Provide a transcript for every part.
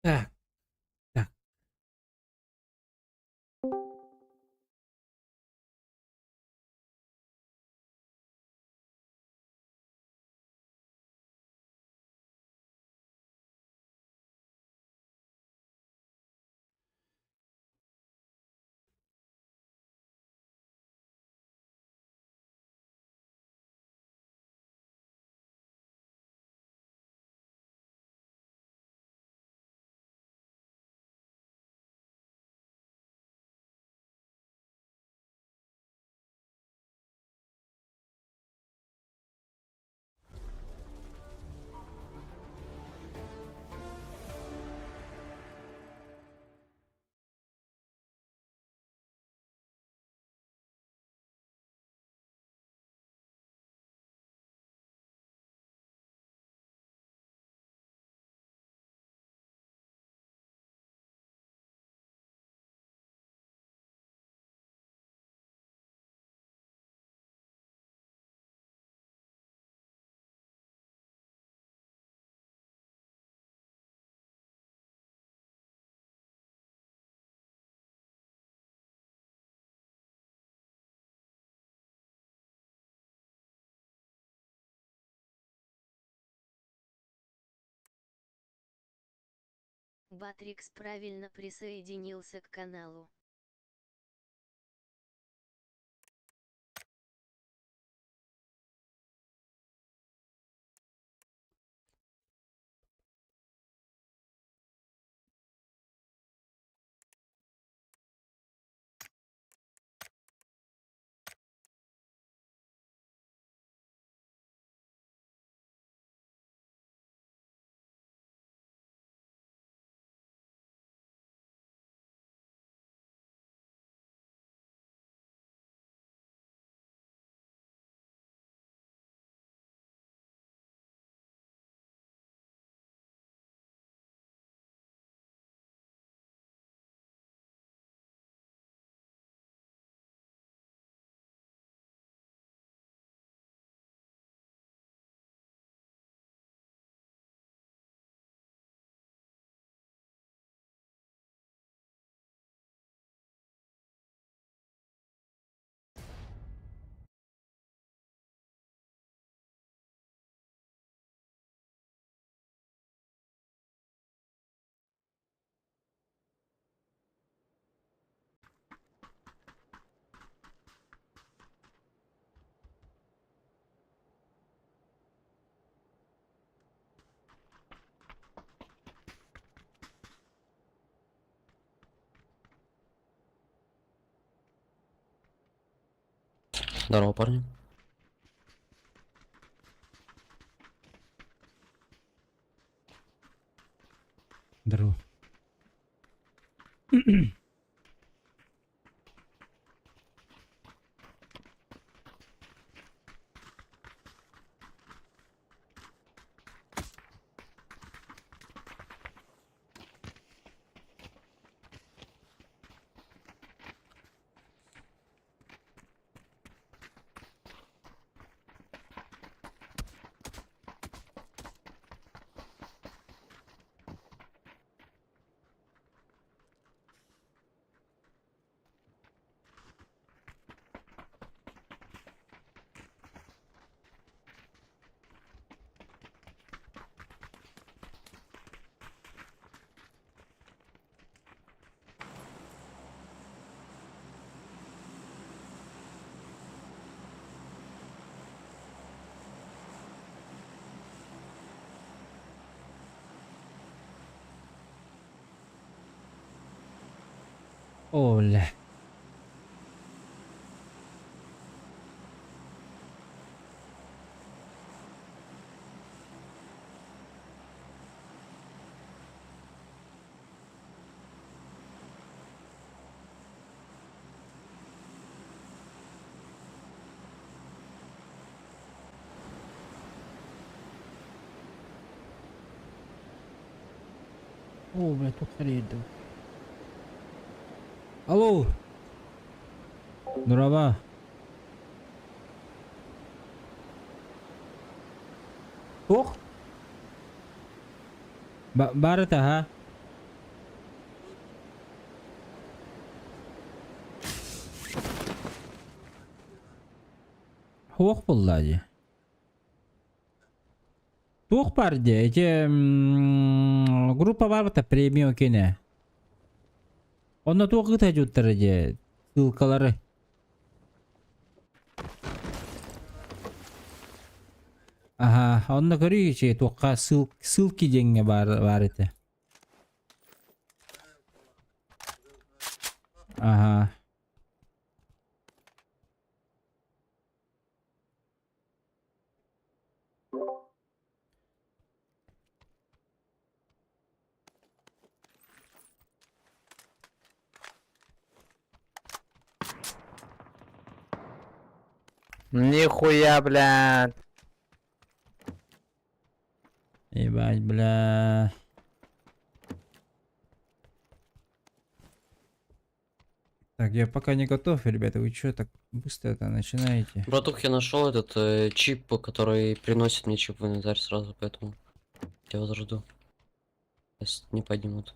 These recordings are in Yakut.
Так, так. Батрикс правильно присоединился к каналу. Здорово, парни. Здорово. О, бля. О, бля, тут рейду. Алло. Дороба. Туох? Баар этэ, ха? Суох буолла дии. Туох баар дии, ити группа баар бата премиум киинэ. Онно туох ыыта дьуттара дии, ссылкалары. Аха, онно көрүүй ичи туохха ссылки диэҥҥэ баар баар этэ. Аха. Нихуя, блядь. Ебать, бля. Так, я пока не готов, ребята, вы чё так быстро это начинаете? Братух, я нашел этот чип, который приносит мне чип в инвентарь сразу, поэтому я возрожду. Если не поднимут.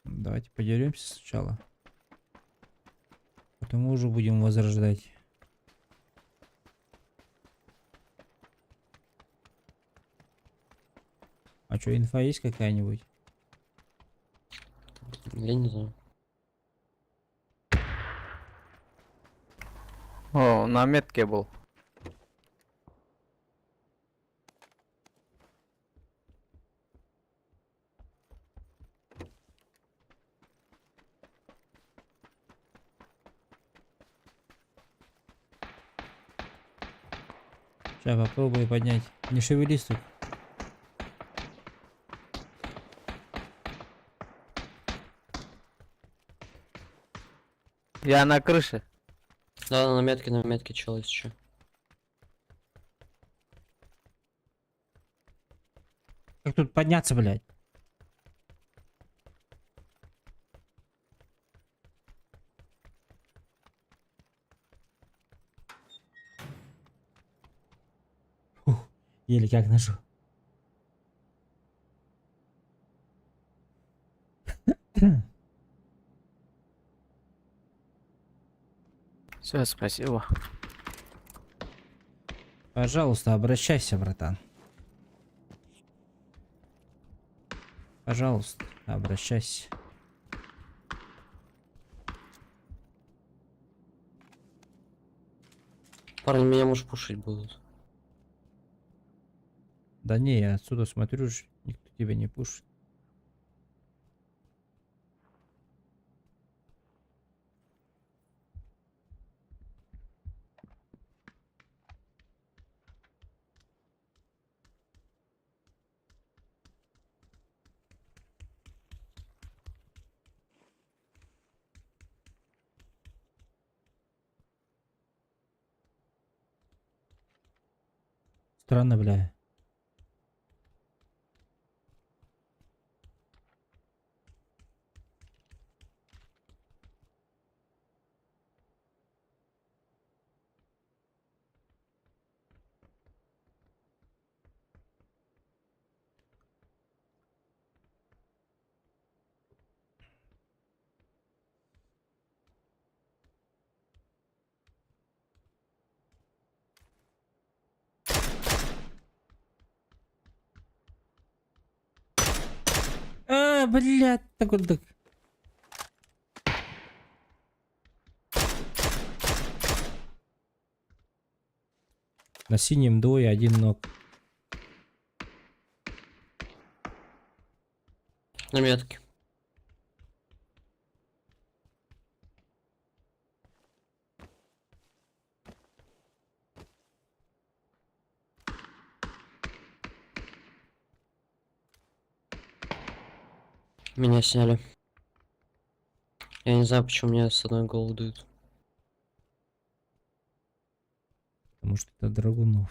Давайте подеремся сначала. Потом уже будем возрождать. А что, инфа есть какая-нибудь? Я не знаю. О, на метке был. Сейчас попробую поднять. Не шевелись тут. Я на крыше. Да, на метке чел есть еще. Как тут подняться, блядь? Фух, еле как нашел. Все, спасибо. Пожалуйста, обращайся, братан. Пожалуйста, обращайся. Парни, меня может пушить будут. Да не, я отсюда смотрю, ж, никто тебя не пушит. Странно, бля. А, блядь, такой так. На синем двое, один ног. На метке. Меня сняли. Я не знаю, почему меня с одной головы дают. Потому что это Драгунов.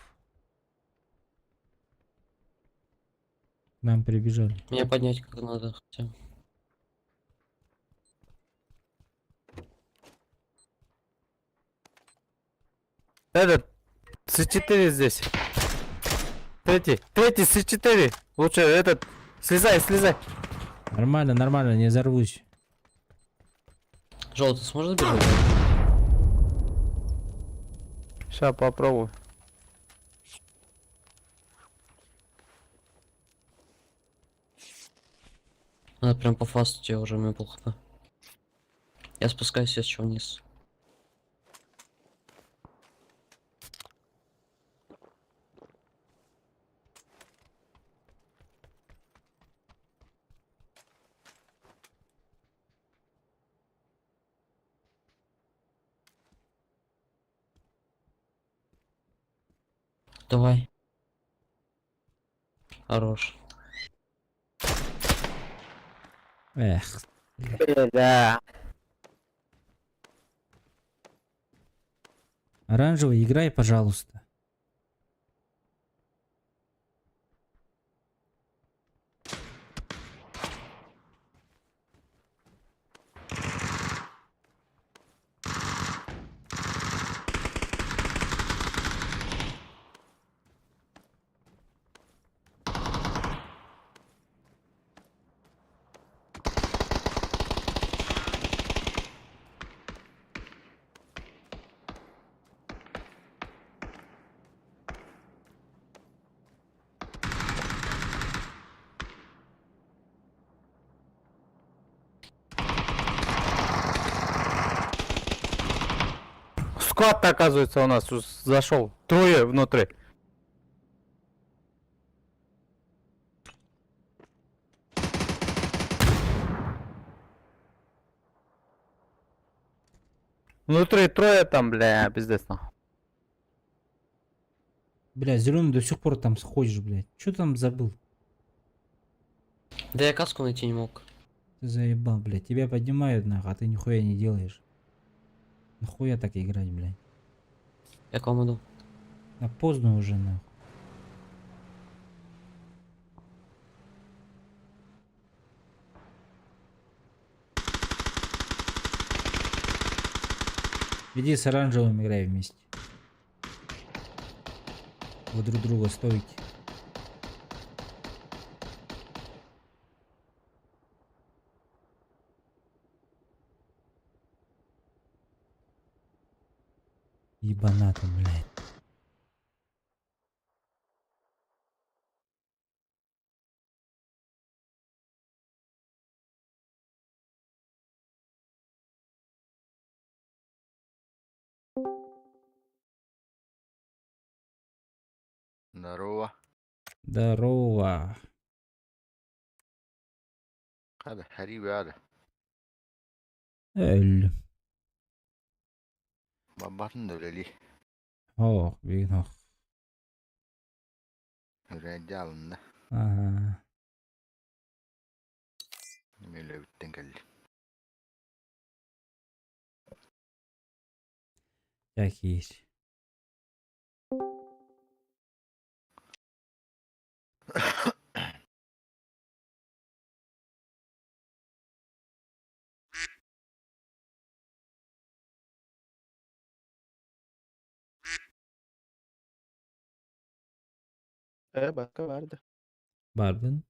К нам прибежали. Меня поднять как надо, хотя. Этот, С4 здесь. Третий, третий С4. Лучше этот, слезай, слезай. Нормально, нормально, не взорвусь. Желтый сможет бежать? Сейчас попробую. Надо прям по фасту тебе уже, у меня пол хп. Я спускаюсь еще вниз. Давай. Хорош. Эх. Да. Оранжевый, играй, пожалуйста. Склад оказывается у нас зашел. Трое внутри. Внутри трое там, бля, пиздец нахуй. Бля, зеленый до сих пор там сходишь, блядь. Че там забыл? Да я каску найти не мог. Ты заебал, блядь. Тебя поднимают, нахуй, а ты нихуя не делаешь. Нахуя так играть, блядь? Я к вам иду. А поздно уже, нахуй. Иди с оранжевым играй вместе. Вы друг друга стоите. Ебаната, блядь. Здорово. Здорово. Hadi hadi be hadi. Эль. Babatın da öyle О, видно. Öğrenci alındı. Ага. Öyle bittin geldi. Так есть. Başka vardı. Барбен.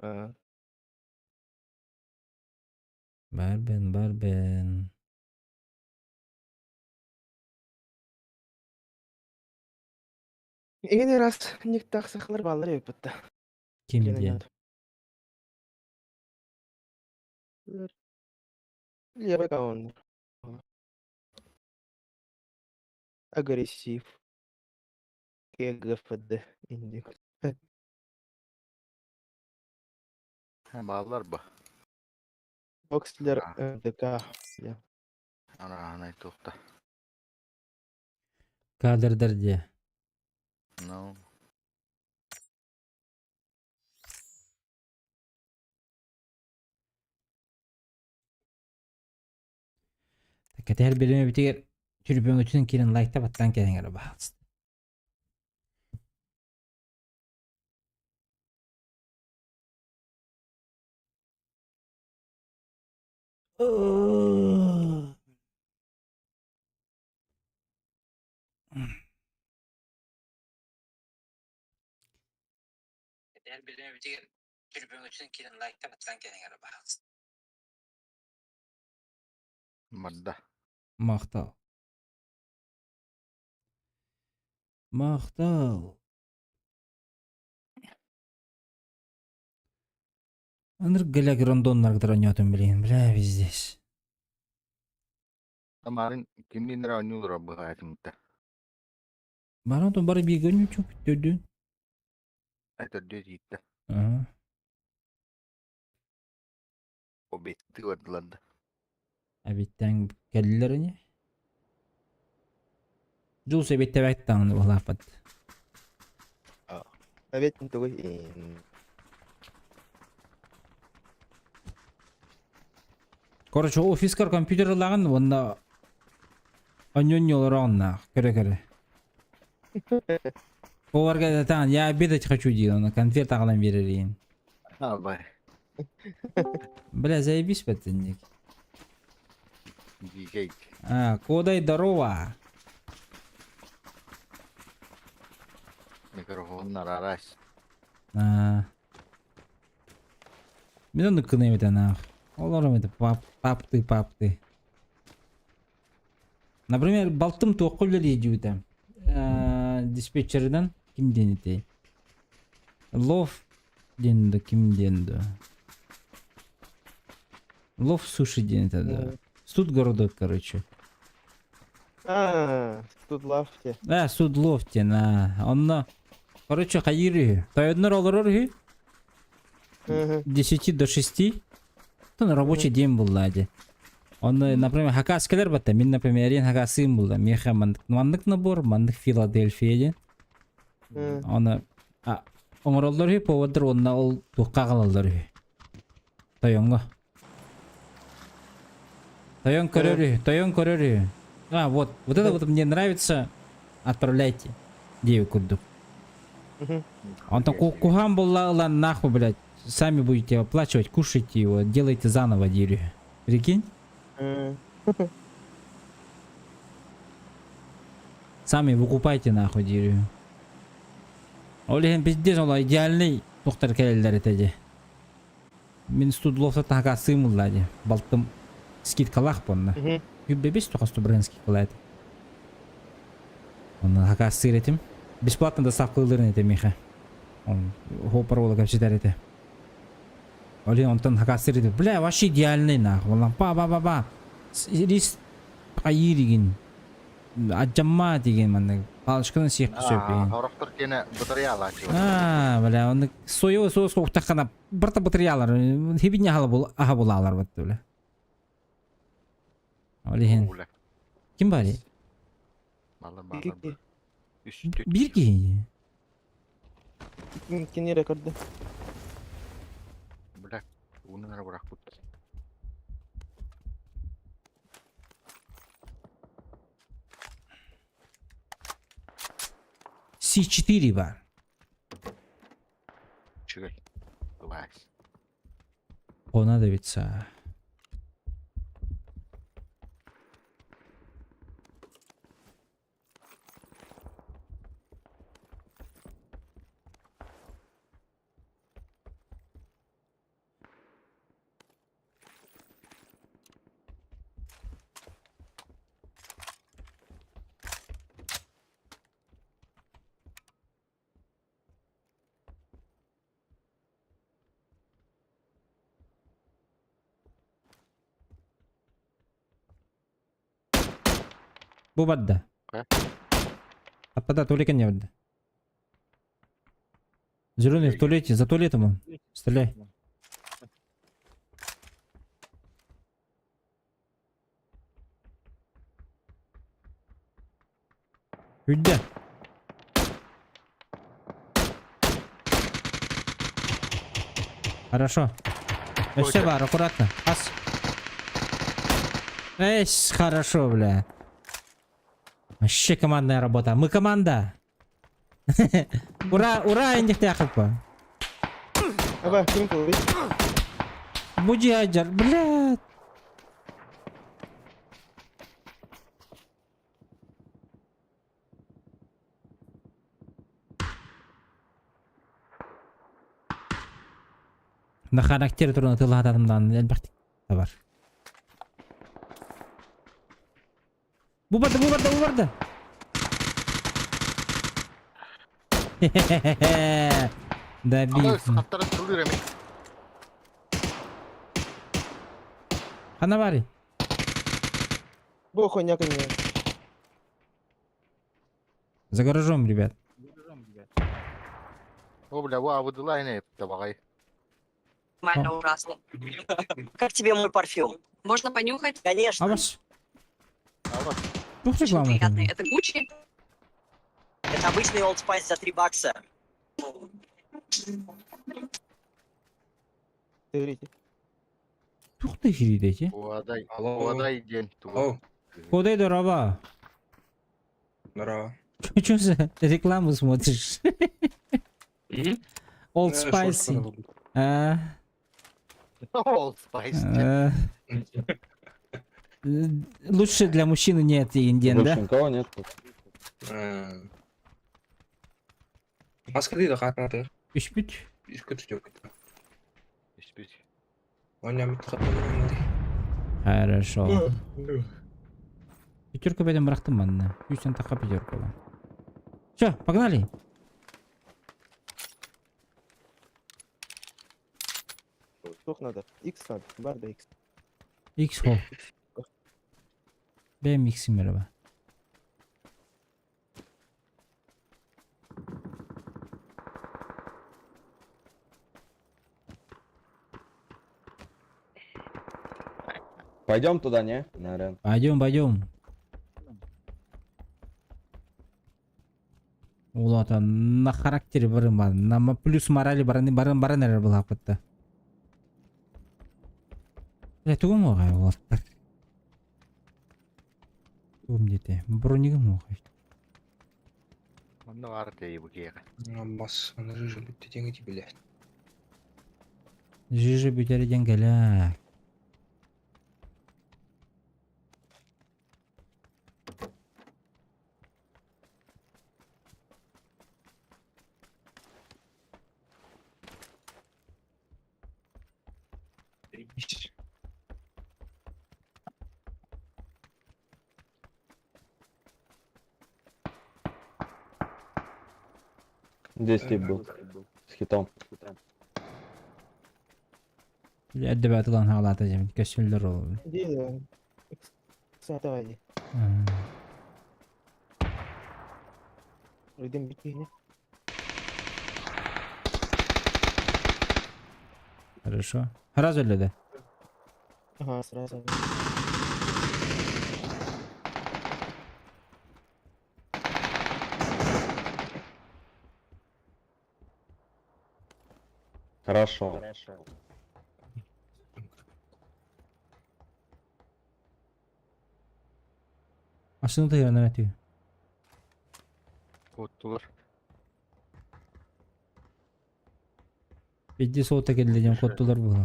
Ha. Барбен, Барбен. Yine rast niktak sıkılır balları yapıttı. Ким где? Левый он. Агрессив. КГФД индекс. Ha, bağlar bu. Бокслер А. МДК. Ana ana tokta. Кадр где? No. Так, это бирме битигер түрбөңө түнен кирен лайкта баттан келеңер баалыс. Madda. Мактал. Махтал. Ынырык гэлэг рондоннаргытар оонньоотум билигин, бля, везде. Тамарын кимниин эрэ оонньууллара быһаатымта. Баран то бары бииргэ оонньууччу төрдүн. Төрдүө тииттэ. Аа. Обедтыы бардылар да. Эбиттэн кэллилэр ини. Дьулус эбиттээбэт даҕаны быһалааппат. Обед тугуй? Короче, офискар компьютер ылаҕын уонна онньонньу олороҕуннаах көрө-көрө. Поварга этаҕын, я обедать хочу диир, онно конфет аҕалан биэрэр иин. Албай. Бля, заебись пацанник. Дикэй. А, Кодай, здорово. Микрофон арарас. А. Мин оннук гыныам этэ наах. Олорум этэ пап, пап ты, пап ты. Например, балтым туохха үлэлии дьүбүтэ. Диспетчеринэн ким диэн этэй? Лов диэн да ким диэн да. Лов суши диэн этэ да. Студгородок, короче. А, тут лавте. А, Судлов диэн, а. Онно, короче, хайыыр үһү. Тойоннор олорор үһү. 10 до 6. Ну, рабочий день булла дии. Онно, например, хакас кэлэр батта. Мин, например, эриэн хакасыым булла. Миэхэ маннык, маннык набор, маннык Филадельфия диэн. Оны оҥороллор үһү, повардар уонна ол туохха аҕалаллар үһү. Тойоҥҥо. Тойон көрөр үһү, тойон көрөр үһү. А, вот, вот это вот мне нравится, отправляйте. Диэбит курдук. Онтон куһаан буолла ылан нахуй, блядь, сами будете оплачивать, кушайте его, делайте заново диир үһү. Прикинь? Сами выкупайте нахуй диир үһү. Ол иһин пиздец ол идеальный туохтар кэлэллэр этэ дии. Мин студловтан хакассыым ылла дии. Балтым скидкалаах буонна. Юббебис тухасту бырыһын скидкалаа этэ. Онно хакассыыр этим. Бесплатно доставкалыырын этэ миэхэ. Он хоппар уола кэпсэтэр этэ. Ол иһин онтон хакассыыр этим. Бля, вообще идеальный нахуй. Волан па-ба-ба-ба. Рис хайыыр игин. Адьамма деген маннык палочканан сиэххэ сөп иһин. Хорохтор киэнэ бытарыйаалааччылар. Аа, бля, оннук соевый соус уктаххына барыта бытарыйаалар. Хибинья аһа булаалар батты бля. Ол иһин. Ким баар? Балар Биир киһи. Кини эрэ көрдө. Бля, уунан эрэ бырахпыт. С4 бар. Үчүгэй. Класс. Понадобится. Бу барда. Аппада туалетка не барда. Зеленый в туалете, за туалетом он. Стреляй. Үрдэ. Хорошо. Өссө бар, аккуратно. Ас. Эсь, хорошо, бля. Вообще командная работа. Мы команда. Ура, ура, индихтяхапа. Аба, ким кылый? Буди Аджар, блядь. На характер туран тылаататымдан элбэхтик бар. Бу барды, бу барды, бу барды. Хе-хе-хе. Добил. Aba хаттара тылыр эми. Хана баарый? Бу хуйня не. За гаражом, ребят. О, бля, бу абыдыла эне табагай. Максимально ужасно. Как тебе мой парфюм? Можно понюхать? Конечно. Абас. Aba Тух Очень реклама приятный. Это Гуччи. Это обычный Old Spice за 3 бакса. Смотрите. Тух ты хиридете? Уадай, Алло. уадай день. Алло, Кудай дорога? здорово. Че за рекламу смотришь? Old Э, Spicy. шорты А, Old Spice. а. Лучше для мужчины нет, Индиан, Больше да? никого нет тут. Маска да хатнаты. Үш бүт. Искөтү Испит. Оня митхатны. Хорошо. Пятерку пойдем бырахтым манна. Үстэн таха пятерку. Все, погнали. Тух надо. X надо. Бар да X. X хол. Бэм X мереба. Пойдем туда, не? На арену. Пойдем, пойдем. Улата на характере барым бар. На плюс морали баран баран баран эрер был хапытта. Бля, тугум оҕай уолаттар. Тугум дете. Бронигым оҕай. Манна бар дей бу киэхэ. Бас, аны жижи бүтте теңи биле. Жижи бүтереден кэлэ. Здесь тип был. С хитом. Эддебэт ылан хаалаата дьэбин көссүллэр ол. Иди, X. Давай. Үйден битейне. Хорошо. Сразу ли да? Ага, сразу. Хорошо. Машина тыйран өтүү. Куттулар. Бидди соута келден коттулар була.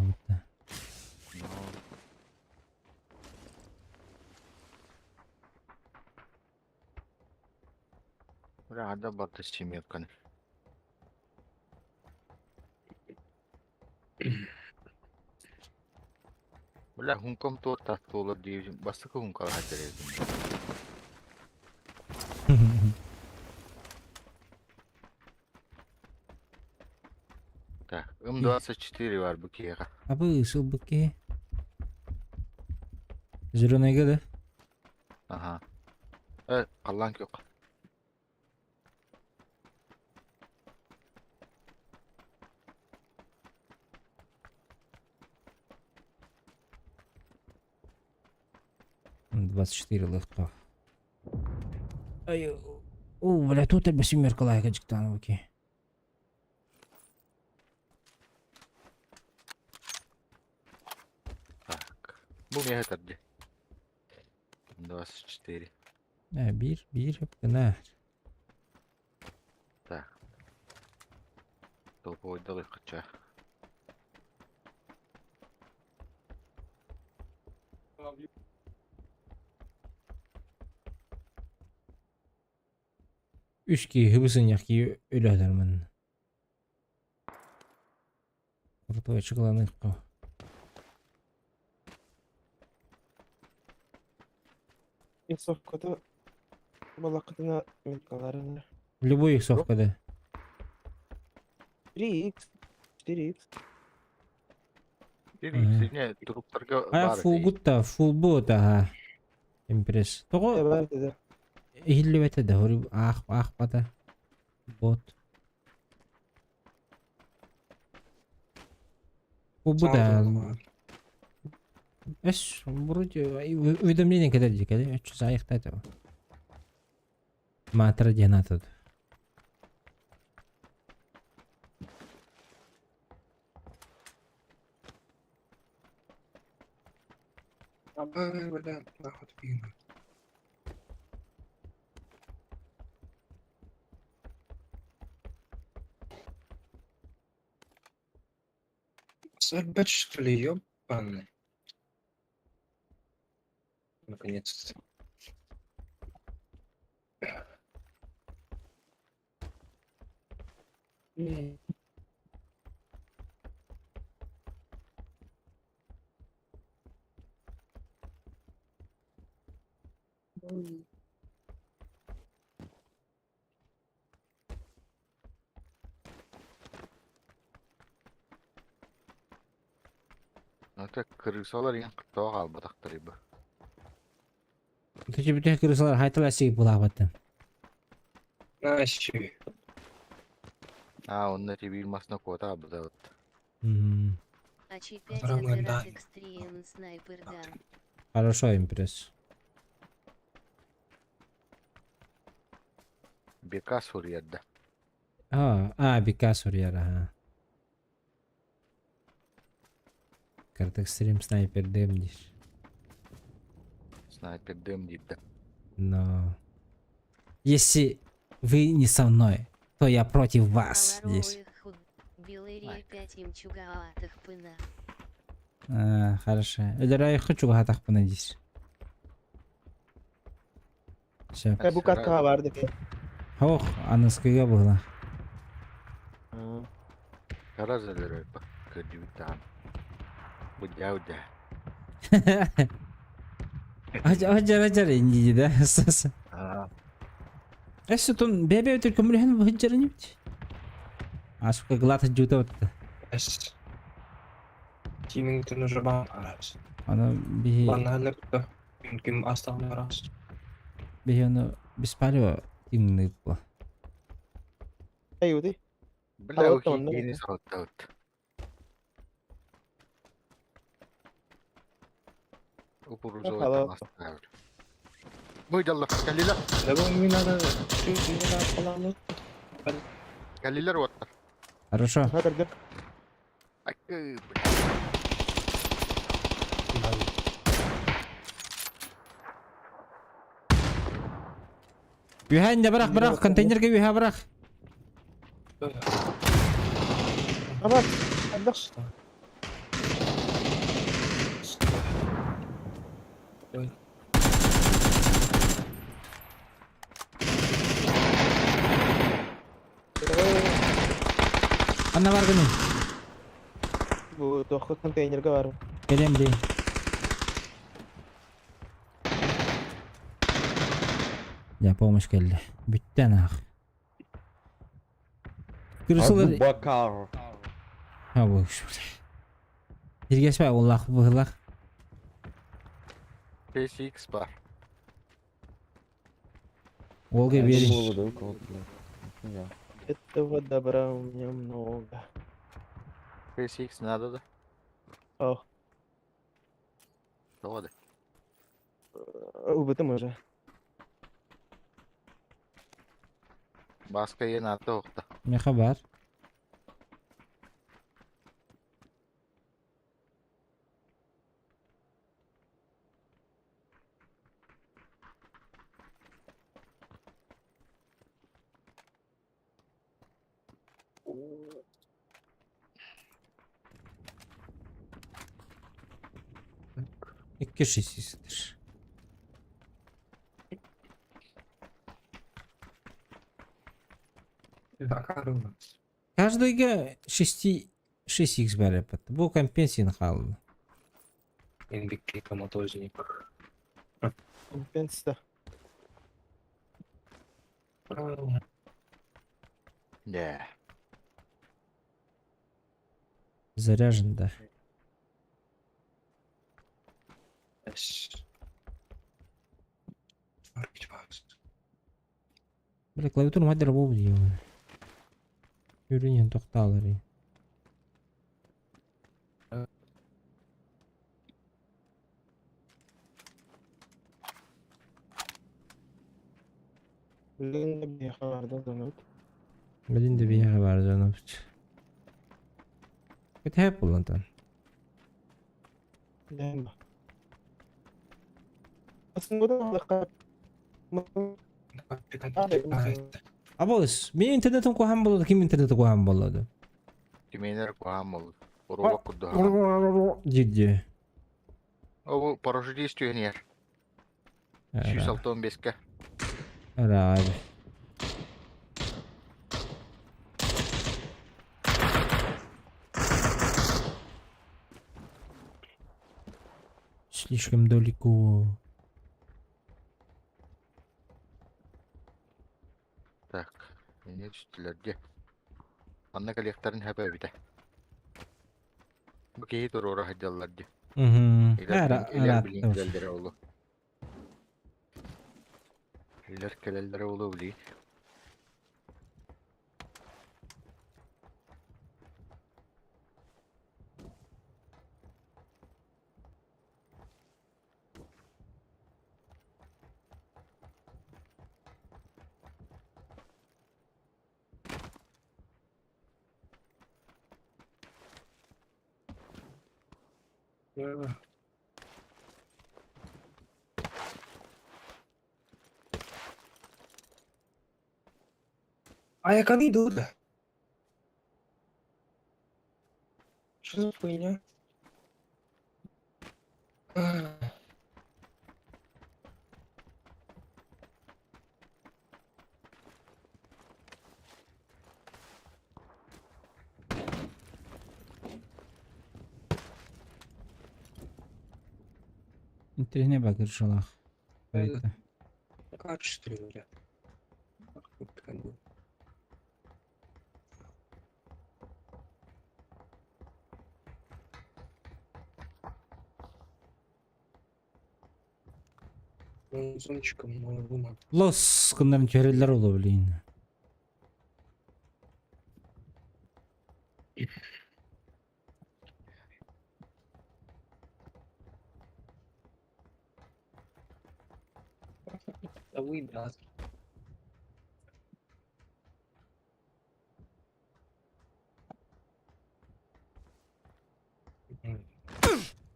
Бля, ада барда семерканы. Бля, хунком то таттуулар диибин. Бастыкы хункала хатырыдым. Так, М24 бар бу киэхэ. Абы сылбыке. Зеленый да? Ага. Э, аллан көк. 24 легко. Ай, о, бля, тут тебе семерка лайка жиктан, окей. Так. Бу меха тарди. М24. Э, бир, бир, гына. Так. Толповой далы кача. Үш ки хыбысын яки өлөдөрмүн. Крутой чыгыланык. Иксовкада балакытына миткаларына. Любой иксовкада. 3 х 4 х. 4x туруктарга А баар этэ. фулгут фулбут аха. Импресс. Тоҕо Бар да. иһиллибэтэ да хори аах аахпата. Бот. Фулбут а. Эс, вроде уведомление кэлэр дии кэлэ. Өччү заайахта это. Маатара диэн аатыт. Ай, бля, нахуй ты. Сальбет, что ли, ёбаный? Наконец-то. Это крысалар ең қыттауға албатақтар ибі. Төчө бүтэ кырысалар хайтала сиги булаабаттым. Наще. А, онна тебе масна кота абыда вот. АЧ5 Здорово, да. Операт X3N Снайпер Дан. Хорошо, импресс. Бека сурьядда. А, а, бика сурьяра, ха. Картак стрим снайпер дэм дир. Снайпер дэм дейді. Но... Если вы не со мной, то я против вас здесь. Белырия 5 имчугаатах пына. А, хорошо. Элера я хочу хатах здесь. Все. Бу катка бар деп. Ох, аныскыга было. Тараза леройпа. Кырдибиттан. Будяуда. Ажар ажар инди да. Саса. Эссе тон бебе өтөр көмүрһен быһыджар нибит. А сука глата жута отта. Эс. Тимингтон уже бан арас. Аны бихи Баналар да. Ким астан арас. бихи аны беспалево тимни бу. Аюди. Бля, А вот он, ну. ухи салтаут. Упурузова Hello. тамастар. Мыдалла, калилер, Да бу мне надо. Мне надо палалу. калилер вот. Хорошо. Хакер Акы, бля. Юхән да бирак бирак контейнерге юхә бирак. Амар. Андаш. Ой. Анна бар гыны. Бу тохы контейнерге бар. Келем ди. Я помощь келди. Бүттен ах. Кырсылар Абубакар. Ha bu şu. Иргеспе Аллах быһылах. PSX бар. Олга бери. Было бы, да, у кого-то, блядь. Я. Этого добра у меня много. PSX надо да. Ох, Тоғады. убытым уже. Баска ең аты оқты. Меха бар. Икки шестисетер. Акар у нас. Каждыйга 6 6x берепет. Бу компенсин халды. Инбикки коматозник. Компенса. Да. Заряжен, да. Бля, клавиатуру мадер бобу делаю. Юринен тохталары. Билигин да биһиэхэ баарда дьонобут. Билин да биһиэхэ баар дьонобут. Кэтэһэп буллантан. Билэн ба. Абыс, мен интернетим куһаҕан буолла, ким интернети куһаҕан буолла ду? Тимиэнэр куһаҕан буолла. Оруобак курдук. Дии-дии. Ол парашютист түһэн иһэр. 165-кэ. Арай. Слишком далеко. Так, эмиэ түстүлэр дии. Манна кэлиэхтэрин сөп эбитэ. Бу киһи туруора сылдьаллар дии. Илэр билин кэлэллэрэ олу. Илэр кэлэллэрэ олу билин. А я иду, да. Что за хуйня? Интэриэһинэй бакыршалаах. Качество, бля. Лос гыннарын түһэрэллэр оло блин.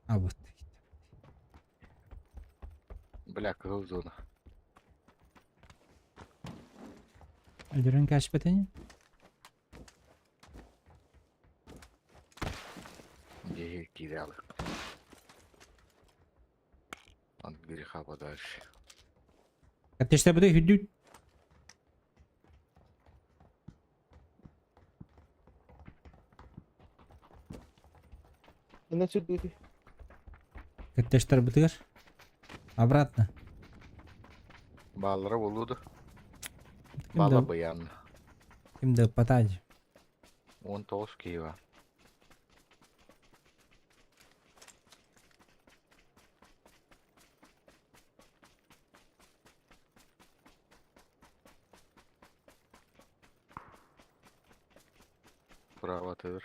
А вот. Бля, кыһыл зона. Өлөрөн кээспэтини? Дьиэ киирэ алык. От греха подальше. Каттештебите хүдүт. Ына сүрдүүтү. Каттештер бытыгар. Обратно. Бааллара буолуо да. Ким Баала да быйаан. ким да патаж. 19 киһи баар. Праватыгар.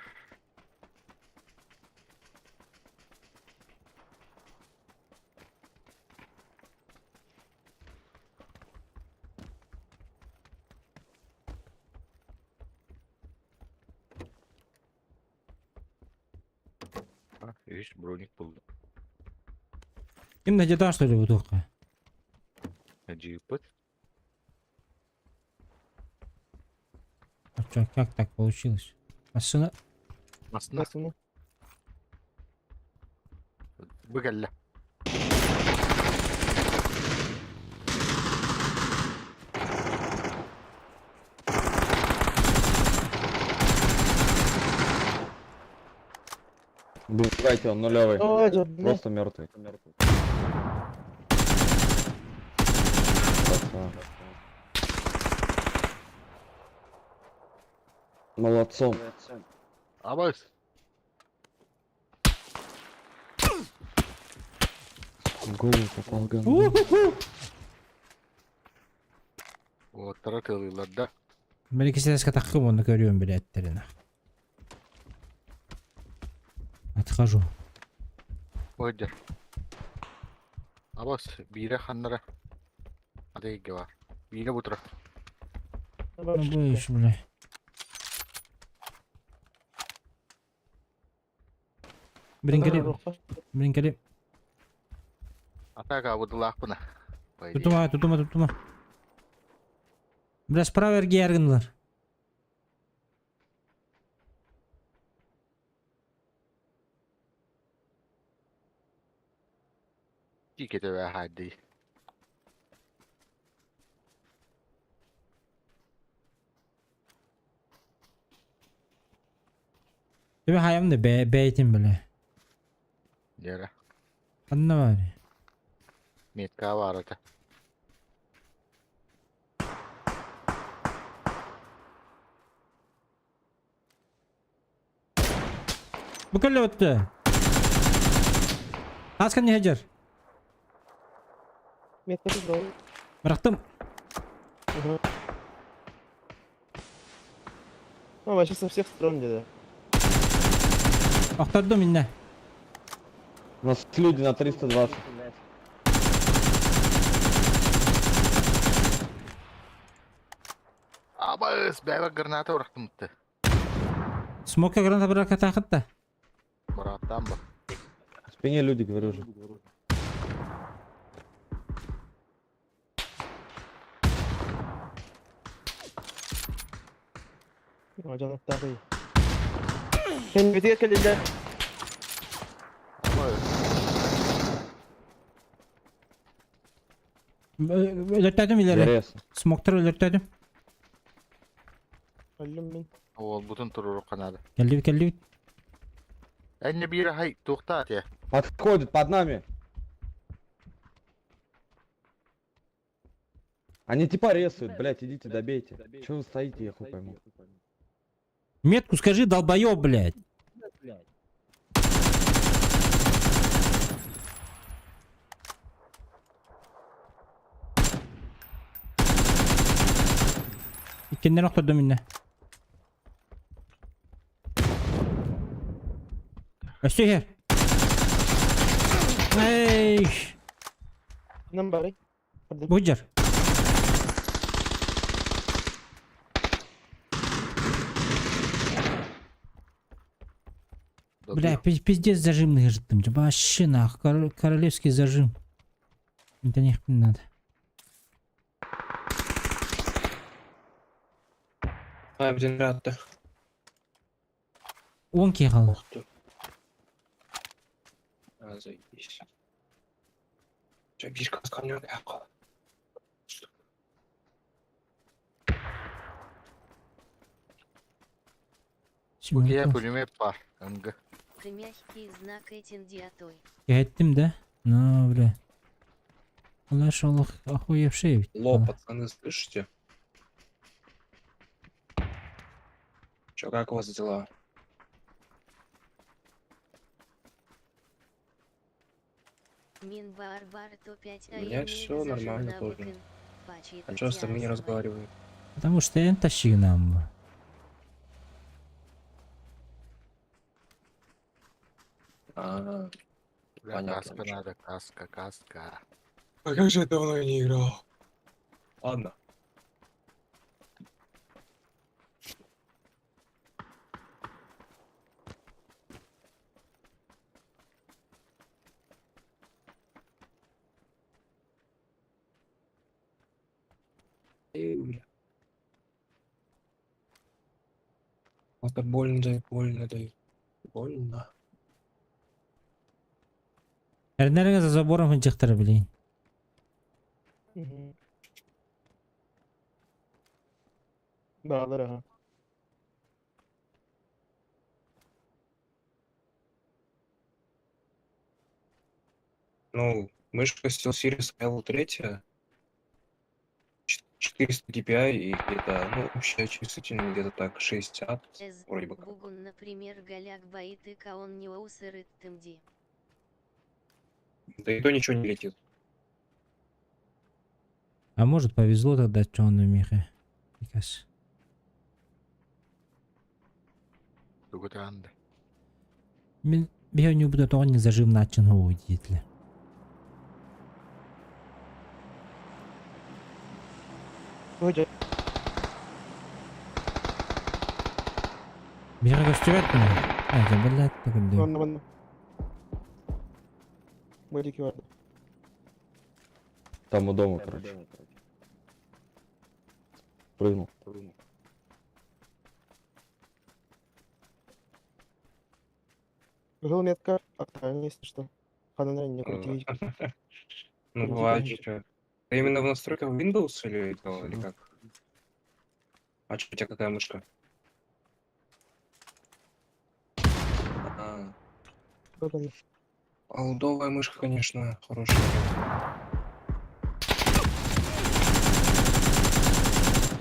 Үс броник булду. Ким да жеташ что ли бутуққа? Джипыт. А чё, как так получилось? Машина... Масына. Масына. Бу кэллэ. Убивайте, он нулевый. Ой, дьэ, Просто мертвый. Красава. Молодцом. Абас. В голову попал гандон. Уоттара тыалыылар да. Мен икки таххым онно көрүөм билэттэрин. Отхожу. Ойдер. Абас биирэ ханнара. Адайга бар. Биирэ бутура. Ну будешь, бля. Блин, блин, кали. Атака будулаахпына. Тутума, тутума, тутума. Бля, справа эргияргынлар. Тикете хадди. Тебе хаям да бэйтин, бля. Дера. Ханна бар. Метка бар ата. Бу кэллэ өттө. Аскан не хеджер. Метка тут. Бырахтым. Угу. Ну, вообще со всех сторон где-то. Охтордум инне. У нас люди на 320. Абас бэбэ граната урахтымты. Смока граната бырака тахытта. Бараттан ба. В спине люди, говорю же. Дьон Кэлбитигэр кэллилэр. Абас. Өлөртөдүм илери. Зарез. Смоктар өлөртөдүм. Өллүм мин. Ол бутун турурук канады. Келди келди. Энне биирэ хай туохта атя. Подходит под нами. Они типа рисуют, блять, идите добейте. Чего вы стоите, я хуй пойму. Метку скажи, долбоёб, блядь. Иккиннен охтордум инне. Өстө хер. Эй, Нам бары. Буджер. Бля, пиздец зажимный же там, вообще нах, королевский зажим. Это не надо. А, блин, рад. Он кехал. Ух ты. А, заебись. Че, бишка с камнем ехала. Кия пулемет бар. Ынгы. Мягкий знак этим диатой. Кеттим да? Ну, бля. Улаш олох охуевший ведь. Ло, пацаны, слышите? Че, как у вас дела? Мин бар бар то 5 У меня всё нормально тоже. А чё остальные не разговаривают? Потому что я тащи нам. А, Бля, Понятно. каска надо, каска, каска. А как же я давно не играл? Ладно. Эй, бля. Это больно дает, больно дает. Больно. Эрнерге за забором хынчыктыр, блин. Мгм. Баалар аха. Ну, мышка SteelSeries L3, 400 DPI и где-то, ну, общая чувствительность где-то так 60, Эз вроде бы как. Бугун, например, голяк боит и он не усырыт тымди. Да и то ничего не летит. А может, повезло тогда Джону Михе. Бикас. Тугутаанды. Мин биһи буду тоҕо не зажим начин диэтилэр. Ой, Биһиэхэ көстүбэт мин. Ай, блядь, такой. Манна манна. Молики бар. Там у дома, короче. Прыгнул. Жил метка актуальна, если что. Ханана не крути. Ну, бывает, что. Ты именно в настройках Windows или делал, или как? А что у тебя какая мышка? А, олдовая мышка, конечно, хорошая.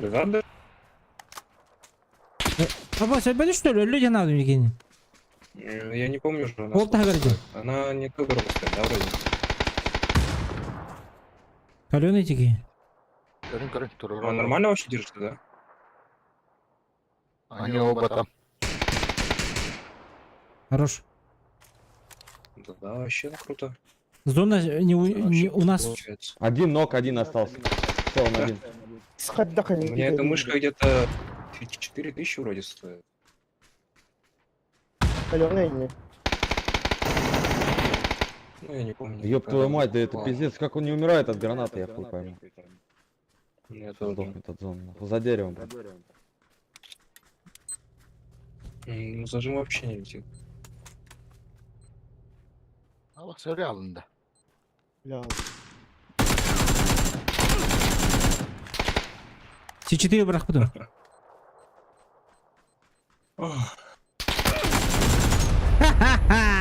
Да, Бабася, были что ли? Люди надо мне. Я не помню уже. Она Вот так сколько говорите. стоит. Она не так дорого стоит, да, вроде? Каленые такие. Көрүн көрүн турар. Она нормально вообще держится, да? Они оба там. Хорош. Да, да, вообще круто. Зона не у, Вообще не у нас. Получается. Один нок, один остался. Все, он один. У меня эта мышка где-то 4000 вроде стоит. Каленая не. Ну, я не помню. Ёб какая твою она мать, да это была. пиздец, как он не умирает от гранаты, я хуй пойму. Я тоже. Сдохнет от зоны, нахуй. За деревом. блядь. Ну, зажим вообще не летит. Ала сериалында. Бля. С4 брак потом. Ох,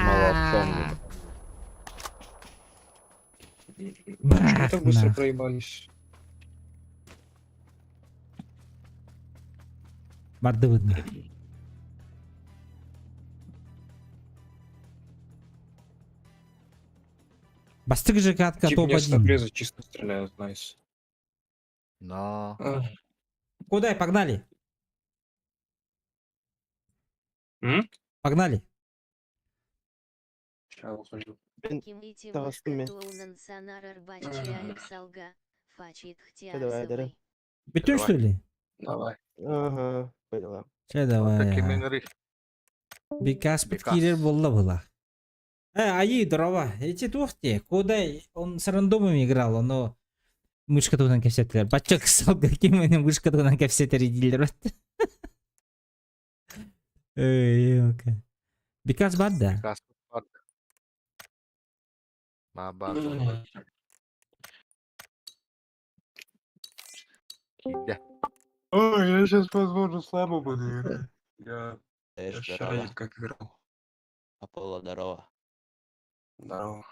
Молодцом, блядь. Почему так быстро нах. проебались? Барды видно. Бастык же катка Тип мне с топ-1. обреза чисто стреляют, nice. Но. Ах. Куда? Погнали. М? Погнали. Ща выхожу. Ким ити Да, мышка с ними. туунан санарар бачча салга. Фачит Давай, дари. хтиарсовый. Бетон, что ли? Давай. Ага, поняла. Че давай. Такими а. Бикас Бикас. кирер болла была. Аи, дрова. Эти тухти. Куда он с рандомами играл, но мышка тудан кепсетлер. Бачок салга ким мышка тудан кепсетер дилер. Эй, окей. Бикас бад да. Бикас бар. Ба бар. Киде. Ой, я сейчас, возможно, слабо буду играть. Я вчера как играл. Аполло, здорово. Здорово.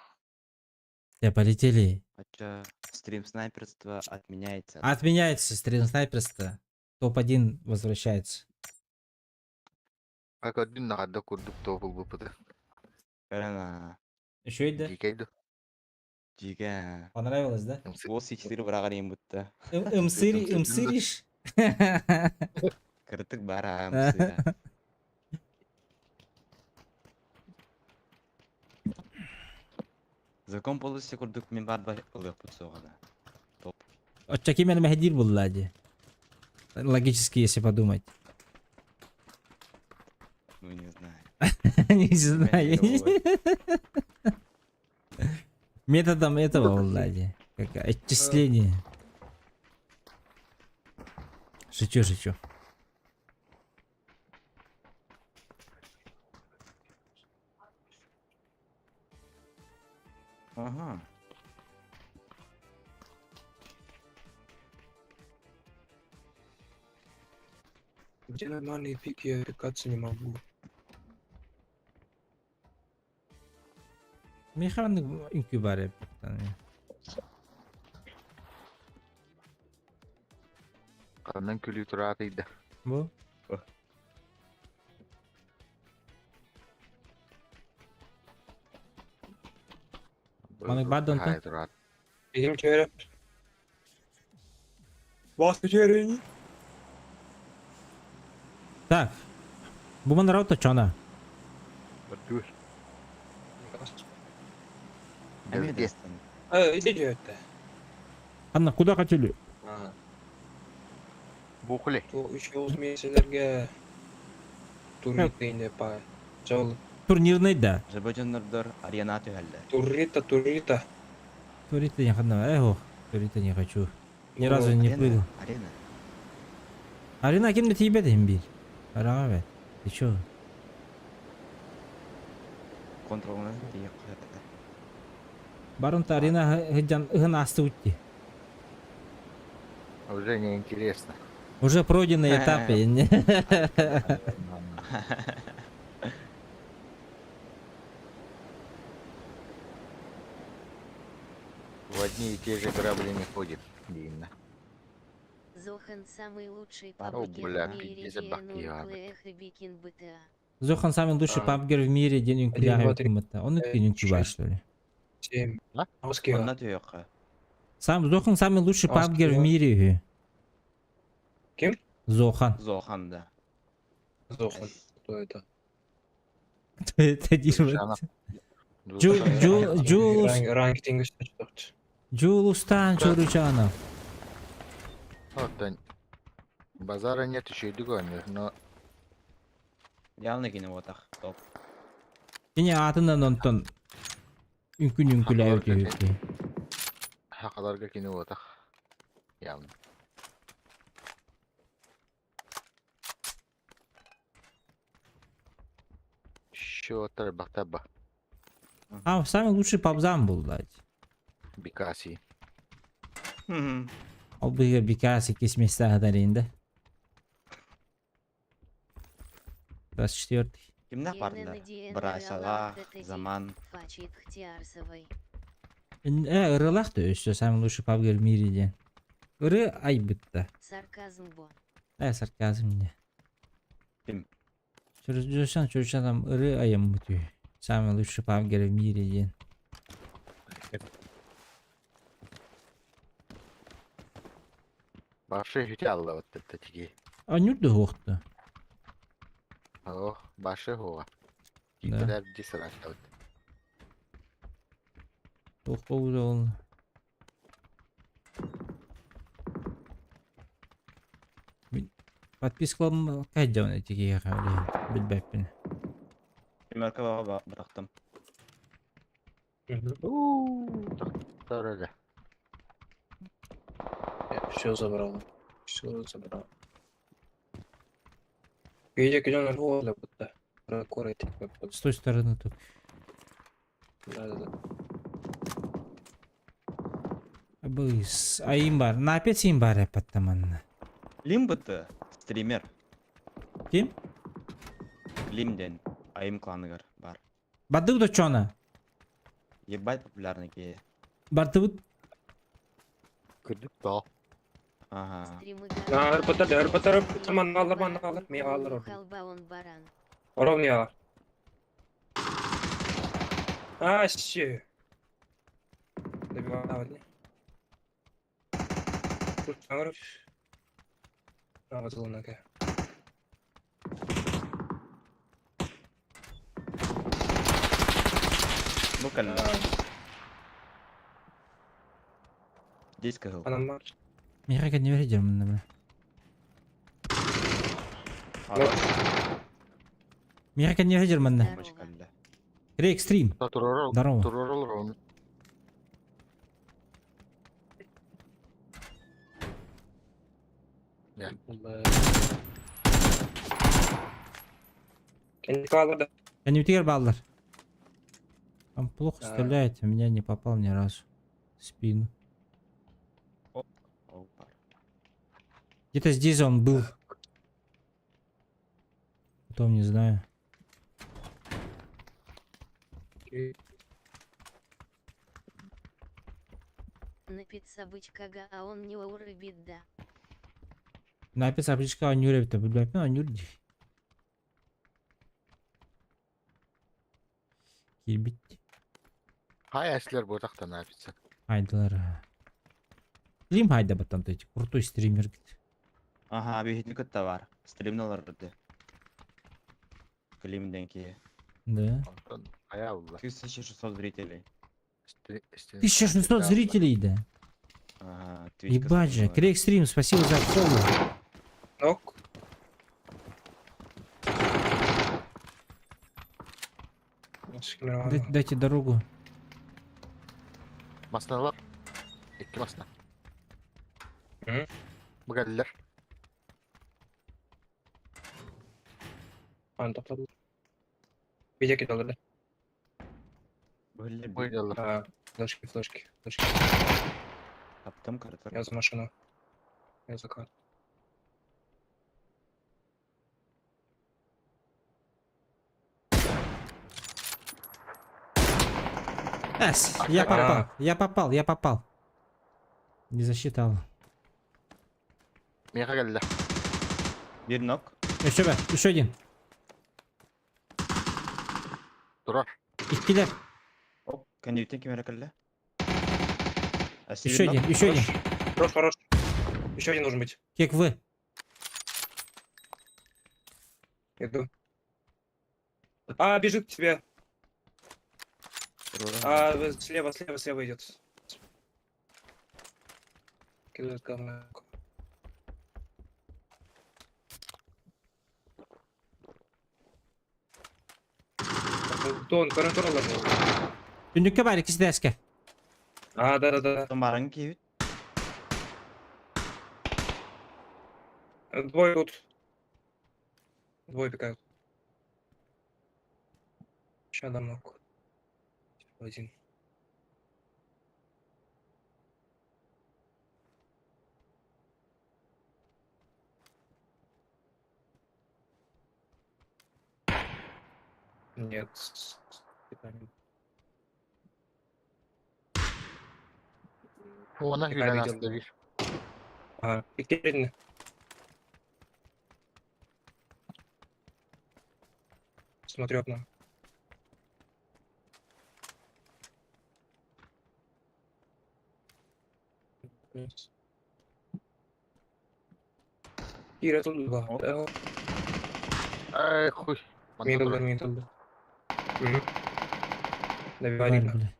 Я полетели. А чё, стрим снайперства отменяется? Отменяется стрим снайперство. Топ-1 возвращается. Как один нагада курдук то был бы пыты. Карана, Еще и да? Дикейду. жига. Понравилось, да? Ол C4 бырағар ең будто. Мсыришь? Кыртык бара, мсыра. Закон полностью курдук мен бар бар ылық бұт соғада. Топ. Отчаки мен мехдир был лади. Логически, если подумать. Ну не знаю. Не знаю. Мехдир Методом этого Влади. Как отчисление. Шучу, шучу. Ага. Где нормальные пики, я пикаться не могу. Механик инкубаре. Канан күлүү тураат ыйда. Бу. Маннык баар да онтон? Хайдурат. Им чөрө. Бас чөрөни. Так. Бу манна рота чона. Бартур. Эмиэ Где? дэстэн. Э, иди чөрөттө. Анна, куда хотели? А, Бухли. ту үч жыл меселерге туррита па. Жол Турнирный да. Жабы дьоннордор арена түһэллэр. туррита, туррита. Турита не хочу. Эх, турита не хочу. Ни разу не Арена, прыгал. арена. Арена ким да тиийбэт иһин биир. Араҕа бэт. Ты чё? Контролунан тиийиэххэ сөп этэ. Барымта арена сылдьан ыһын аастыбыт дии. Уже не интересно. Уже пройденный этап. Не. В одни и те же грабли не ходит. Длинно. Зохан самый лучший О, пабгер бля, в мире пиздец, бакьяр. Бикин БТА. Зохан самый лучший А. пабгер в мире, день Один, два, три, Он пять, үккүн шесть. что ли? 7. А? Аускига. Онно түһүөххэ. Сам Зохан самый лучший А, пабгер в скилла. мире. Үһү. Ким? Зохан. Зохан да. Зохан. Кто это? Это Жана. Джу, Джу, Джулус, Ранг тингеш. Джулустан Чуручанов. Вот он. Базара нет еще и догонишь, но Явно кини буотах. Топ. Кини аатынан онтон үҥкүн үҥкүлээбит үһү. Хакаларга кини буотах. Явно. Счетар бахтаба. А, самый лучший пабзам был, блядь. Бикаси. Ол быга Бикаси кис места даринда. 24. Кимнээх бардылар? Бырайсалаах, Заман. Фачит Хтиарсовой. Э, ырылах то өссө самый лучший пабгер в мире диэн. Ыры айбытта. Сарказм бо. Э, сарказм не. Ким? Чуручан, чуручан там ыры айаммыт үһү. Самый лучший пабгер в мире диэн. Башы хүтэ алла вот это тиги. А нюрду хуохту. О, башы хуа. Да. Кителер дисрак вот. Туох ол. Подпискалам кайдеон этиги билбэппин. Семерка бырахтым. Второй. Все забрал. Все забрал. Где где он воля будто. Прокурить. С той стороны тут. Да, да, да. Быс. Айым бар. На опять им бар эпаттаманна. Лим быты. Стример. Ким? Лим ден. Айым кланыгар бар. Бардыбыт очона. Ебать популярный киһи. Бардыбыт. Күрдүк то. Ага. Стримы На, РПТ, РПТ, РПТ, ман алыр, ман алыр, мен алыр. Халбаон баран. Ровно алыр. А, щи. Добивали. Тут аңырып. А, вот лунака. Бу кэллэ. Здесь кыһыл. Анам бар. Миха не верить бля. Хорош. Миха не верить Здорово. Помощь кэллэ. Рейк стрим. Туророл. Здорово. Туророл рон. Кенди алыр да. Я баллар. Он плохо Да. стреляет, а меня не попал ни разу. В спину. Ол бар. Где-то здесь он был. Потом не знаю. Напит а он не урыбит да. Напис апличка анюребит, блядь, ну анюрди. Кирбит. Хай әслер ботақтан офицер. Хайдылар. Клим хайда баттан то эти крутой стример. Говорит. Ага, биһитини кытта бар. Стримналар бирде. Климден ки. Да. Онтон хая улла. 1600 зрителей. 1600 зрителей, да. Ага, Твичка Ебать же. стримила. Крейг стрим, спасибо за фоллоу. Нок. Дайте дорогу. Масналар. Икки масна. Hı? Бу кэллилэр. Аны топтады. Видео кидалар да. Бөлле Бу бир. идаллар. А, флешки, флешки, флешки. Таптым картыр. Я за машину. Я за кар. Эс, я попал, я попал, я попал. Не засчитал. Миэхэ кэллэ. Бир нок. Еще, бер, еще один. Турар. Иккилэр. Оп, кэнниттэн ким эрэ кэллэ. Өссө Еще бир один, нок. еще один. Хорош, хорош. Еще один должен быть. Кек В. Иду. А, бежит к тебе. Ура. А, слева, слева, слева идет. Кидает говно. Кто он? Коридор ловил. Түннүккэ баар иккис этээскэ. А, да-да-да. Баран киһибит. Двое тут. Двое пикают. Сейчас дам ногу. Один. Нет. Уона Пикай күүрэн видел. аста бир. А, Екатерина. Смотрю окно. Кира тут два. Оп. Да, Ай, хуй. Манна Мидл, турар. мидл. Мгм. Добивай Бар, видно. бля.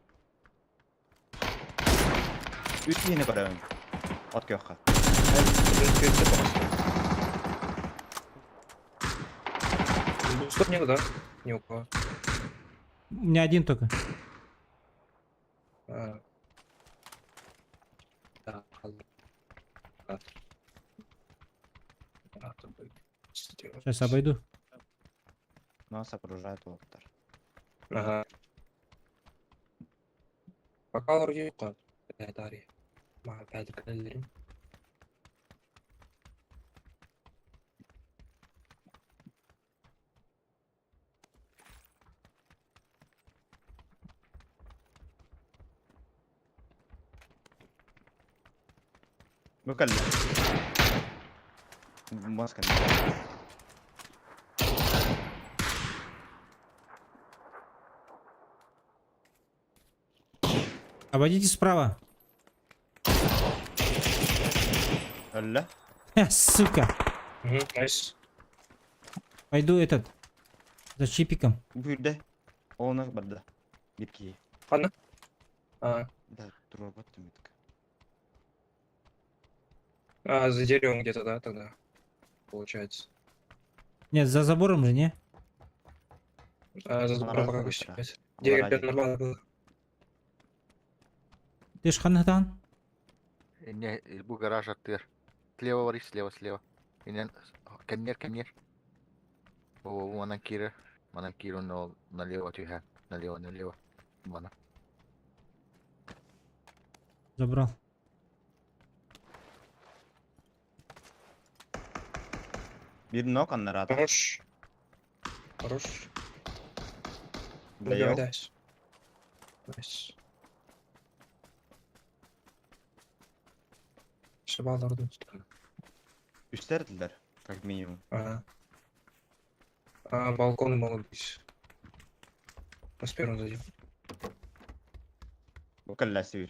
Үс киһини көрөбүн. От күөххэ. Стоп, нет, да? Не у кого. У меня один только. А. Да, ладно. А. А, тут будет сделать. Сейчас обойду. Нас окружает уолтар. Ага. Пока вроде Дарья. Ма, опять калерим. Бу кэллэ. Маска. Обойдите справа. Өллө. Сука. Угу, найс. Пойду этот. За чипиком. Бүүрдэ. Оонах барда. Бир киһи. Ладно. А, Да, турбат түмүтк. а, за деревом где-то, да, тогда? Получается. Нет, за забором же, не? А, за забором пока Нормально, сейчас. да. Дерево Ради. нормально было. Ты ж ханатан? Не, бу гараж аттыгар. Слева вариш, слева, слева. Инен, кэннер, кэннер. О, манан киирэр. Манан киирэр, но налево түһэ. Налево, налево. Мана. Забрал. Бир нок аннарата. Хорош. Хорош. Даёл. Добивай, найс. Найс. Шабаларды. Үстэрдилэр, как минимум. Ага. А, балкон могут быть. Мы с первым зайдем. Бу кэллэ сүүр.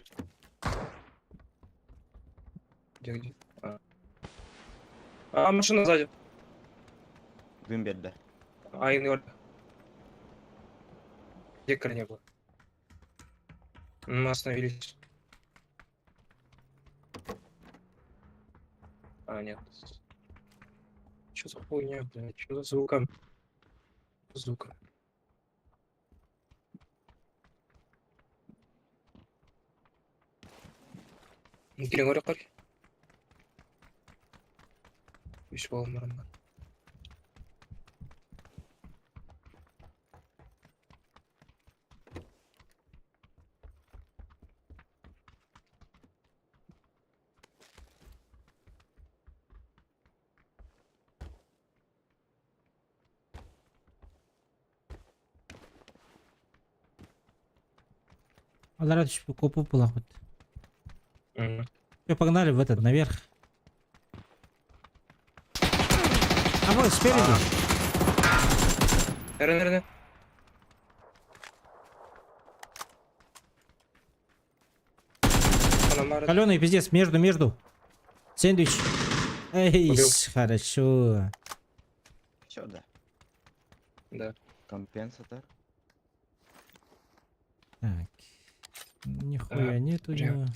Где, где? А. А, машина сзади. Дым биэрдэ. А, и Где не было? Мы остановились. А, нет. Что за хуйня, блядь? Что за звуком? Звука. Кириҥ өрөккөр. Үс буолан баран. Аллара түспүт копу булахпыт. Мгм. Всё, погнали в этот, наверх. А вот спереди. Эрэн, эрэн. Панамара. Каленый пиздец, между, между. Сэндвич. Эй, Убил. хорошо. Все, да. Да. Компенсатор. Так. Нихуя нет у бля. него.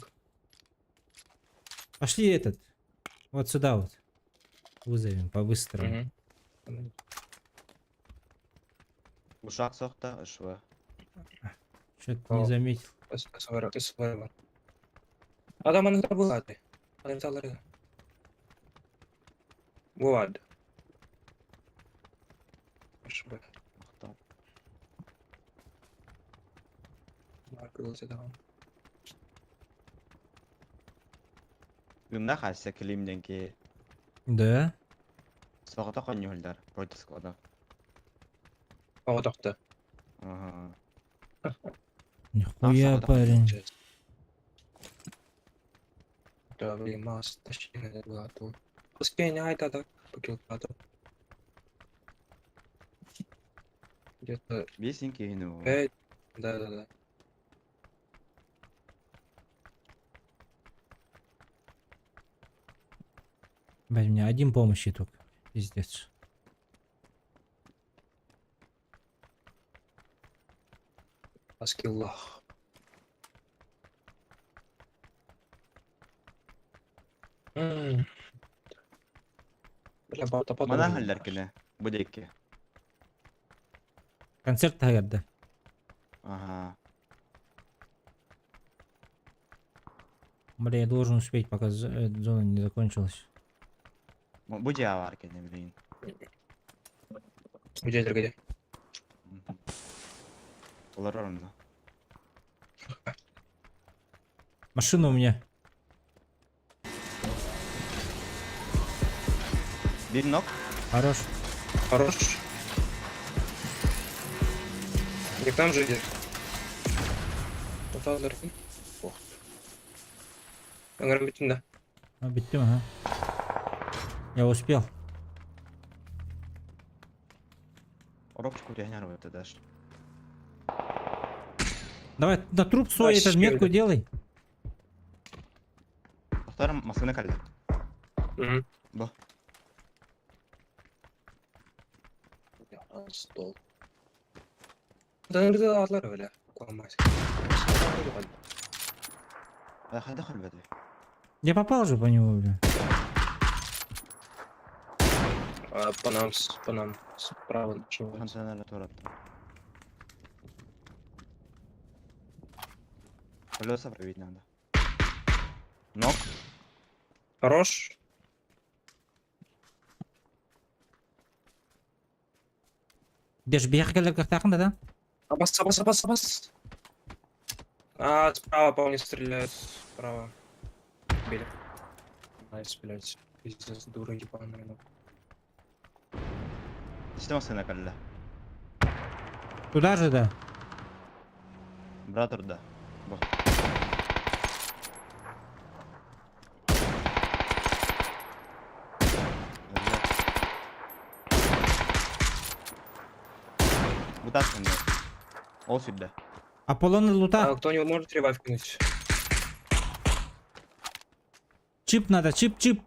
Пошли этот. Вот сюда вот. Вызовем по-быстрому. Мгм. Ушак сохта, шва. Что-то не О. заметил. СВР, СВР. Адам аны булады. Адам Булады. Швы. Махтал. Гымна хасса климден ки. Да. Соғыта қонюлдар. Против склада. Ага, Ага. Нихуя, Наша парень. Да, блин, мас, точнее, была тут. Пускай не айта так, покилкато. Где-то Бесенький, ну. 5, да-да-да. Блядь, у меня один помощи только. Пиздец. Аскиллах. М. Бля, балта потом. Мана халлар кene. Бу деки. Концерт да. Ага. Бля, я должен успеть, пока зона не закончилась. Бу жаа бар кene, блин. Где, где? Олар орында. Машина у меня. Бир нок. Хорош. Хорош. Не к нам же идет. Вот Ох. Аңарым биттим да. А, биттим, ага. Я успел. Коробочку регенер вот дашь. Давай на труп свой этот метку делай. Повторим, машина калля. Угу. Бо. Стол. Да, атлар öyle. Kullanmaz. Хайда халбады. Я попал же по нему, бля. А, по нам справа начинается. Контейнер турат. Колеса пробить надо. Нок. Хорош. Где ж бегали как так, да? Абас, абас, абас, абас. А, справа, по мне стреляют. Справа. Били. Найс, блядь. Пиздец, дура ебаная. ну. Что машина калля? Туда же, да. Братер, да. Бо. Бутасын да. Ол сүрдэ. Аполлону А лута. кто-нибудь может ревайв кинуть? Чип надо, чип, чип.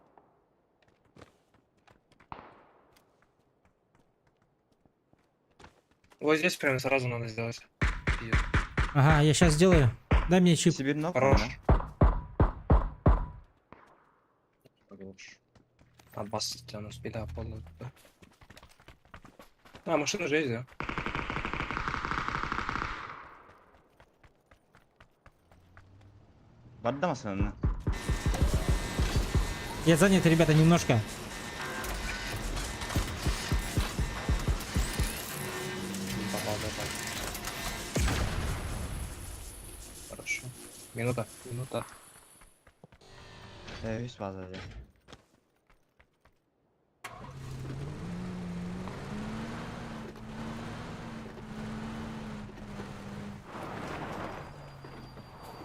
Вот здесь прям сразу надо сделать. Пиздец. Ага, я сейчас сделаю. Дай мне чип. Сибирь ног. Хорош. Хорош. Аббас, тебя нас беда, Аполлон. Да. А, машина же есть, да? Барда масына. Я занят, ребята, немножко. Не попал, попал. Хорошо. Минута, минута. Үс база дии.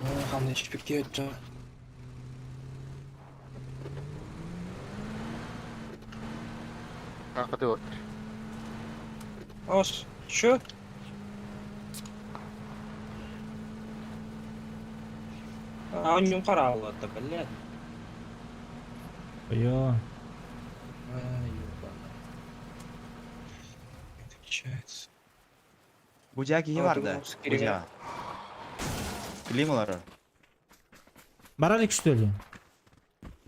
Ну, там чпикти. А, ты вот. Ос, чё? А, он не украл это, блядь. Ё. А, ебаный. Отвечается. Бу дьиэҕэ киһи А, бар ты да. думал, с Бу Кириллом. дьиэҕэ. Клималары. Баралик, что ли?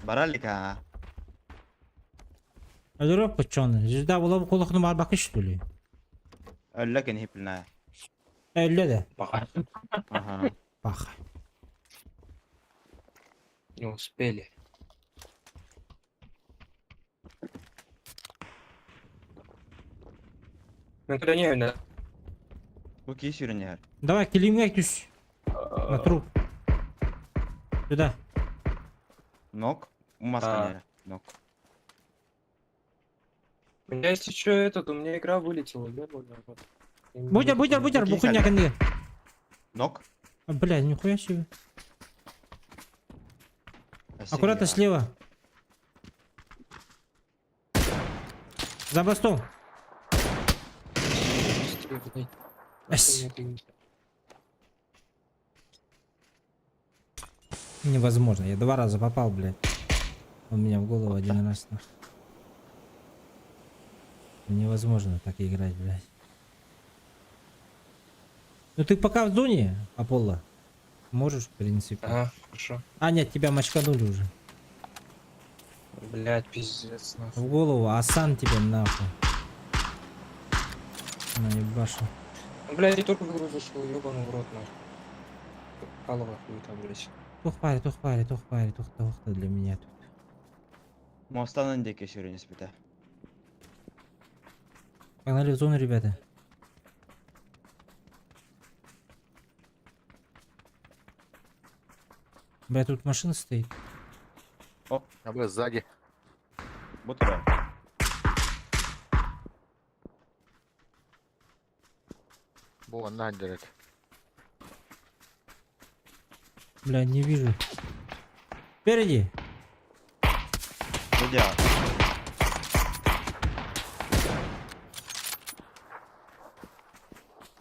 Баралик аа. Өлөрө пычоны. Звезда була колохну барбакы, что ли? Өллө кини хиплина. Öyle de. Пока. Аха. Bak. Не успели. Ну, когда не, да. Бу киһи сүүрэн иһэр. Давай, килимге түс. На труп. Сюда. Ног. Маска А. нere. Ног. У меня есть еще этот, у меня игра вылетела, я понял. Будер, будер, будер, Окей, бухуня кэнди. Ног. А, Бля, нихуя себе. Аккуратно слева. За мостом. Ась. Невозможно. Я два раза попал, блядь. Он меня в голову один раз. нахуй. Невозможно так играть, блядь. Ну ты пока в зоне, Аполло. Можешь, в принципе. Ага, хорошо. А, нет, тебя мочканули уже. Блять, пиздец, нахуй. В голову, а сам тебе нахуй. Наебашу. Ну, блядь, я только в игру зашел, ебаный в рот, нахуй. Халова хуета, блядь. Тух пари, тух пари, тух пари, тух тух для меня тут. Мостанын диэки сүүрэн испитэ. Погнали в зону, ребята. Бля, тут машина стоит. А вы сзади. Бу турар. Бу надерет. Бля, не вижу. Впереди! Бу дьиэҕэ.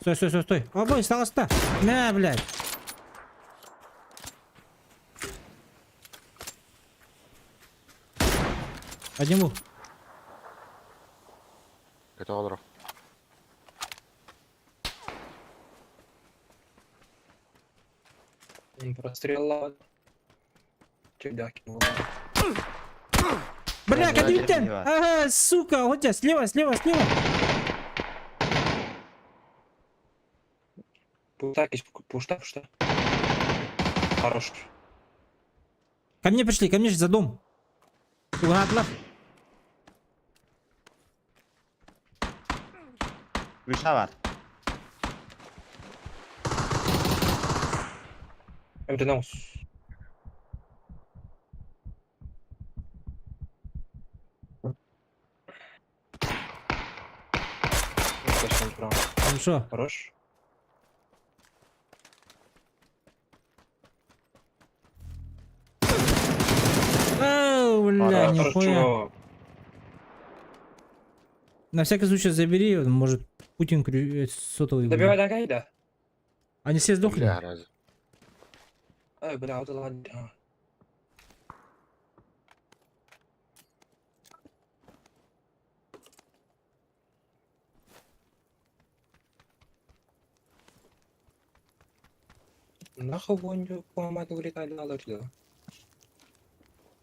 Стой, стой, стой, стой. Обой, стало ста. На, блядь. Подниму. Это олорор. Прострела. Тебя кинул. Бля, Сзади кабинтен! слева. Ага, сука, вот тебя слева, слева, слева. Пуста, пуста, пуста. Хорош. Ко мне пришли, ко мне же за дом. Угадлах. Выша бар. МТ-наус. Ну что? Хорош. Оу, бля, нихуя. Хорошо. На всякий случай забери, может Путин сотовый. будет. Добивай до гайда. Они все сдохли? Бля, раз. Ай, бля, вот ладно. А. Нахуй воню поломать вылетали на да?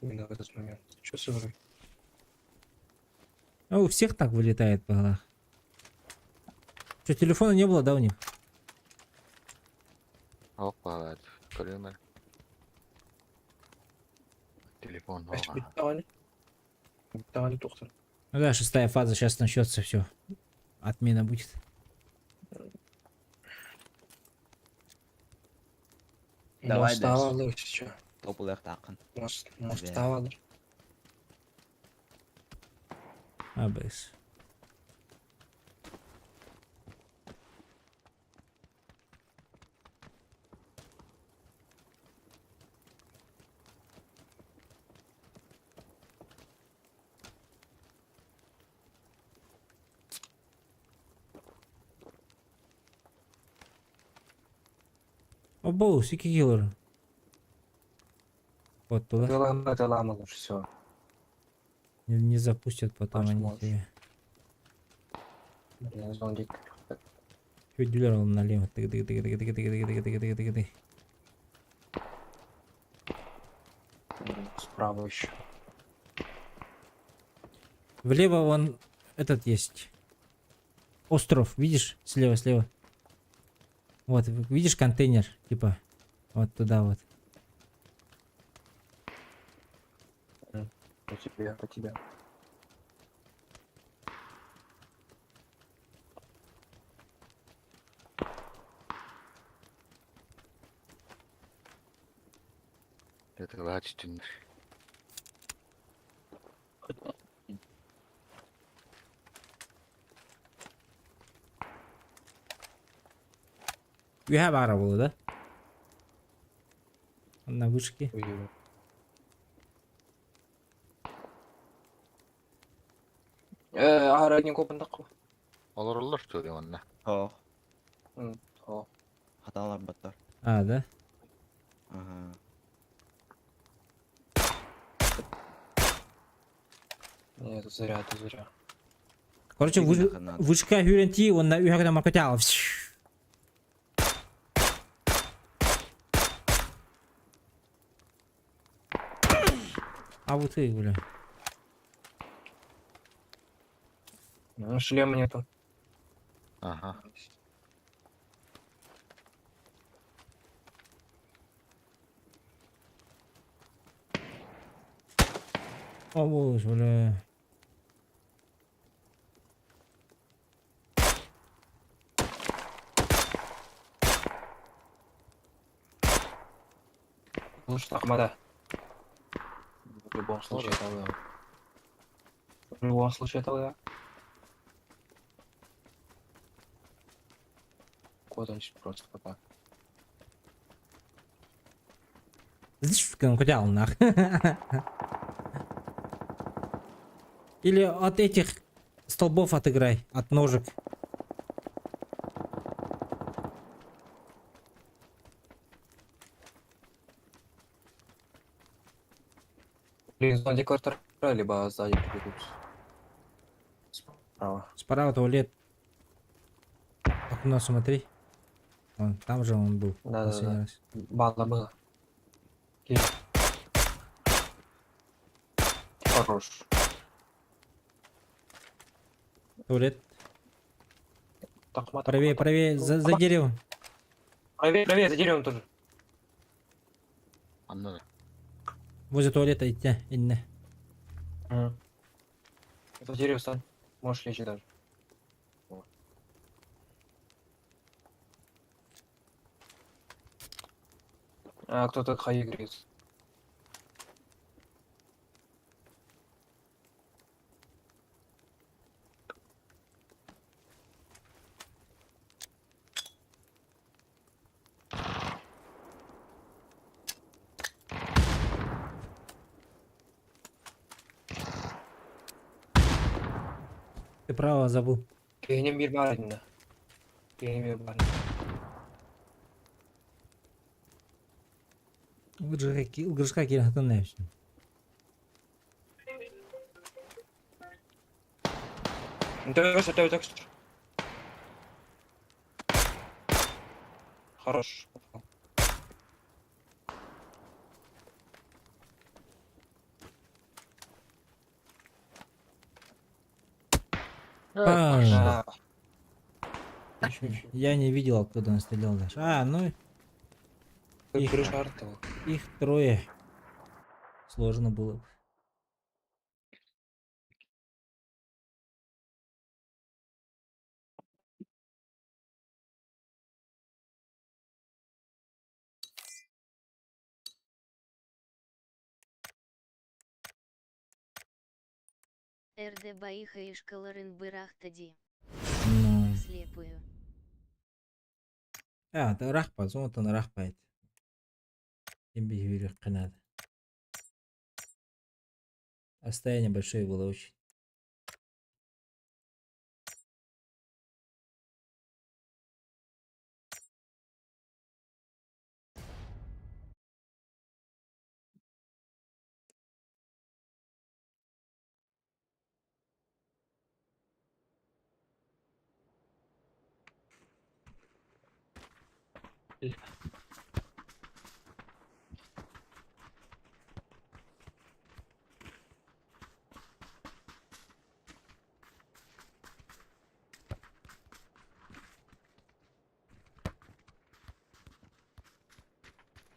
Именно в этот момент. Чё с игрой? А у всех так вылетает по головах. Что, телефона не было, да, у них? Опа, көрүмэр. Телефон Аш оға. битали. Битали доктор. Ну да, шестая фаза сейчас начнется, все. Отмена будет. Давай Мостава дальше. лучше, чё? Топлых тақын. Мост, Да. мостава. АБС. Обоу, сики киллер. Вот туда. Это лама лучше все. Не запустят потом Аж они можешь. тебя. Блин, зондик. Чуть дилер налево. Тык тык тык тык тык тык тык тык тык тык тык. Справа еще. Влево вон этот есть. Остров, видишь? Слева, слева. Вот, видишь контейнер, типа. Вот туда вот. По тебе, по тебе. Это лачтин. Үһэ баара буолла, да? На вышке. Ой-ой. Ара не копын такой. Олороллор что ли онна? О, О. хаталар баттар. А, да? Ага. Нет, это зря, это зря. Короче, Иди нахрен надо. вышка хүрэн ти, онна үһэ гына маркотял. А вот и, бля. Ну, шлема нету. Ага. О, боже, бля. Лучше Ахмада. В любом случае это я. В любом случае это я. Кот он просто пока. Знаешь, хотел нах. Или от этих столбов отыграй, от ножек. Блин, зонди квартира, либо сзади прибегут. Справа. Справа туалет. Окно смотри. Вон, там же он был. Да-да-да. последний раз. Бала было. Окей. Хорош. Туалет. Тахма, Правее, тахма, правее, за Опа. деревом. Правее, правее, за деревом тоже. Анна. Возле туалета идти, инне. За дерево стань. Можешь лечь даже. Вот. А, кто-то хаи грыз. Ты право забыл. Киһини биир баар иннэ. Киһини биир баар. Ылгырышка киирэн сытан эбит. Да, да, да. Хорош. Попал. А, А, я не видел, откуда он стрелял даже. А, ну ты их, крыша артовал. их трое. Сложно было бы. РД Баиха и Шкаларын Бырахтади. Ну. Слепую. А, это рахпа, зонтан рахпайт. Надо. Расстояние большое было очень.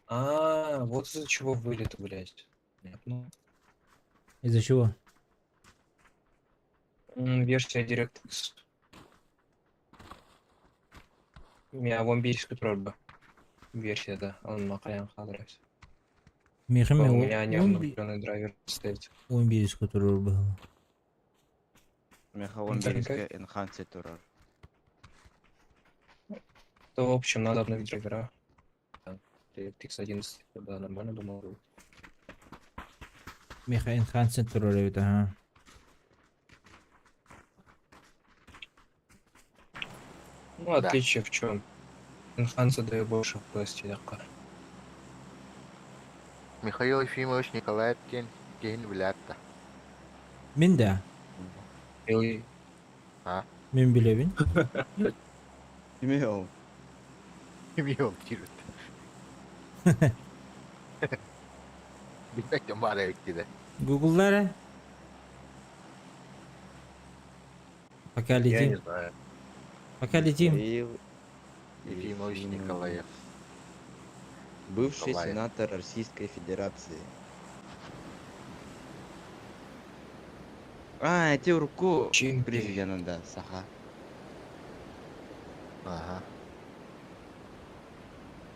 А, вот из-за чего вылет, блядь. Понятно. Из-за чего? Версия DirectX. У меня вампирская прорва. Версия, да. Он на хадрас. Михами У меня не обновленный драйвер стоит. Он который был. Меха он Интернет. Enhanced турар. То, в общем, надо обновить драйвера. Да. DirectX 11, да, нормально думал. будет. Миха Enhanced турар ага. Ну, отличие в чем? Enhanced дает больше FPS, такая. Михаил Ефимович Николаев день день билетта. Мин да. Или А? Мин билебин. Имел. Имел тирут. Билбэттим баар эбит Гуглдара. Пока я не летим. знаю. Пока летим. Михаил Ефимович Николаев. Бывший Николаев. сенатор Российской Федерации. А, эти руку Чем президента, да, Саха. Ага.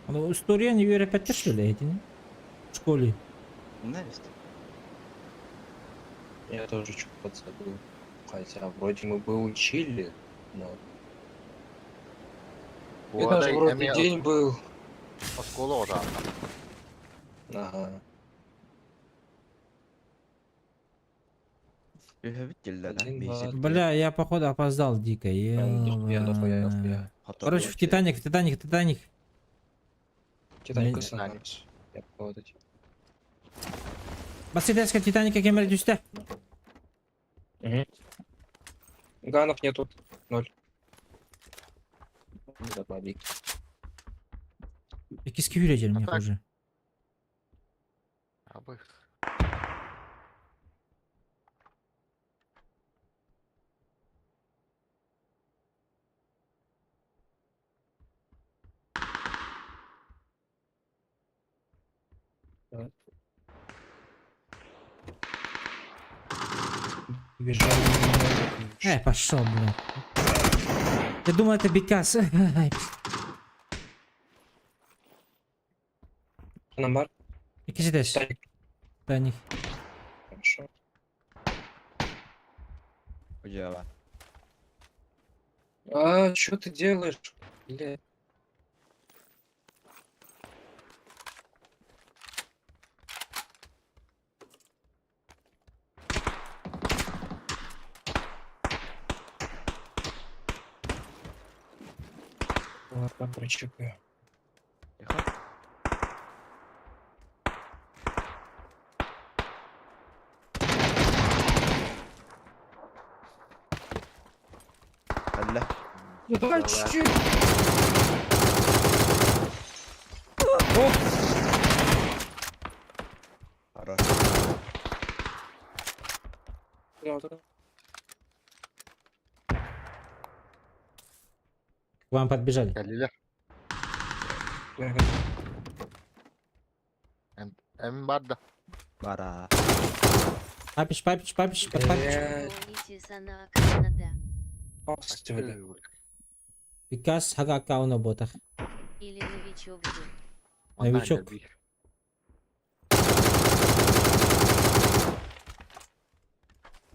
Ну, история не верю, что ли, эти, не? В школе. Нравится? Я тоже что-то подзабыл. Хотя вроде мы бы учили, но... Это же вроде день был. Оскола ота. Ага. Один, два, Бля, я походу опоздал дико. Дохуя, дохуя, дохуя. Короче, в Титаник, в Титаник, в Титаник. Титаник Титаник. Я вот эти. Баситеска Титаника кемер түсті. Угу. Ганов нету. Ноль. Забавик. Иккиски хүрежер А мне так. уже. Абы. Бежали. Пошел, бля. Я думал, это Бекас. Намар. Иккиситес. Титаник. Титаник. Хорошо. Удела. А, что ты делаешь? Бля. Ладно, прочекаю. Тихо. Ну давай чуть-чуть. Хорош. Да, вот это. К вам подбежали. Кэллилэр. Я Эм бар да. Бара. Папич, папич, папич, под папич. Блядь. Помните сана Канада. Господи. Пикас хага аккаунта ботах. Или новичок был. Новичок.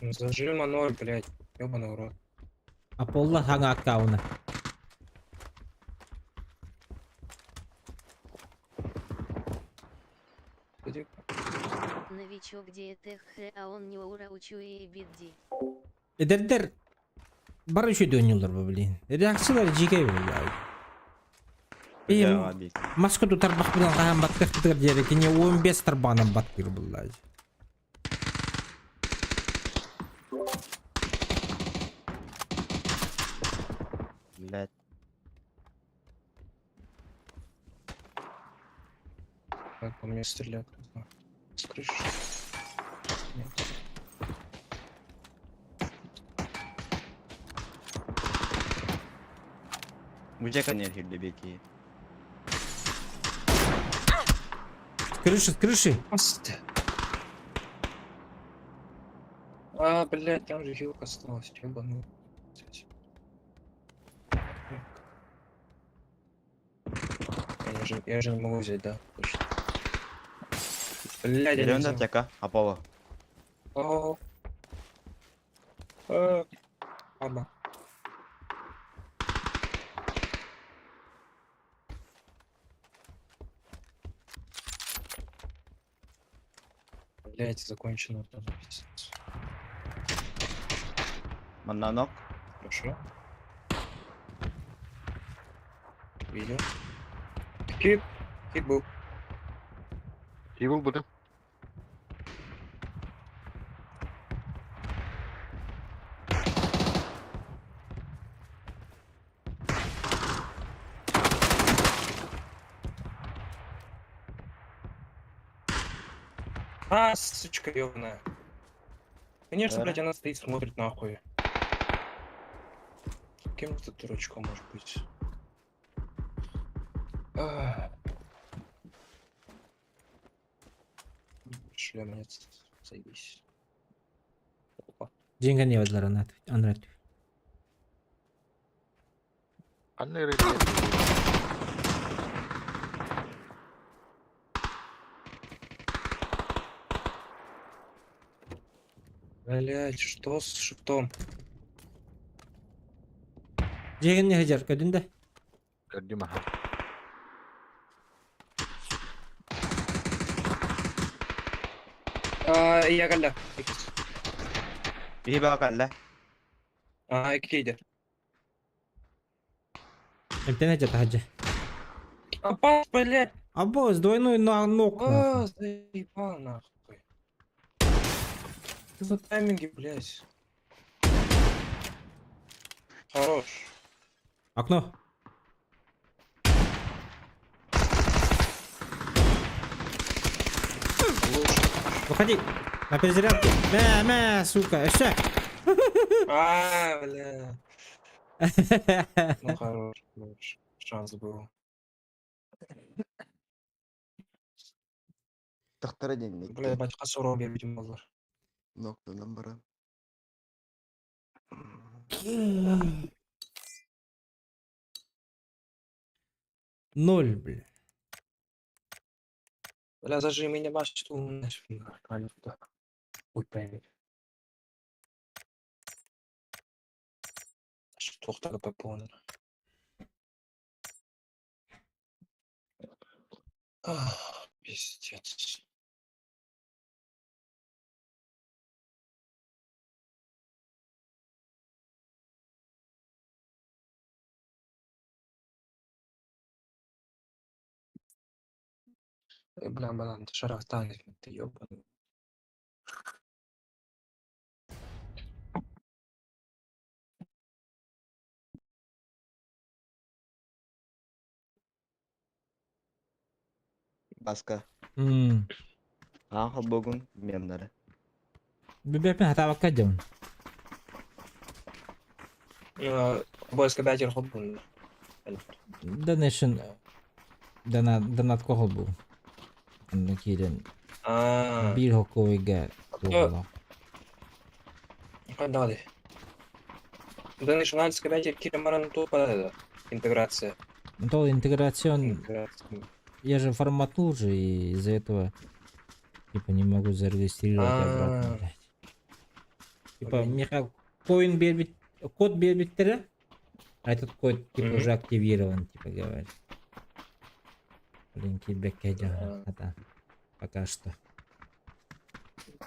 Зажима ноль, блядь. Ёбаный в рот. Аполло хага аккауна. Иди. Новичок ДТХ, а он не ура учу и бидди. Эдэрдэр бары үчүгэй оонньууллар бу блин. Реакциялар дьиикэй бля. Бля, бит. Маска тарбахпынан хаһан баттыахпытыгар диэри кини 15 тарбаҕынан баттыыр буолла. Блядь. Так, по мне стреляют. не знаю. С крыши. Нет. Где конец беки? С крыши, с крыши. Господи. А, блядь, там же хилка осталась, ёбаный. Я же не могу взять, да? Точно. Блядь, я не Берем взял. аптека, Аполло. О. Ладно. Блять, закончено. там, пиздец. Мананок. Хорошо. Видел. Кип. Кип был. Кибыл будем. А, сучка ёбаная. Конечно, Да. блядь, она стоит, смотрит нахуй. Кем это дурачком может быть? Ах. Шлемнец, заебись. Опа. Деньги не бардылар анрат. Анны рейд. Блять, что с шифтом? Деньги не хадьар, көдүн да. Көрдүм аха. А, я галя. Икс. И бакалла. А, икейде. Эмтэн хадьар хадьар. Опа, блять. Або, с двойной на ног. А, нахуй. заебал нахуй. Что за тайминги, блять? Хорош. Окно. Лучше. Выходи. На перезарядке. Мә, мә, сука. Все. А, бля. Ну хорош, хорош. Шанс был. Тахтара день. Бля, ебать, хасуром я, видимо, был. Ноктанан баран. Ноль, бля. Бля, зажи меня баш, что у меня туда. Ой, пойми. Что так понял. Пиздец. Бля, банан, ты шарах танет, ты ёбаный. Баска. М. Аан холбогун мемнары. Билбэппин хатаабакка дьон. Бойска бәтер холбун. Donation донат донатка холбуу. Онно киирэн А, биир хоккойга туолла. Дали. Donation бәтер кирен баран тупа интеграция. То интеграцион Интеграция. я же форматнул же и из-за этого типа не могу зарегистрировать обратно, А. блядь. Типа Блин. миэхэ коин биэрбит код биэрбиттэрэ, а этот код типа Мгм. уже активирован, типа говорит. Блин, киирбэккэ А. это пока что.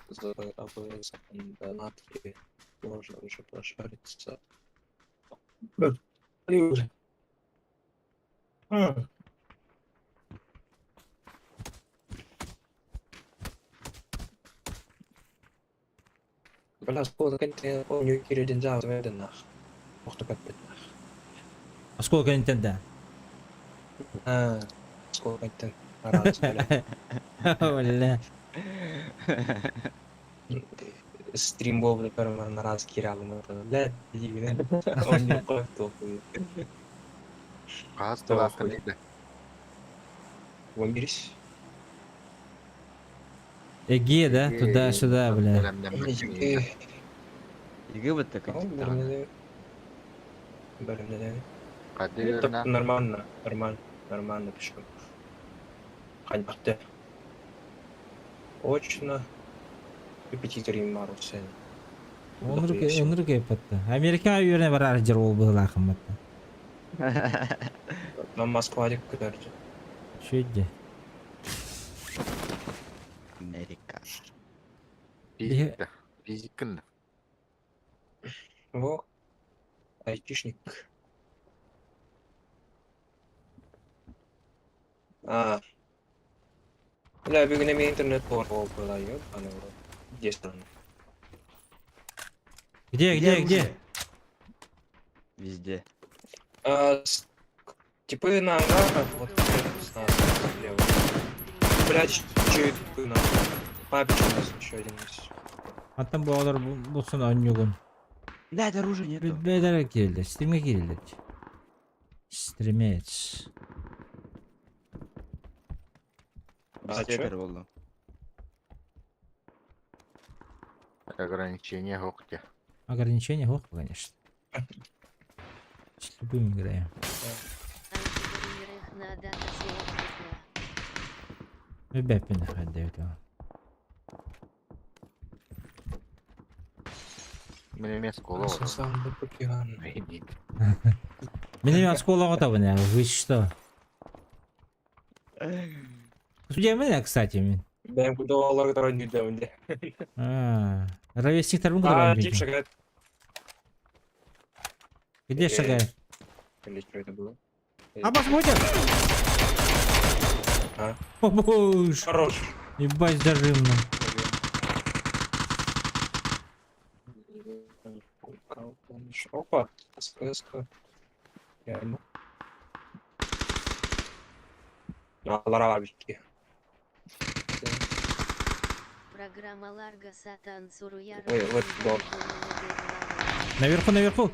За АБС донатки можно уже прошариться. Уже. А. Бля, сколько ты помню, Кирилл нах. Ух ты, как нах. А сколько Nintendo? А, сколько ты раз, бля. Бля. Стрим был, например, на раз Кириллом. Бля, дивно. Он не толкует. Хас Тоҕо тылаахтан хуй. иде. Вамирись. Эге, да? Туда-сюда, бля. Иге бытта кантиктаҕына. Это нормально, нормально, нормально пишу. Ханьбарте. Очно. Репетитор Марусен. Оннук эппэтэ. Америка үөрэнэ барар дьэр ол быһыылаахым Нам Москва дик көтөрдү. Шүйде. Америка. Физикта. Физикын. Во. Айтишник. А. Бля, бүгүн эми интернет бар болуп калай, аны Где страна? Где, где, где? оружие? Везде. А, типы на ангарах, вот с нас слева. Блять, че это на Папич у нас еще один есть. Аттан буолар булсын онньугун. Блядь, оружия нету. Бэдэрэ киирдэ, стримге киирдэ. Стримец. А, чё? Бестер болду. Ограничение хокте. Ограничение хох, конечно. С любым играем. Антигримерых надо съемки. Билбэппин хадды это. Мин эмиэ оскуола Сам покиган. Мин оскуолаҕа табын, вы что? Где меня, кстати, мин? Бэм куда алар который не дәүндә. А, ровесниктарбын А, көрөн тип шагает. Где шагает? Или что это было? А посмотрим! А? О, боже! Хорош. Ебать, зажимно. Опа, СКС. Реально. Алара бар битти. Программа Ларго Сатан Суруяр. Ой, вот дом. Наверху, наверху.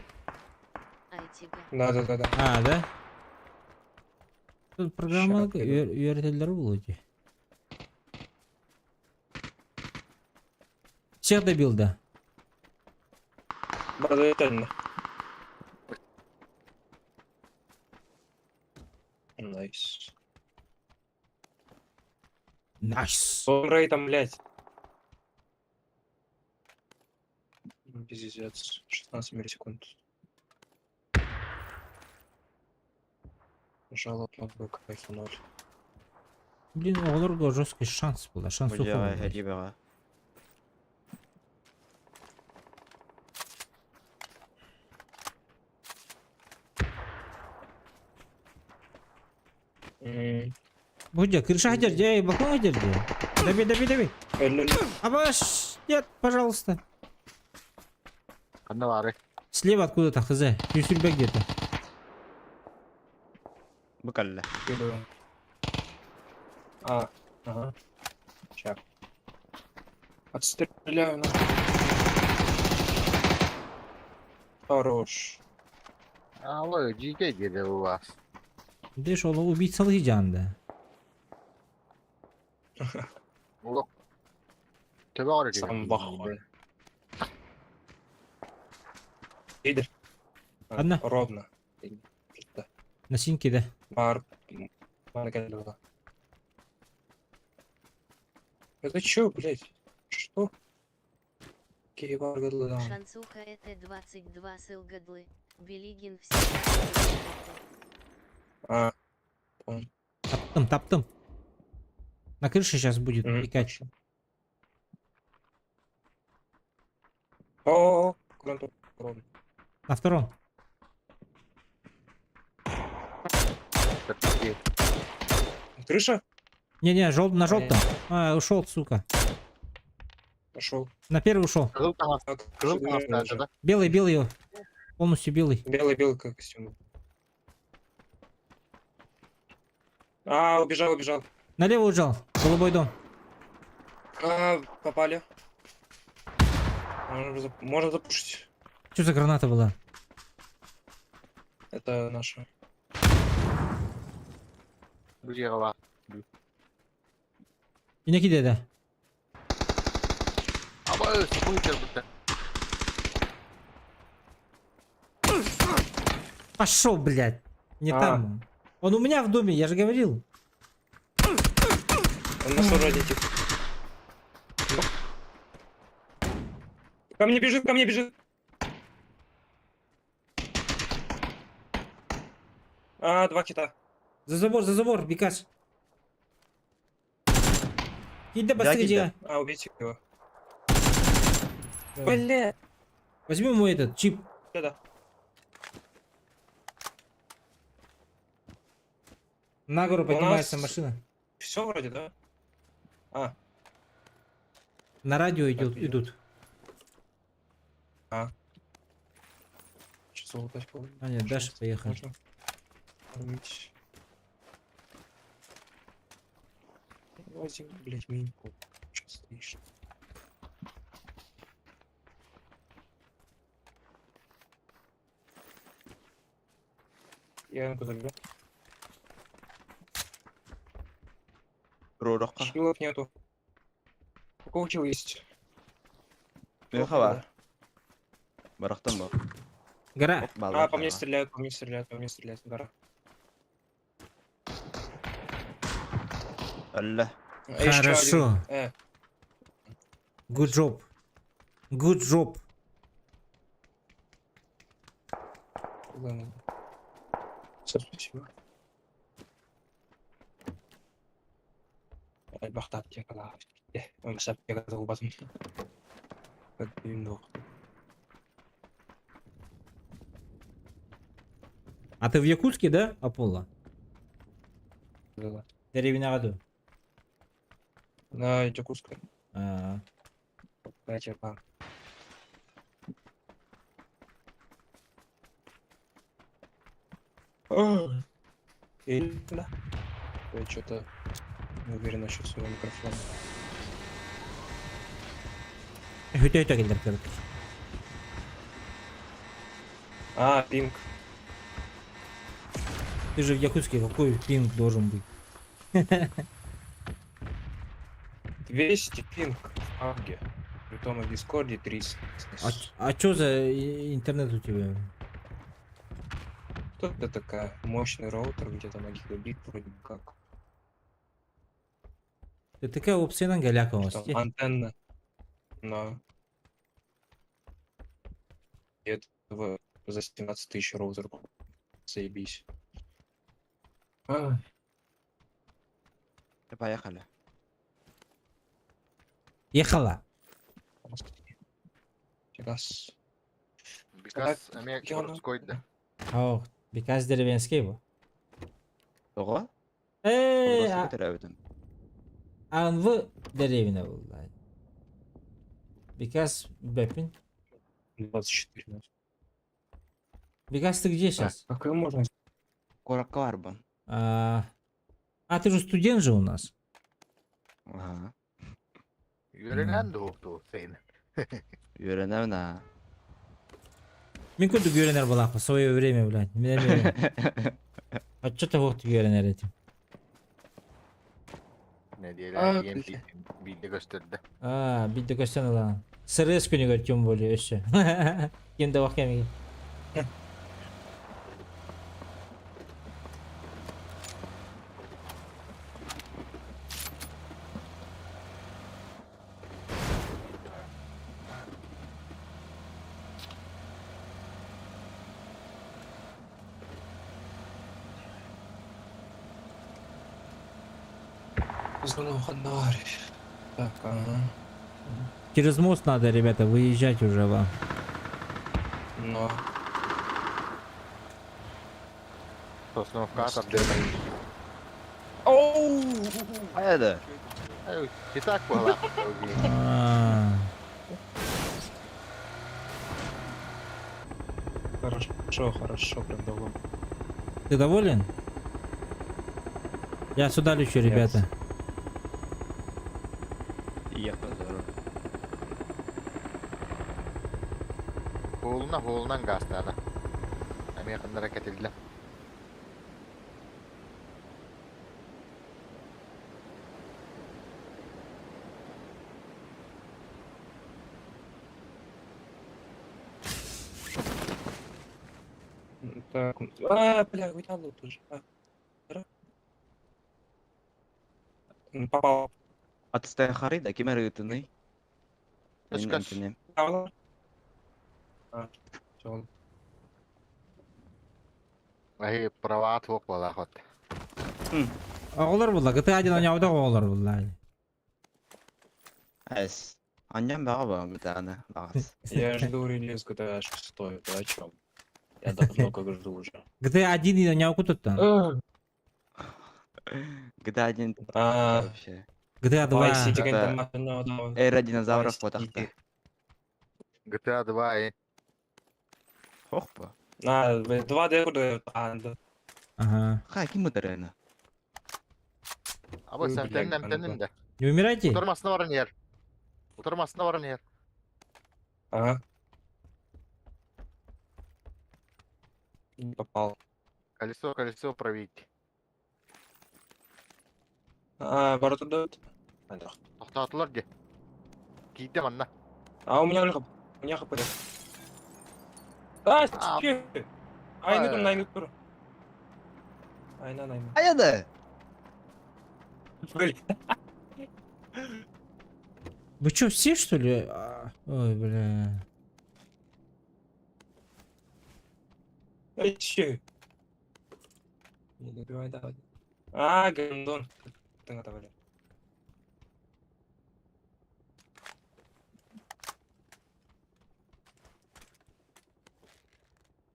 Айтига. Да, да, да, да. А, да? Тут программа Ща приду. үөрэтэллэр буолуо Всех добил, да? Бразительно. Найс. Найс. Рей там, блядь. Пиздец. 16 миллисекунд. Жалоб на кайфу ноль. Блин, оҕолорго жесткий шанс был, шанс Бу ухуй. дьиэҕэ, М, Будя, крыша держи, эй, балкон держи. Добей, добей, добей. Абаш, нет, пожалуйста. Ханна баарый? Слева откуда-то, хз. Юсюльбек где-то. Бу кэллэ. Иду. А, ага. Ща. Отстреляю на. Хорош. Алло, дьиикэй диэри у вас. Деш ол убийцалыы дьаанда. Олох. Төбө эрэ Сам плохой. Лидер. А, Одна. Ровно. Да. На синьке да. Бар. Бар Это чё, блядь? Что? Киевар Шансуха это 22 сылгадлы. Белигин все. А, Таптым, таптым. На крыше сейчас будет Мгм. пикач. О, куда ровно. На втором. Крыша? Не-не, жел... на желтом. А, ушел, сука. Пошел. На первый ушел. Кызыл таҥас, Так, кызыл таҥас да? Белый, белый. его. Полностью белый. Белый, белый как костюм. А, убежал, убежал. Налево ужал. Голубой дом. А, попали. Можно, можно запушить. Что за граната была? Это наша. Бу Инеки деда. Аба, супер бутта. Пошел, блядь. Не А. там. он. Он у меня в доме, я же говорил. Он на 41 тип. Ко мне бежит, ко мне бежит. А, два кита. За забор, Бикас. Иди быстрее. кида. А, убейте его. Бля. Возьми мой этот чип. Да-да. На гору У поднимается нас- машина. Все вроде, да? А, На радио идет, идет. идут. сейчас залутать по- А нет, дальше поехали. Можно. Кормить. Возьми, блять, миньку. Че стоишь? Я МК заберу. Ророкка. Хилов нету. У кого хил есть? Меха бар. Барахтан бар. Гора. А, по мне стреляют, по мне стреляют, по мне стреляют. Гора. Алла. А, ещё один. Хорошо. Good job. Good job. Ладно. Всё, спасибо. Бахтат А ты в Якутске, да, Аполло? Деревня Аду. На Якутске. А, Дайте, Да. Я что-то не уверен насчет своего микрофона. Өтө-өтө келдер көрүк. А, пинг. Ты же в Якутске, какой пинг должен быть? 200 пинг в PUBG. Притом и в Дискорде 300. А чё за интернет у тебя? Что это такая? Мощный роутер где-то на гигабит вроде как. Ты такая опция голяка у вас. Там антенна. На. И этого за 17 тысяч роутер. Заебись. А, Поехали. Ехала. Раз. Бикас эмиэ городской да. Ох, бикас деревенский бу. Ого. Э, Э, а... АНВ деревня была. Бикас Бепин. 24 минуты. Бикас, ты где сейчас? Как ее можно? Куракка барбын. А, а ты же студент же у нас. Аха. Үөрэнэн дуһуктуу сен. Үөрэнэбин аа. Мин курдук үөрэнэр буолаахпын, свое время, блядь. Мин эмиэ Оччо тоһуохтук үөрэнэр этим. Нэдиэлэ А, ийэм блядь. биирдэ көстөрдө. Аа, биирдэ көстөн ылаҕын. Сырыыс күнүгэр тем более өссө. Ким да кэмигин. Так, ага. Через мост надо, ребята, выезжать уже вам. Но. Сосновка атардырмай. Оу! Хайа да. И так была. А, Хорошо, хорошо, прям доволен. Ты доволен? Я сюда лечу, ребята. Ехал здорово. Холуна холунан гастана. Эмиэ ханнара кэтиллэ. Так, а, бля, у меня лут уже. А. Попал. Атыстай харый да ким эрэ ыытыный? Мин Көс-көс. эмтэнем. А, всё. Аһы права туох буолаахот. Оҕолор булла, GTA один оонньообутах оҕолор булла. Эс. Анньан баҕа ба бытаана баҕас. Я жду релиз GTA 6, это о чем? Я давно как жду уже. GTA 1 оонньообуккут. GTA 1 А, вообще. GTA 2. Vice City Это- ну, да. Эра динозавров Vice потахта. City. GTA 2 э. Хохпа. А, 2D куда анда. Ага. Ха ким ыдарына? Аба Ой, сен блядь, теннем да. Не умирайте. Утармасына баран ер. Утармасына баран ер. Ага. Не попал. Колесо, колесо править. А, ворота дают? А, да. Тоқтатылар де. Кийтем анна. А у меня хп. У меня хп. А, А, че? Айны а. тур, найны тур. Айна, найна. Хайа да. Блин. Вы что, все что ли? А, Ой, бля. Ай, че? Не добивай, давай. А, гондон. Ты надо,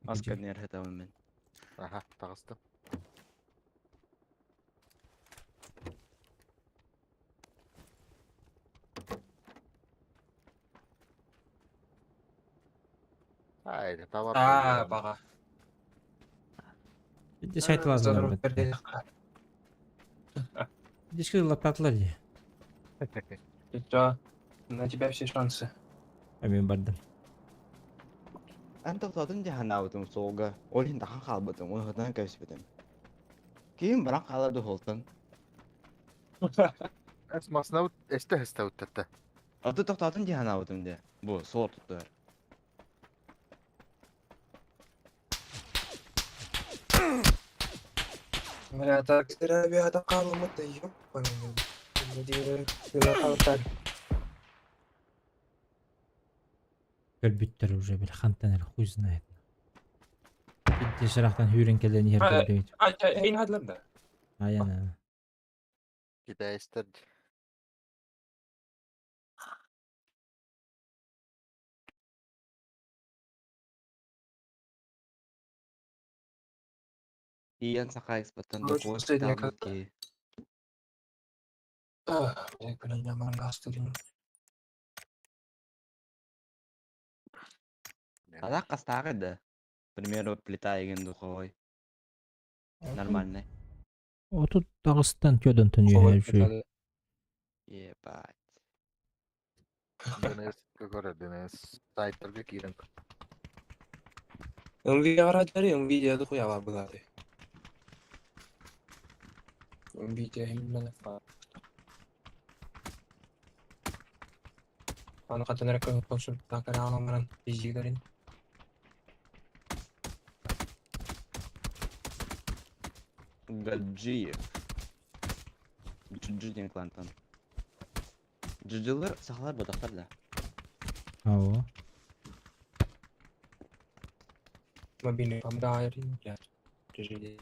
Маска нер это мен. Аха, тағыстым. Айда, товар. А, баға. Здесь айтылазыңдар. Здесь лаптатылар де. Всё, на тебя все шансы. А мен бардым. Эн тоқтадым де ханаабытым суолга. Ол иһин тахан хаалбытым, уһутан кэбиспитим. Киин баран хаалар дуһултан. Эс масына эсте эсте уттатта. Аты тоқтадым де ханаабытым де. Бу суол туттар. Бля, так, ребята, қалым это ёбаный. Көрбүттер уже, бля, хантан хуй знает. Бидде шырақтан хүрен келен ер А, көрбейт. А, эйн хадлар да. Аяна. Китайстер. Иэн саха экспоттан Короче, докуот последняя таабыт карта. ки. Бля, бля, няман гастырин. Ада кастагы да. К примеру, плита еген духовой. Нормальный. Отут тағыстан көдөн Холод түнүйе. Ебать. ДНС көрөр ДНС сайтарга киирэн Nvidia Nvidia дохуя баар. Nvidia именно Аны хатан эрэ консультация баран физиклерин. Гаджиев. Джиджи диэн клантан. Джиджилер сахалар ботахтар да. Ау. Мобильный помдайрин, блядь. Тяжелее.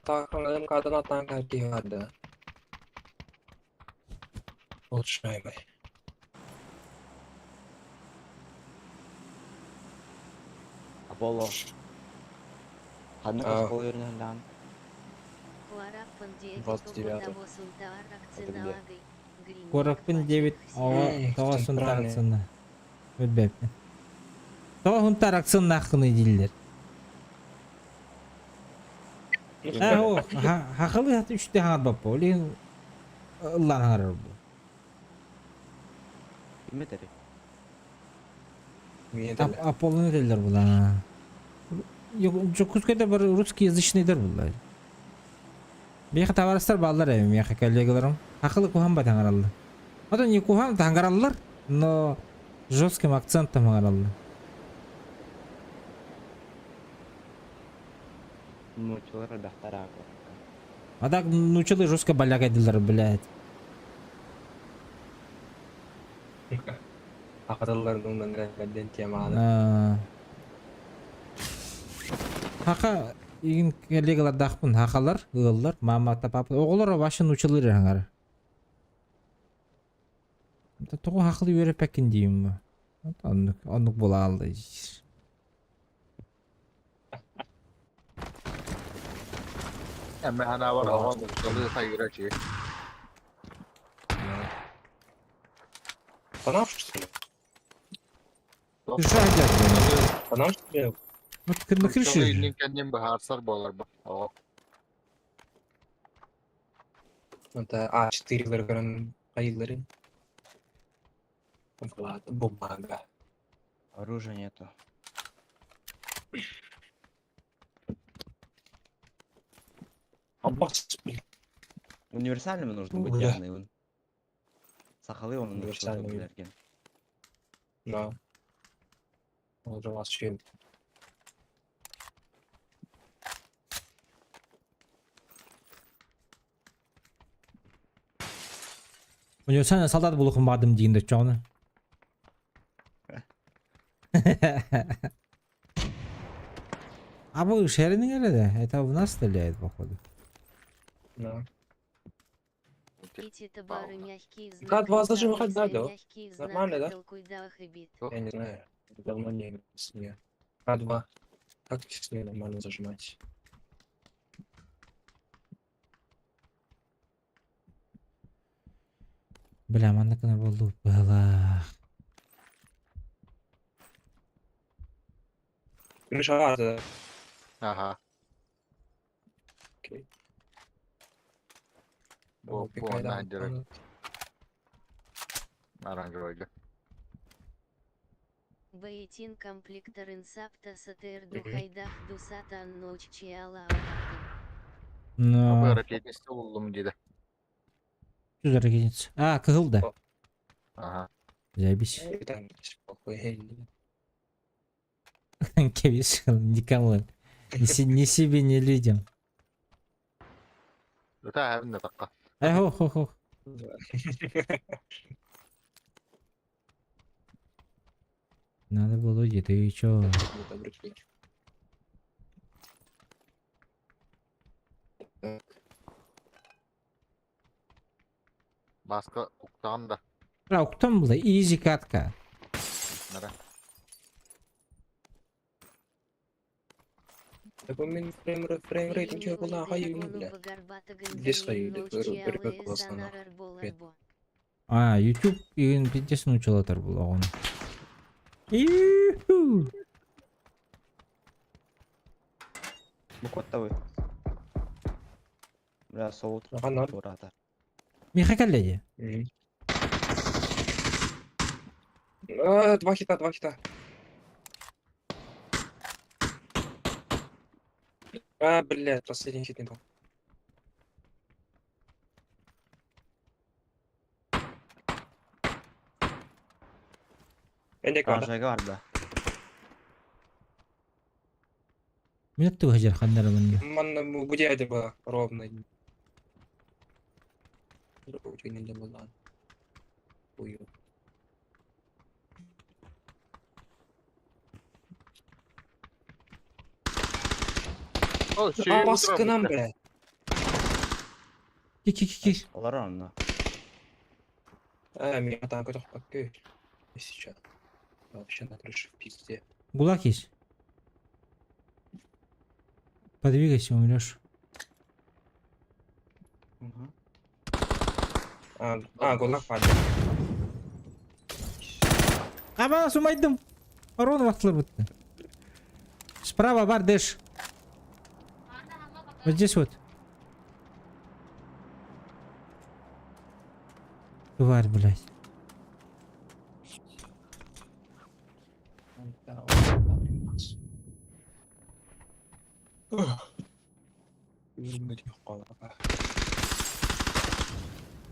Так, кадана танка киһи. Улучшаемый. Аполло. Ханнык А. оскол өрүнэн Куараппын 29-й. Это где? Куораппын диэбит оҕо М, тоҕо сунтаар центральный. акценна. Билбэппин. Тоҕо хунтаар акценнааххыный дииллэр. А, о, хахалы хаты үсте хаҥарбаппа. Ол иһин ыллаан хаҥарар бу. Ким этэрий? Аполлону этэллэр була. Дьокуускайда бар русскоязычныйдар булла. Биэхэ табаарыстар бааллар эми миэхэ коллегаларым. Хахалы куһаҕан хаҥараллар. Ото не куһаҕан хаҥараллар, но жестким акцентом хаҥараллар. Нууччалар элбэхтэр аакка. А так нууччалыы жестко балякайдылар, блядь. Акадаллар бэрден теманы. А. Хака игин коллегалардаахпын хахалар, ыаллар, мама та папа. Оҕолор вообще нууччалыы хаҥар. Тоҕо хахалы үөрэппэккин диим. Оннук, оннук буолаалла. Эмме ханаабар оҕо нууччалыы хайыра чи. По нам, что ли? Ты что хотят, блин? По нам, что ли? Вот на крыше Нууччалыы же. иннин кэннин быһаарсар буолар бу. Оҕо. Это А4 ларган айылларын. Влад, бумага. Оружия нету. А бакс, блин. Универсальным нужно быть Бля. явно. Сахалы он Универсальный. Универсальный. Да. Он же у вас чем? Универсальный солдат буолуохпун баҕардым диин дочоҕуна. А вы шеринг да? Это в нас стреляет, походу. Да. Эти табары мягкий знак. К2 зажимать Сая надо. мягкий знак Нормально, да? толкуйдах и бит. Я не знаю. Давно не играл с ней. К2. Как с ней нормально зажимать? Бля, манна кына болду была. Крыша да. Ага. Окей. Бу бу онна Оранжевый. Баитин комплектор инсапта сатэр Мгм. духайдах дусата ночь чиала Но... Бу ракетница буллум диде. Что за ракетница? А, кыһыл да. Ага. Заебись. Там плохой. Кебис, никому. Ни ни себе, ни людям. Это әбін таққа. Ай, хо, хо, хо. Надо было где ты чё? Басқа уктан да. А, уктан было, изи катка. Нара. Да мин фреймрейт ничего была хайы бля. Здесь хайы бір классно. А, YouTube игин пиздец научилатар был оҕону. Иху! Бу куоттабый. Бля, сол Ахан турата. Миха кэллэ дии. А, два хита, два хита. А, блядь, последний хит не дал. Эндек баар. Гаражга бар да. Мин туга жер ханнара манна. Манна где это было ровно. Была. Хую. О, А, баскынан, блядь. Ки ки ки ки. Олар онно. А, меня там какой-то хоккей. Сейчас. Вообще на крыше в пизде. Гулаг есть. Подвигайся, умрешь. Мгм. А, гулаг падает. Ама сумайдым. Ворон вахтылар бутты. Справа бар дэш. Вот здесь вот. Тварь, блядь.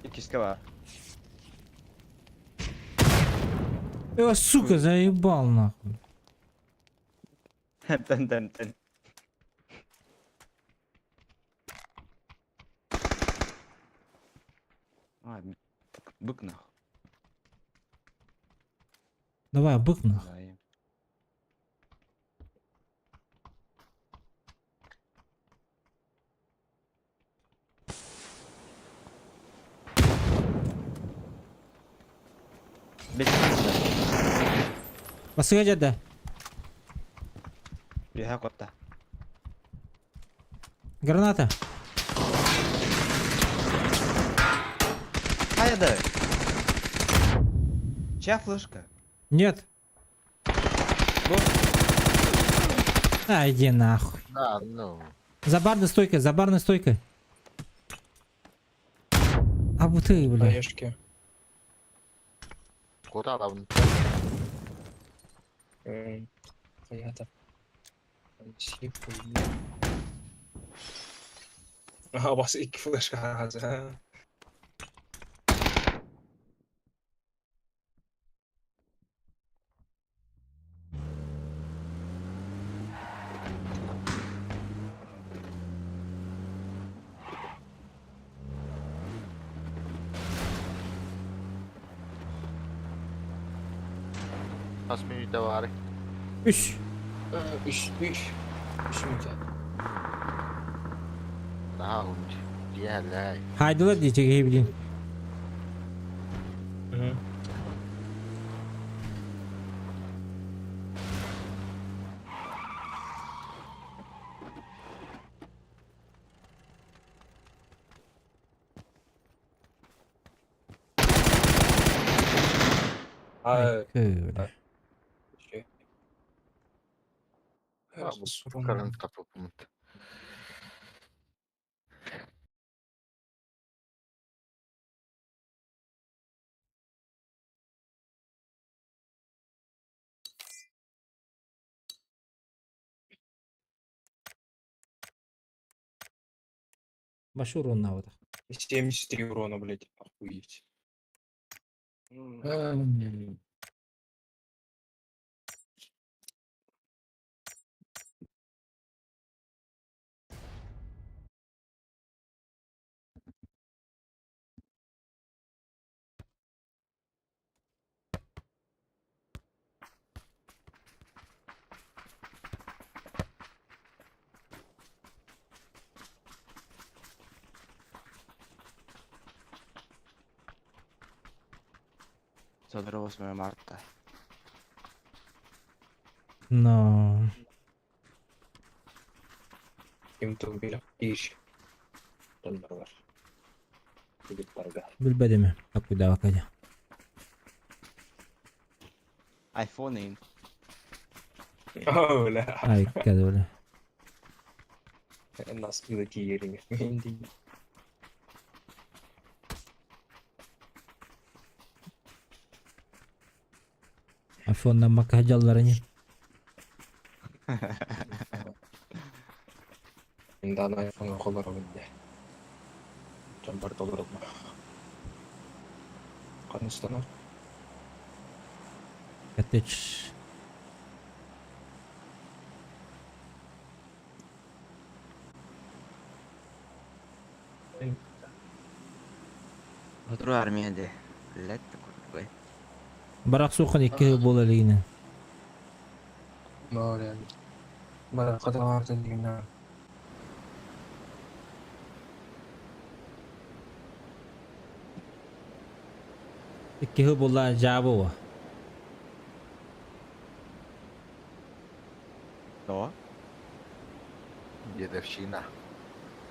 Иккискэ бар. Сука, заебал нахуй. Тен тен тен. А, бык нахуй. Давай, бык нахуй. Да, и- Бес Басыга жада. Биһа котта. Граната. Хайда. Чья флешка? Нет. А, иди нахуй. Да, ну. За барной стойкой, за барной стойкой. А ты, бля. Хаешки. Куда там? Понятно. Ага, у вас икки флешка газа. Хас минута бар. Үш. Үш, үш. Үш минут. Наха хунч. Диэлэй. Хайдылар дии блин. А, Бля. Карын тапыпмыт. Башы урон навыда. 73 урона, блядь, охуеть. Сотору 8 марта. Но. Ким убили. Ищ. Доннорлар. Билбэт Билбэтим. Такуйдаабакка дьэ. iPhone in. О, бля. Ай, кадоля. Нас киирими. Айфоннан макка дьалларыни. Дан айфон холор бинде. Жамбар доллар. Каныстана. Коттедж. Сотору армия де. Блядь, такой. Барак сухан икки буола илигинэ. Но реально. Бара каталарды дигән. Икки буола жабова. То? Дедовщина.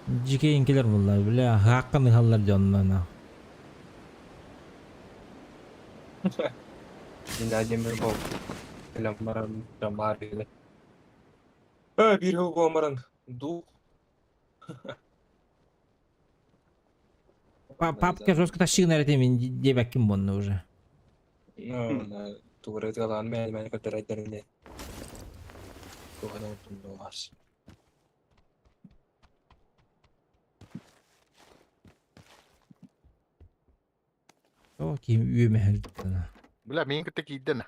Дьикейин кэлэр буолла, бля, хааккан ыһаллар дьонно. Инде один бер бол. Ламаран, ламар. Бир хыл баран. Дух. Папка жестко тащигын эрэтэ мин диэбэккин буонна уже. Ну, на тугры галан мен мен көтөрөйдөрүнэ. Тугана туннулас. О, ким үөмэһэр. Бля, мин кытта киирдин.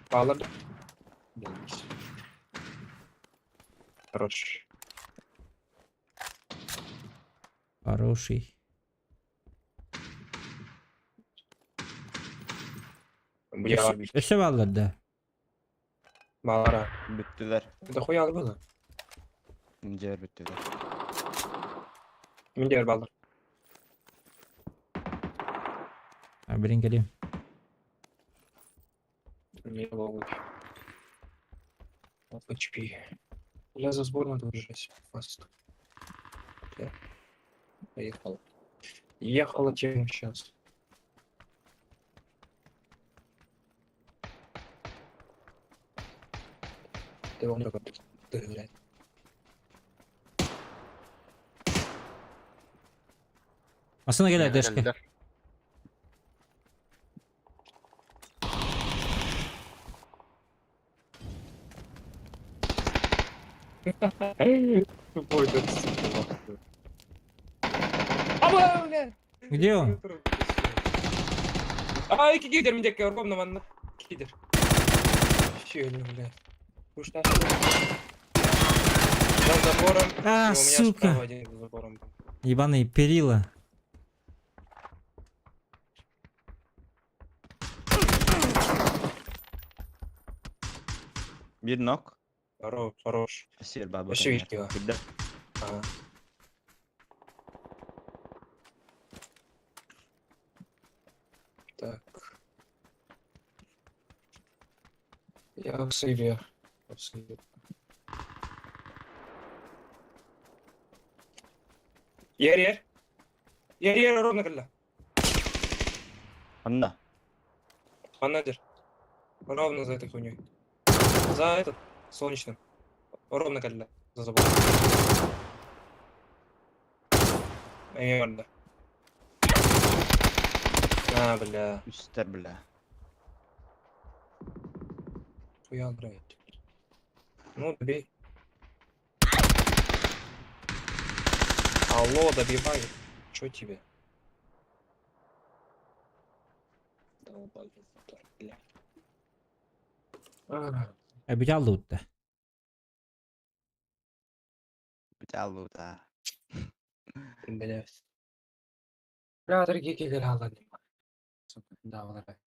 Балар. Хорош. Хороший. Бля, Өссө бааллар да. Балара. Бүттүлэр. Да хуя было. Дьэр бүттүлэр. Миндер балар. А, Билин кэлиим. Не ловит. HP. Я за сбор надо выжить. Фаст. Поехала. Ехала тема сейчас. Ты вон такой, ты, блядь. Массыына кэлэр дэшке. Тупой этот, сука. Аба, бля! Где он? А, кидер миндекке ровно манна. Кидер. Щель, бля. Уж наш. За забором. А, И у меня сука. справа один за забором. Ебаные перила. Биир knock. Хорош, хорош. Сир баба. Вообще видео. Кирдэ. Ага. Так. Я в сейве. В сейве. Ер, ер. Ер, ер, ровно кэллэ. Анна. Анадер. Ровно за этой хуйней. За этот, солнечным. Ровно кэллэ. За забор. Эмиэ А, бля. Үстэр бля. Хуя блядь. Ну, добей. Алло, добивай. Чё тебе? Долбоёб, бля. А, Обещал лут-то. Бүтэ да. Блядь. Бля, дорогие кигер Сука, да, вот опять.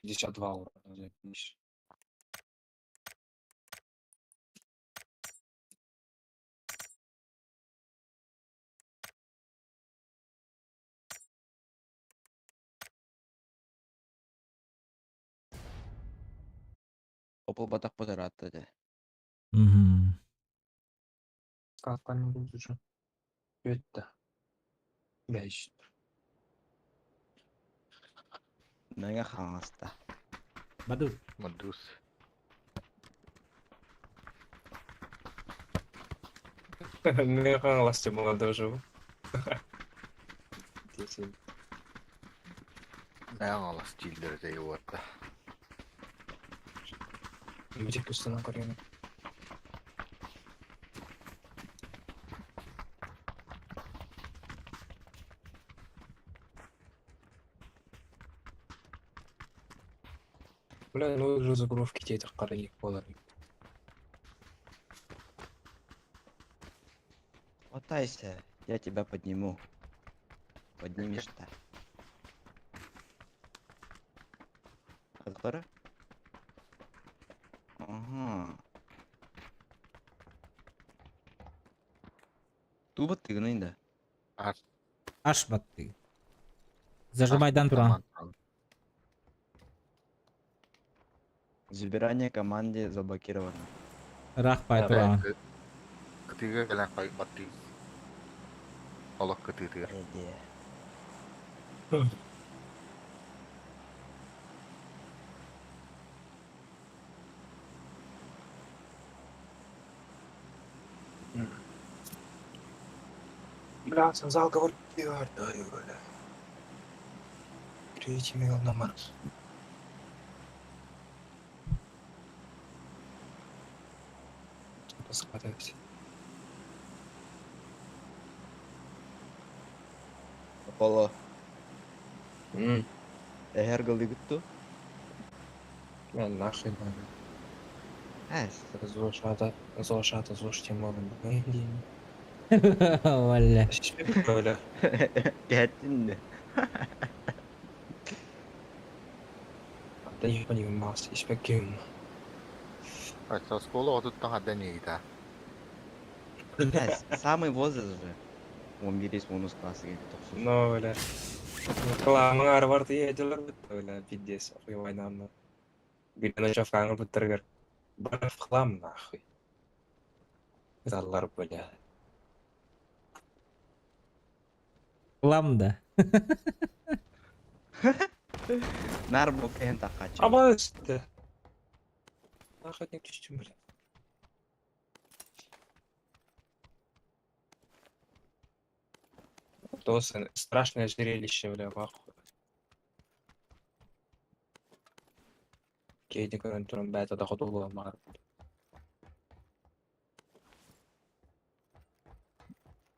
52 уровня, заебись. Опыл батак потаратты де. Угу. Как они будут уже? Это. Бля, Мэҥэ Хаҥаласта. Баду. Мадус. Мэҥэ Хаҥалас молодожу. Мэҥэ стиллер это. Будет пустана Карина. Бля, ну уже загрузки тех караник болар. Хватайся, я тебя подниму. Поднимешь-то. Откуда? Ага. Туба тыгнын да. Ас. Аш батты. Зажимайдан туран. Забирание команде заблокировано. Рах пай туран. Кытыыга кэлэн баттыы. Олох кытыытыгар. Эде. Бля, зал говорит, бля. Третий мил на Марс. Поскладывайся. Аполло. Эхер гылдыгытту. Бля, нахуй надо. Эс. Зошата, зошата, зоште могу. Валя. Бля. Кеттин. Да не понимаю, испеким. Ача школа отуттан хаддан иита. Эс, самый возраст же. Он бирис онус классы тохсус. Ну, бля. Кыламың арбар тиедилер бля, пиздец, охуй Бир ночевкаңы буттыргыр. Бар в хлам нахуй. Заллар, бля. Ламда. Нар бу кен такачы. Абасты. Нахуй не түштүм, бля. То страшное зрелище, бля, в ахуе. Кейди көрөн туран бәйті да хотулуға маар.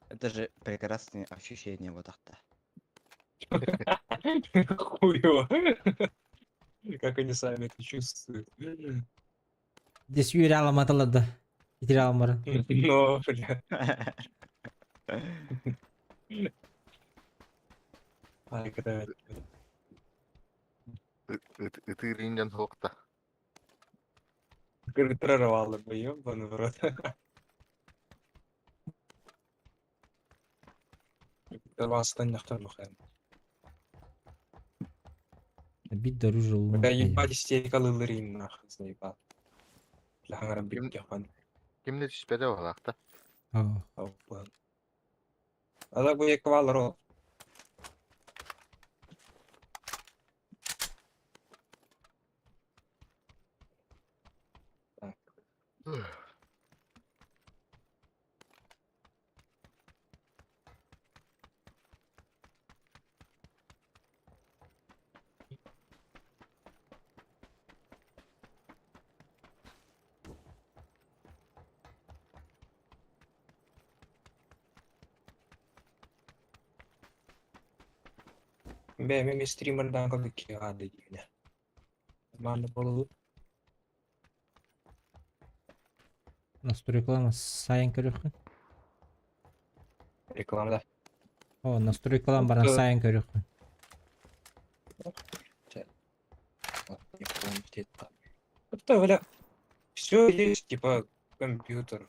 Это же прекрасные ощущения вот так-то. Хуево. Как они сами это чувствуют. Здесь Юрий маталады. Итир аламары. Но, бля. Ай, когда... Ытыыринжан хуокта. Кыргыттар бы, ёбаный в рот. Бастан яхтар. Бит дорожу. Бля, ебать истерика лылырин нахуй, заебал. Бля, хаңарам бит яхан. Кимде түспэдэ олахта. Ала бу еквал ро. Так. Бе, мен стримердан калык ады дигене. Нормально болду. Настройкалама сайын көрөхүн. Рекламада. О, настройкалам баран сайын көрөхүн. Это, бля, все есть, типа, компьютер,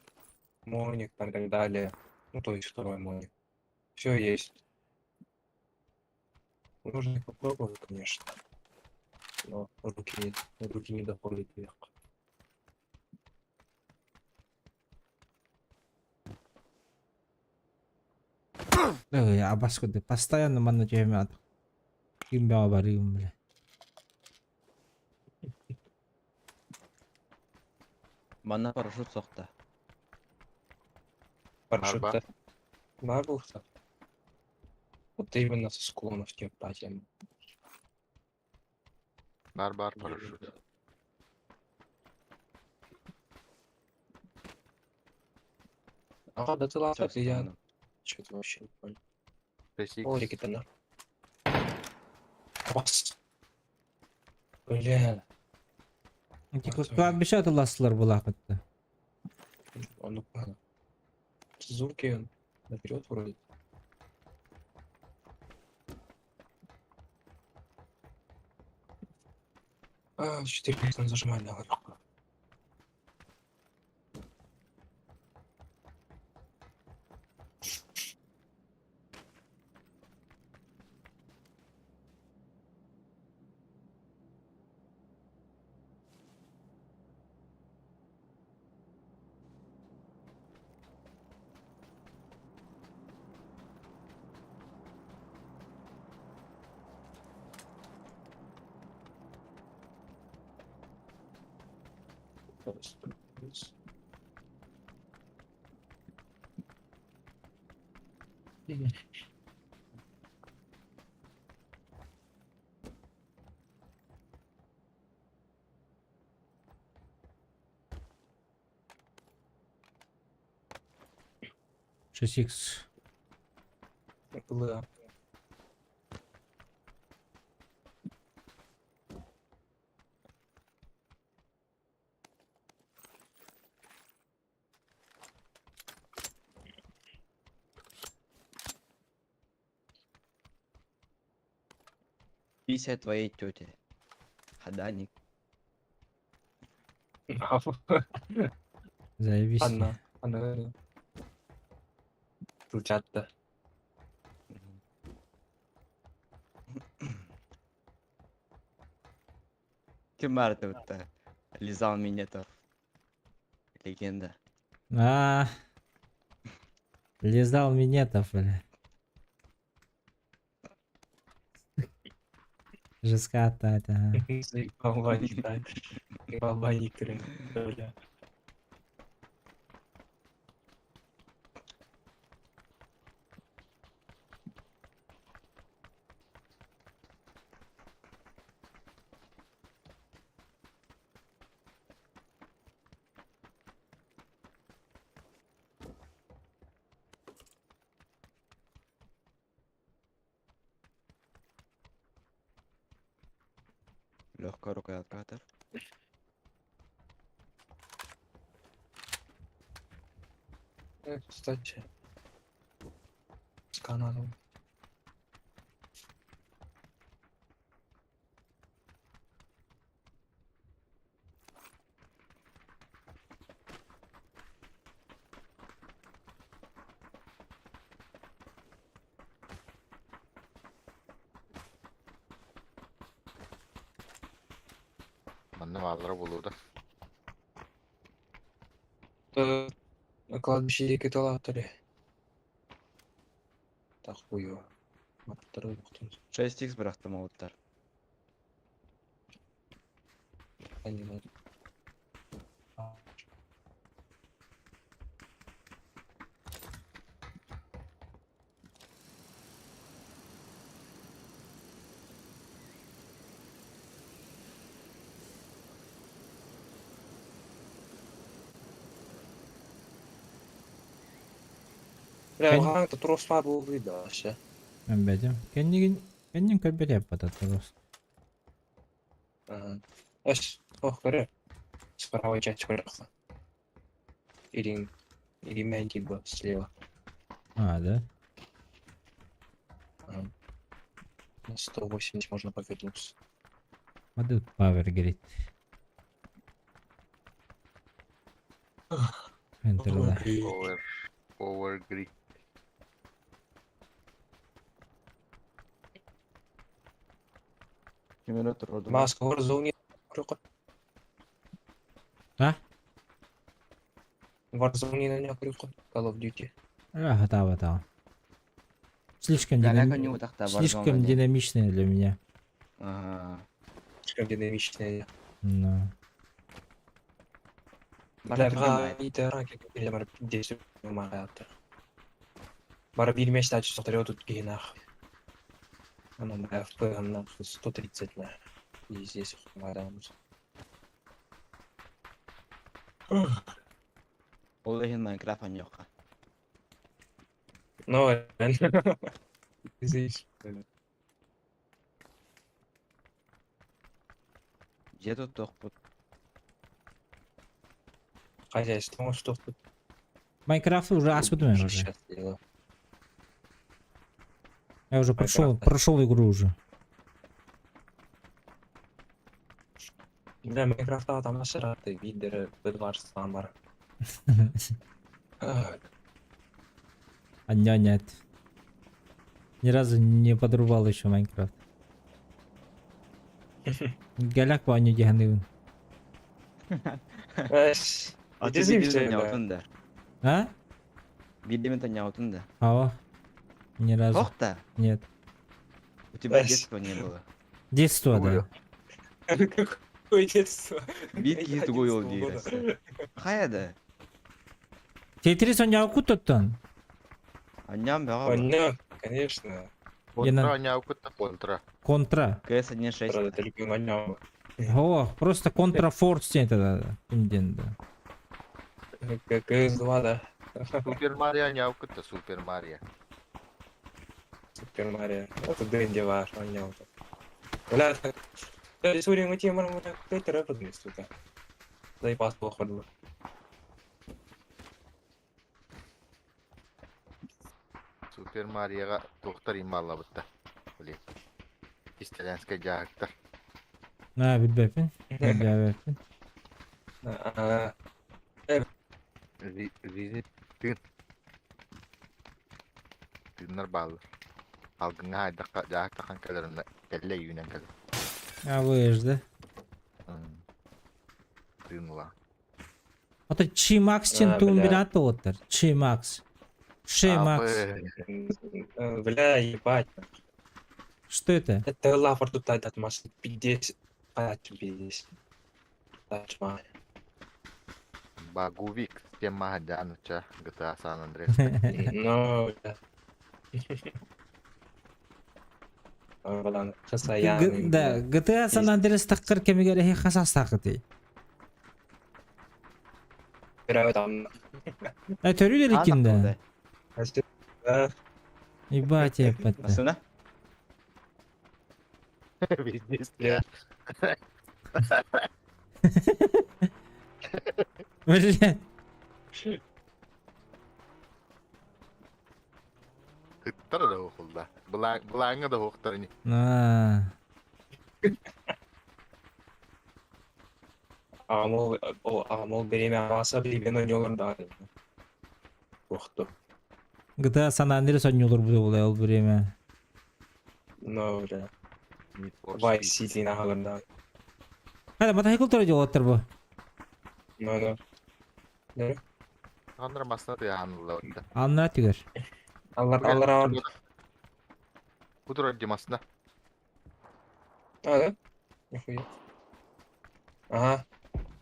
моник там и так далее. Ну, то есть второй моник. Все есть. Можно попробовать, конечно. Но руки не доходят вверх. Абас курдук постоянно манна түһэммин ким бөҕө барыым бля. Манна парашют сохта. Парашют Арба. да. Бар булса. Вот именно со склонов тебе патим. Бар бар парашют. А, да ты ладно, Сейчас я стану. что-то вообще не понял. 6 О, Рикитана. Бас. Бля, Типа кладбище атыласылар булаакытта. он упал. Сузуки, он наперед вроде. А, 4 зажимали, легко. 6x. Было. Пися твоей тети. Хаданик. Заебись. Анна. Анна. Ручатта. Ким бар это Лизал Минетов. Легенда. А, лизал минетов, бля. Жестката это. Ага. Заебал Ваник, да. Заебал Ваник, бля. Легкая рука от катер. Кстати. С каналом. Манна баалара буолуо да. На кладбище декаталаторе. Так хуё. Второй 6х бырахтым оттар. Они вот. Бля, ага, это трос был выдался. Эбэтим. Кэннигин кэннин көрбөт эппатат просто. Ага. Эс, ох, көрө. С правой части көрө. Или, или Мэнди слева. А, да? Ага. На 180 можно повернуться. Мады Power Grid. Enter Power, Power Grid. Кимер турду. Маска Warzone крюка. А? Warzone на крюка. Call of Duty. Ах, да, да. Слишком, Галяк динами- онньуутахта Слишком Warzone диэн. динамичная для меня. Аһаа. Слишком динамичная. Да. Бля, Бара түргэн баҕайы. Бара биир мечта тут киһинах. Аны бля, FP нахуй 130 на. И здесь хуйня. Ол иһин Майнкрафт оонньуохха. Ну, реально. Здесь. Дьиэ туттуохпут. Хозяйство, что тут Майнкрафт уже аспытым уже. сейчас делаю. Я уже прошел, Майнкрафт, да. прошел игру уже. Бля, Майнкрафта там нашираты, видеры, бедварс, самар. А не, нет. Ни разу не подрубал еще Майнкрафт. Галяк по аню дьаһаныбын. А Иди ты биирдэ зимся, да. оонньоотуҥ да? А? Биирдэ эмит оонньоотуҥ да? Ава. Ни разу. Туох да? Нет. У тебя Эс. детства не было. Детство, да. Какое детство? Биир киһи тугуй ол 11 диир года. өссө. Хайа да? Тетрис оонньооккут оттон. Оонньоон бөҕө бу. Понятно, конечно. Контра оонньооккут контра. Контра. КС 1.6. Правда, это любимый оонньуу. О, просто Контра Форс это да. Ким да. КС-2, да. Супер Марио оонньооккут Супер Марио. Супер Марио. Это Дэнди ваш, оонньоото. Бля, так. Сурин, мы тем, мы так, ты сука. Заебал походу. Супер Мариоҕа туохтар ималлабытта. Блин. Итальянскай дьааһыктар. А, билбэппин. Билбэппин. А, Жизнь тыын. Тыыннар бааллар. Алгыҥҥа хайдахха дьааһык тахан кэлэр кэллэ үүнэн кэлэр. А вы ж, да? Тыын ыла. Это Чи Макс тен А, туун бля. бират оттар. Чи Макс. Ши Макс. Бля, ебать. Что это? Это лафар тут этот машин 50. А, 50. Тачма. Багувик тема дьааныча GTA San Andreas. Ну, бля. Балан, хасаян. Да, GTA San Andreas таххар кэмигэр эһи хасастаахытый. Там. Э, төрү Аан да. да. Ебать, ебать. Масына? Пиздец. Бля. Блядь. Ыттар да ухулда. Былааҥҥа да уохтар ини. А, Амол, амол береме аса билген ойнолор да. Охту. GTA San Andreas оонньуулар буолла ол время. Но, бля. Need for Vice Speed. City нахалар да. Хада мотоцикл турар дьолоттор бу. Ну, ну. Аннар масына тыаһааныллабытта. Анна түгэр. Аллар, аллар, Бу турар дии масына. А, да? Нихуя. Ага.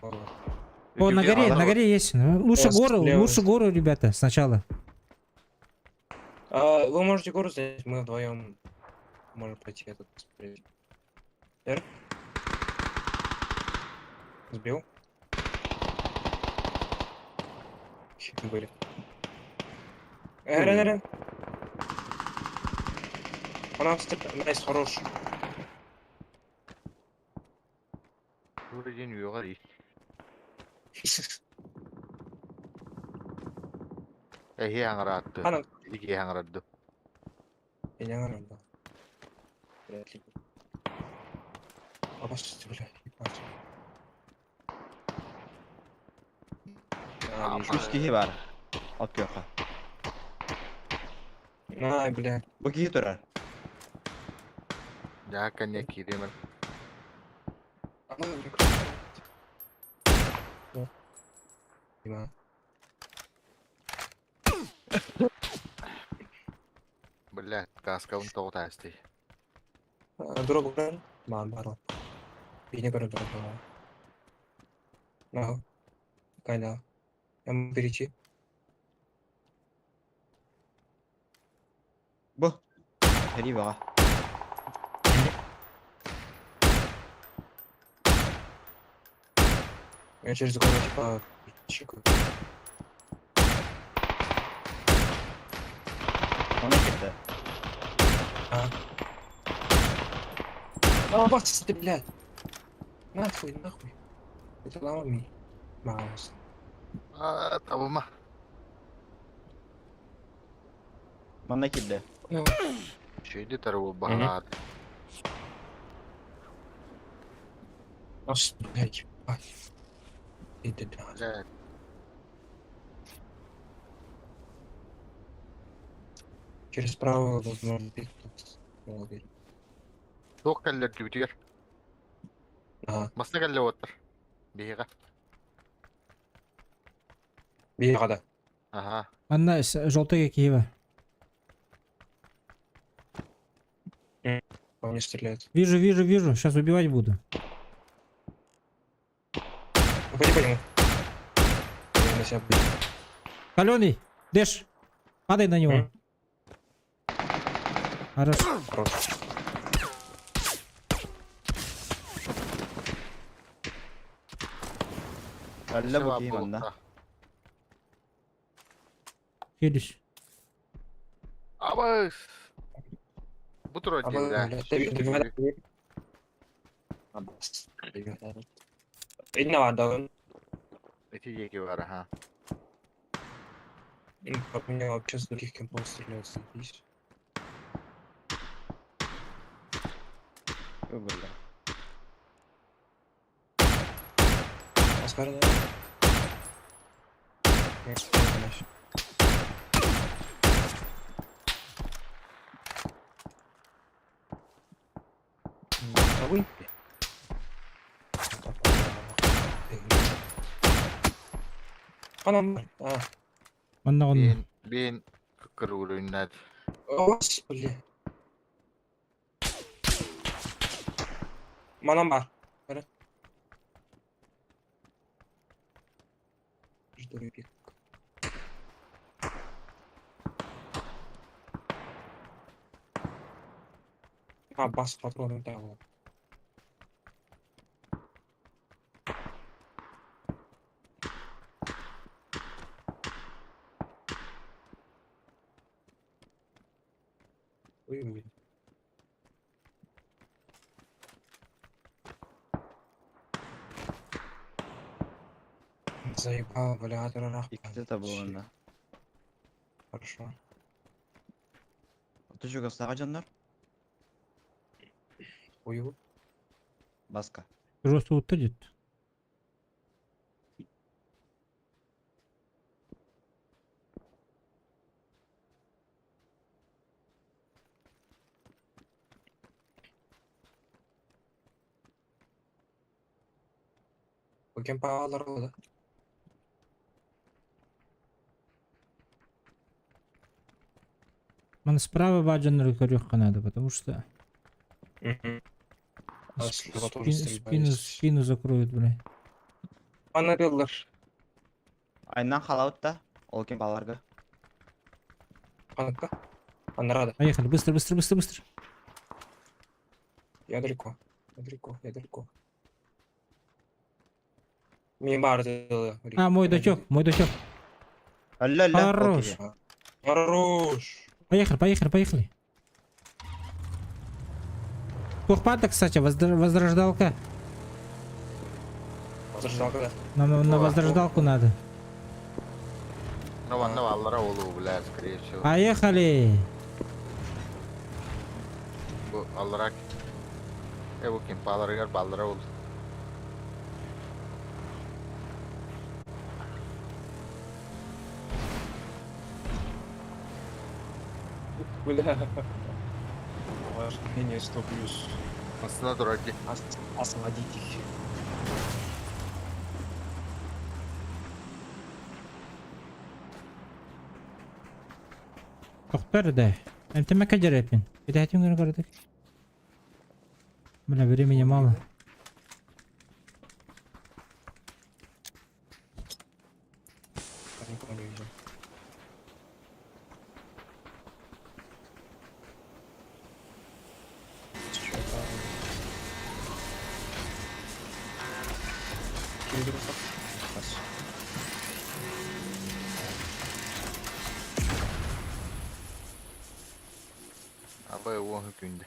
О, на горе, на горе есть. Ну, Лучше О, гору, слева. лучше гору, ребята, сначала. А, вы можете гору занять, мы вдвоем можем пойти этот посмотреть. Р. Сбил. Хит были. Р, Р, Р. Она nice, хорош. Тура диэн үөҕэр ии. Эһи аҥараатты. Ана. Ики аҥарадды. Я не надо. Вряд ли. Обоссите, бля, ебать. А, вижу. Үс киһи баар. От күөххэ. На, бля. Бу киһи турар. Дьаа кэннэ киириэмэр. Ана, бля. Да. Дима. Блядь, каскабын тоҕо таастый. Дроп көрөн, маан бар. Бини көрөн дроп бар. Нахуй. Кайна. Эм перечи. Бу. Хери баҕа. Я через гору типа чекаю. Оны кирде. А. А, бас ты, блядь. Нахуй, нахуй. Это лама ми. Маус. А, табыма. Манна кирде. Şeydi tarafı bahar. Ас, блядь, ебать. Иди, блядь. Блядь. Через правую возможно пик тут. Молодец. Туох кэллэр түбүтүгэр. Ага. Масна кэллэ оттар. Биһиэхэ. Биһиэхэ да. Аха. Анна желтый Киева. По мне стреляют. Вижу, вижу, вижу. Сейчас убивать буду. Пойди по нему. Я на себя, блядь. Каленый, Дэш, падай на него. М? Хорош. Хорош. Алла бу киһи манна. Хилиш. Абыс! Бу турар А, диэн, блядь, добивай, добивай. Иди на да. Ити диэки бар, аха. По мне вообще с других кемпов стреляют, заебись. Бля. Оскар, да? Нет, не знаю. Да вы, Анам, а, Манна он. Биин, биин кыккырыырыннат. Господи. Манам бар. Бары. Жду пик. А, бас патроны дал. Ой-ой. Заебал, бля, нахуй. Иккитэ табылынна. Хорошо. Отучуга саҕа дьоннор. Ой, Баска. Просто вот идет. Бу кемпалар да. Ман справа баджан көрүөххэ надо, потому что А слева тоже стрельба спину, есть. спину закроют, бля. Анабеллар. Айнан халаутта. Ол кем баларга. Анка. Анрада. Поехали, быстро, быстро, быстро, быстро. Я далеко. Я далеко, я далеко. Мне бар. А, мой дочок, мой дочок. Алла алла. Хорош. Хорош. Поехали, поехали, поехали. Кухпата, кстати, возрождалка. Возрождалка, да. Нам на возрождалку надо. Ну, манна аллара олу, блядь, скорее всего. Поехали. Бу аллара. Э, бу кемпаларыгар баллара олу. Бля. Вождение 100 плюс. Масна турар дии. Освободитель. Тохтар да. Эмтэмэккэ дьэрэппин. Кэтэһэтим гына көрдүк. Бля, времени мало. Я никого не видел. Чё там? Кирилл, Раз. Абай уон күндэ.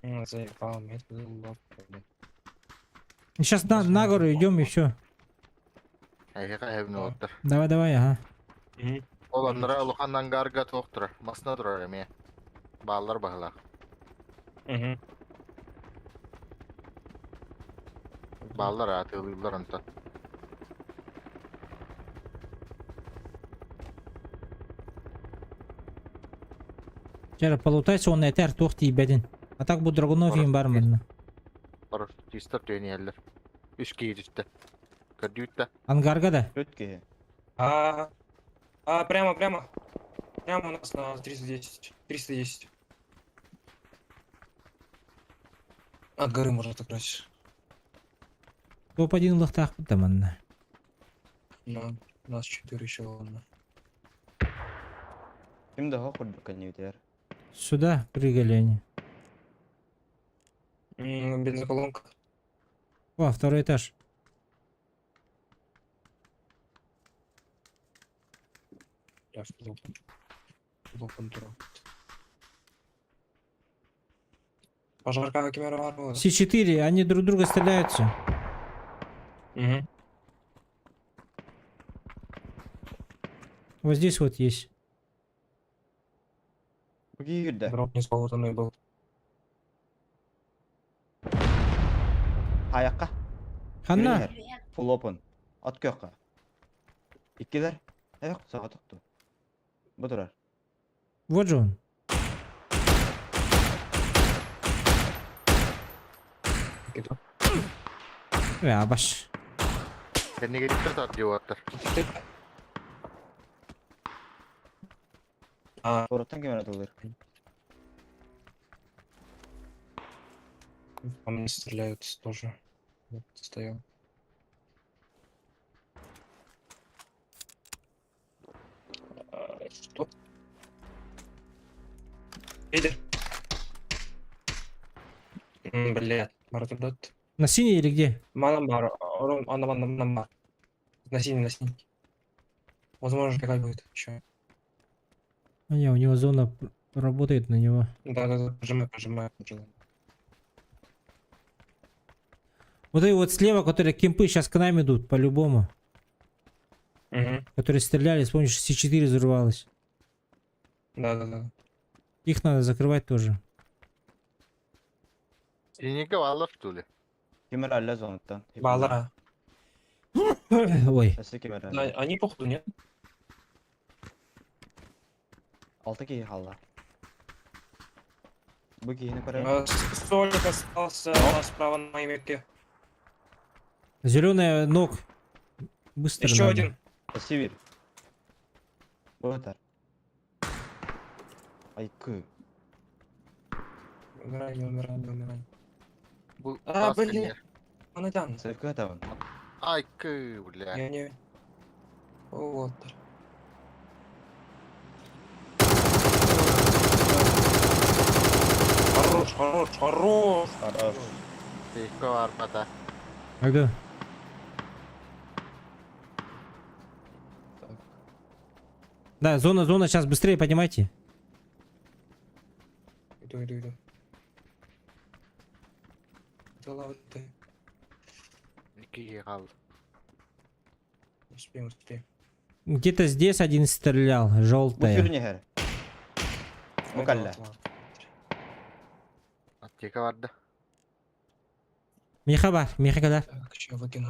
Заебал, медленно, блядь. Сейчас на гору идем и все. Эһиэхэ эһэбин уоттар. Давай, давай, ага. Ол аннара улахан ангарга туох турар. Масына турар эмиэ. Бааллар баһылаах. Угу. Бааллар атыылыыллар онтон. Вчера полутайся, он этер туох тиийбэтин. А так бу Драгунов им бар манна. Парашютистар түөниэллэр. Үс киһи түстэ. Көрдүүт да. Ангарга да? Түөрт киһи. А, прямо, прямо. Прямо у нас на 310. 310. От горы можно отыграть. Топ-1 ылыахтаахпыт да манна. Да, у нас 4 еще ладно. Ким да хоқ курдук кэннибитигэр. Сюда прыгали они. Бензоколонка. О, второй этаж. Я в лоб. В лоб он дурак. Пожарка камера варвара. С4, они друг друга стреляются. Угу. Вот здесь вот есть. Бу киһи киирдэ. Дроп не сполотанный был. Хайакка. Ханна! Full open. От күөххэ. Иккилэр. Эх, саҕа тоқту. Бу турар. Вот же он. Иду. Э, абаш. Кэннигириттэр тардыы уоттар. А, Куораттан ким эрэ тыллыыр. по мне стреляют тоже. Вот, стоял. А, что? Лидер. Блядь, Мартудот. На синий или где? Манамбар, Ром, Анамар. На синий, на синий. Возможно, какая будет еще. А, не, у него зона работает на него. Да-да-да, прожимай, прожимай, прожимай. Вот и вот слева, которые кемпы сейчас к нам идут, по-любому. Угу. Которые стреляли, помнишь, С4 взорвалось. Да-да-да. Их надо закрывать тоже. Синийгэ бааллар что ли? Ким эрэ алла зонаттан. Балара. Ой. Өссө ким эрэ Да, алла. они походу нет. Алта киһи хаалла. Бу киһини көрөр. Столик остался у нас справа на моей метке. Зеленая ног. Быстро Еще надо. один. Өссө биир. Бу ытар. Айкы. Умирай, не умирай, не умирай. Бу А, таас блин. кэннигэр. Анатян. Сөпкө ытабын. Айкы, бля. Я не... Вот. Хорош, хорош, хорош. Хорош. Тейкке барбата. Ага. Так. Да, зона, зона, сейчас быстрее поднимайте. Иду, иду, иду. Да ладно ты. Икки киһи хаалла. Успеем, успеем. Где-то здесь один стрелял, Бу желтая. сүрүн иһэр. Бу Ой, кэллэ. ладно, ладно. Аптека барда. Миха бар, Миха кадар. Так, еще выкину.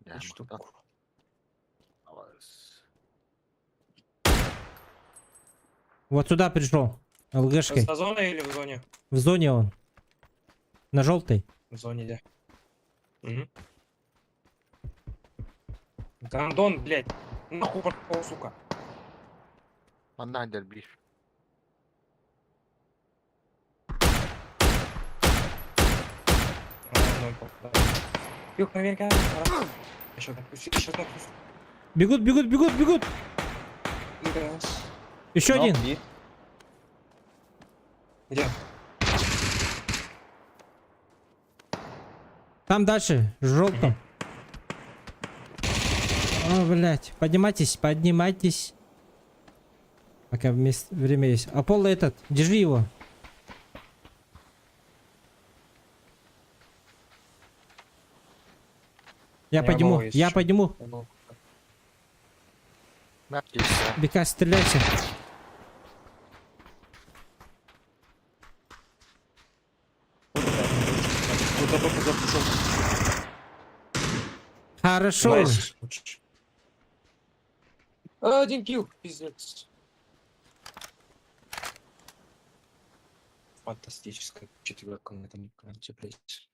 Я Штуку. Абас. Вот сюда пришел. ЛГшкой. За зоной или в зоне? В зоне он. На желтой. В зоне, да. Мгм. Гандон, блядь. Нахуй пошел, сука. Манна дербиш. А, ноль попадает. Юг, наверх, Еще накусь, еще накусь. Бегут, бегут, бегут, бегут. Еще один. Где? Там дальше, в желтом. О, блядь. Поднимайтесь, поднимайтесь. Пока вместе, время есть. Аполло этот, держи его. Я У меня подниму, голова есть я ещё. подниму. Бека, стреляйся. Куда бы куда пошел? Хорошо. Nice. Один kill, пиздец. Фантастическая четверка на этом карте, блядь.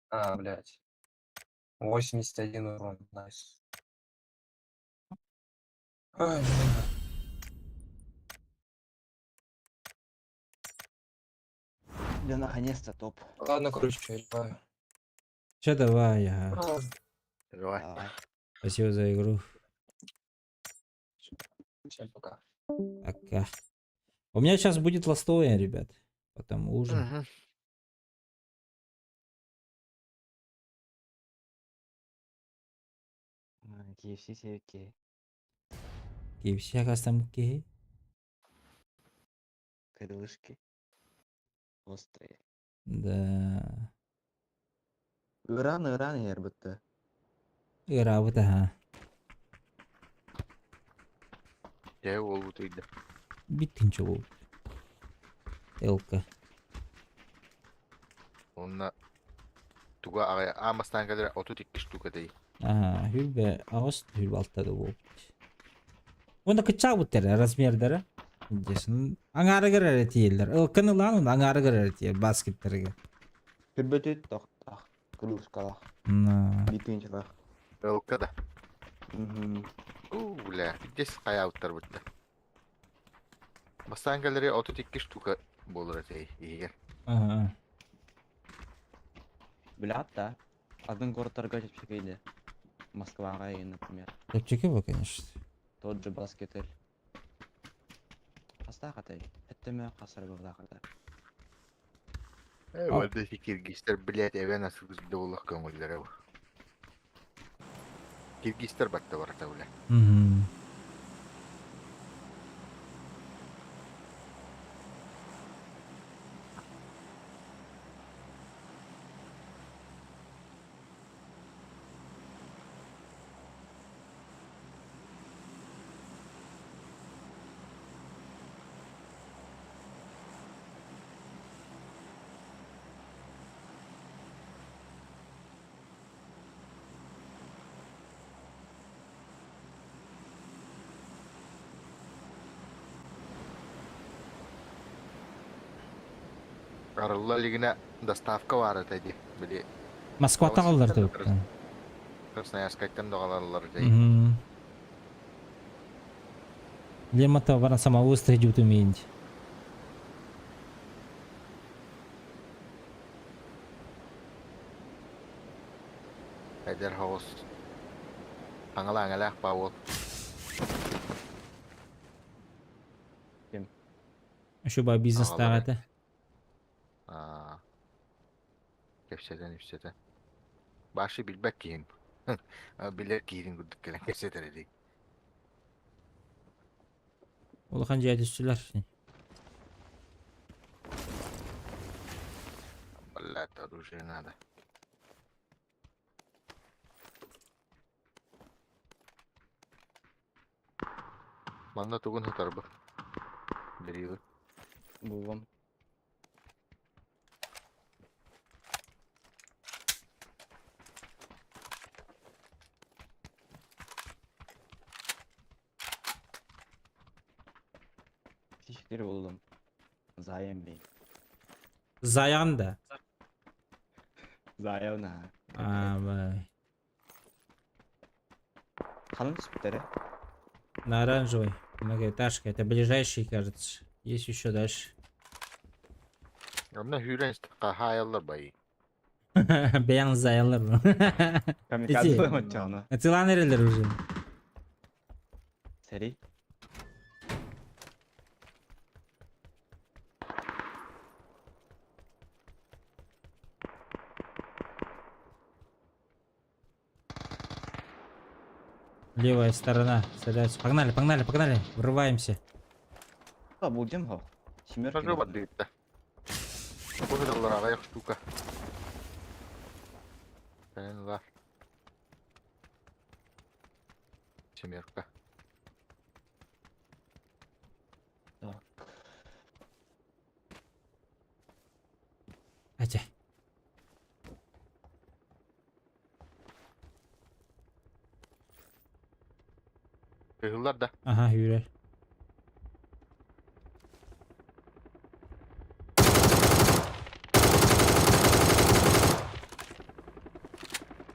А, блядь. 81 урон, nice. Ай, блин. Да наконец-то топ. Ладно, короче, давай. Че давай, ага. Давай. Давай. Спасибо за игру. Всем пока. Пока. У меня сейчас будет ластовое, ребят. Потом ужин. Мгм. KFC севки. KFC там кей. Крылышки. Острые. Да. Иран, Иран, РБТ. Игра вот ага. Я его лутаю. Биттинче ол. Элка. Онна туга аҕай аамастаан кэлэр отут икки штука дей. Ага, хүлбе ағыс хүлбе алтады болып. Онда кыча буттар размердері. Десін аңары кірер тиелер. Ылкын ылан оны аңары кірер тиел баскеттерге. Хүрбөтүт тохтах. Крылышкалах. На. Битинчилах. Ылка да. Мгм. Уу, бля, здесь хайауттар бутта. Бастаан кэлэри 32 штука буолар этей иһигэр. Ага. Блядь, да. Один город торгать чепчекейде. Москва, например. Чепчеки bu, конечно. Тот же баскетель. Хастахатай. Это хасар бавдахата. Э, вот эти киргизтер, блядь, эвен асыгыз доллах көңүлләре бу. Киргизтер батта барата, бля. Мгм. Арылла лигина доставка бар это ди. Били Москва тағалар деп. Красноярскайттан догалалар ди. Мгм. Лемата баран самовыстрел идет умеет. Эдер хаос. Аңала аңала пауыл. Еще ба бизнес Ағалар. тағаты. Аа. Кепсетен үпсетен. Башы билбек киһин. Билер киһин курдук кэлэн кепсетер ди. Улахан жай түстүлэр. Блядь, оружие надо. Манна тугун хатар бу. Бери. Буллум. Teşekkür buldum. Zayen Bey. Заян да. Zayen ha. А, бай. Kalın sütlere. На оранжевой многоэтажка. Это ближайший, кажется. Есть еще дальше. Онно сүүрэн истэххэ хаайаллар бай. Бэйэҥ заяллар. Kamikaze Ити. maçağına. Атылаан эрэллэр уже. Seri. Левая сторона. Стреляются. Погнали, погнали, погнали. Врываемся. Да, bulacağım ha. Şimer Сажу бардыытта. Бу сыталлар аҕыйах штука. Кэлэн ылар. Семерка. Так. Хотя. Кыһыллар да. Ага, Юрий.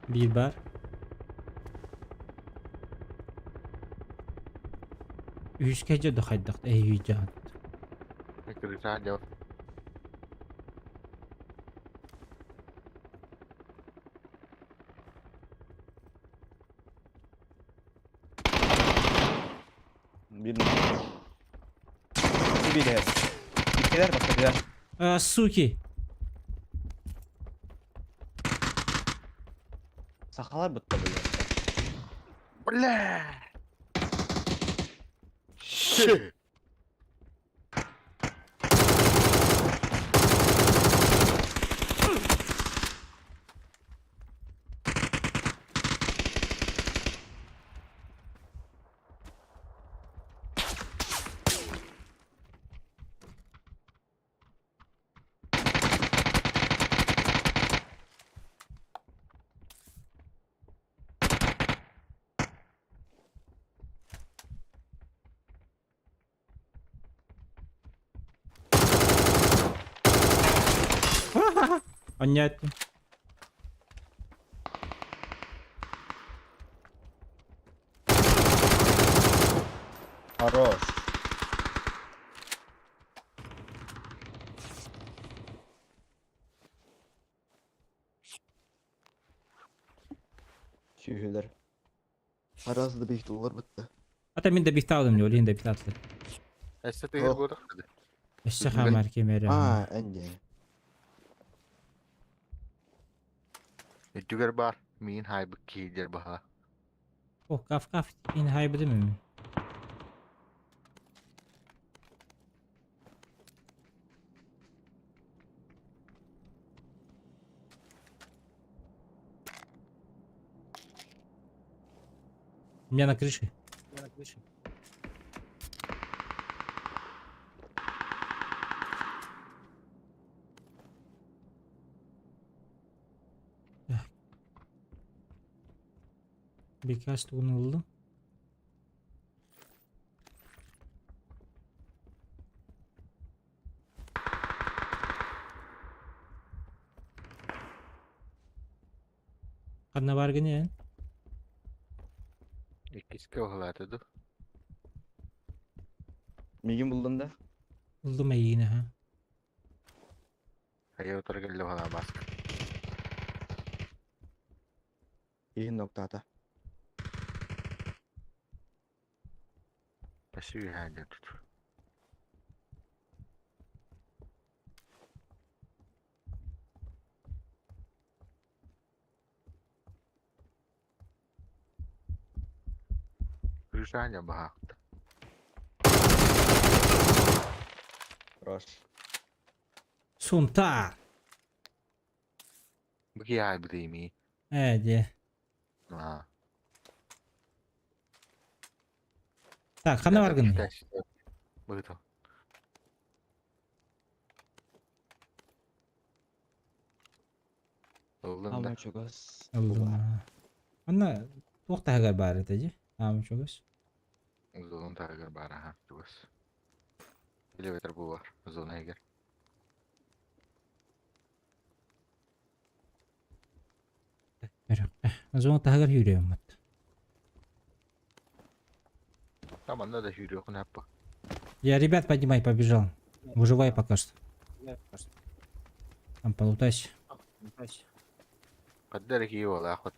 Биир баар. Үһүскэ дьэ хайдах эйүйдьаан. Крыша дьэ. Bir Bir de. İkiler bak hadi. А, суки! Sakalar bitti böyle. Бля! Shit! Понятно. Хорош. Şühüler. Arası da 5 доллар bitti. Ата мин да бихтаалым не, олин да бихтаалым. Өссө тыгыр Ох. буолар. Өссө хаамар кемере. А, энди. Үрдүгэр баар. Миин хайбыт киирдэр баһа. О, каф каф ин хайбыды мин. У меня на крыше. Так. Бекас тугунулду. Ханна бар гыне? Иккискэ уһалаата дуу. Мигин buldum da. Ылдым эйине ха. Хайа утары кэллэ уһалаабаска. İyi noktada. Өссө үөһээ дьэ тут. Крыша дьэ баһаахта. Хорош. Сунта! Бу киһи хайбыт имии. Э, де. Аа. Так, ханна бар гыне? Быһыта. Ыллыҥ да. Ама чугас. Ыллым. Манна туох таһыгар баар этэ дии? Аама чугас. Зона таһыгар баар аха чугас. Элеватор бу бар зона иһигэр. Көрүөххэ. Зона таһыгар сүүрүөммүт. Там манна да сүүрүөххүн аппа. Я ребят поднимай, побежал. Выживай пока что. Там полутайся. Хадда эрэ киһи буолаахпыт.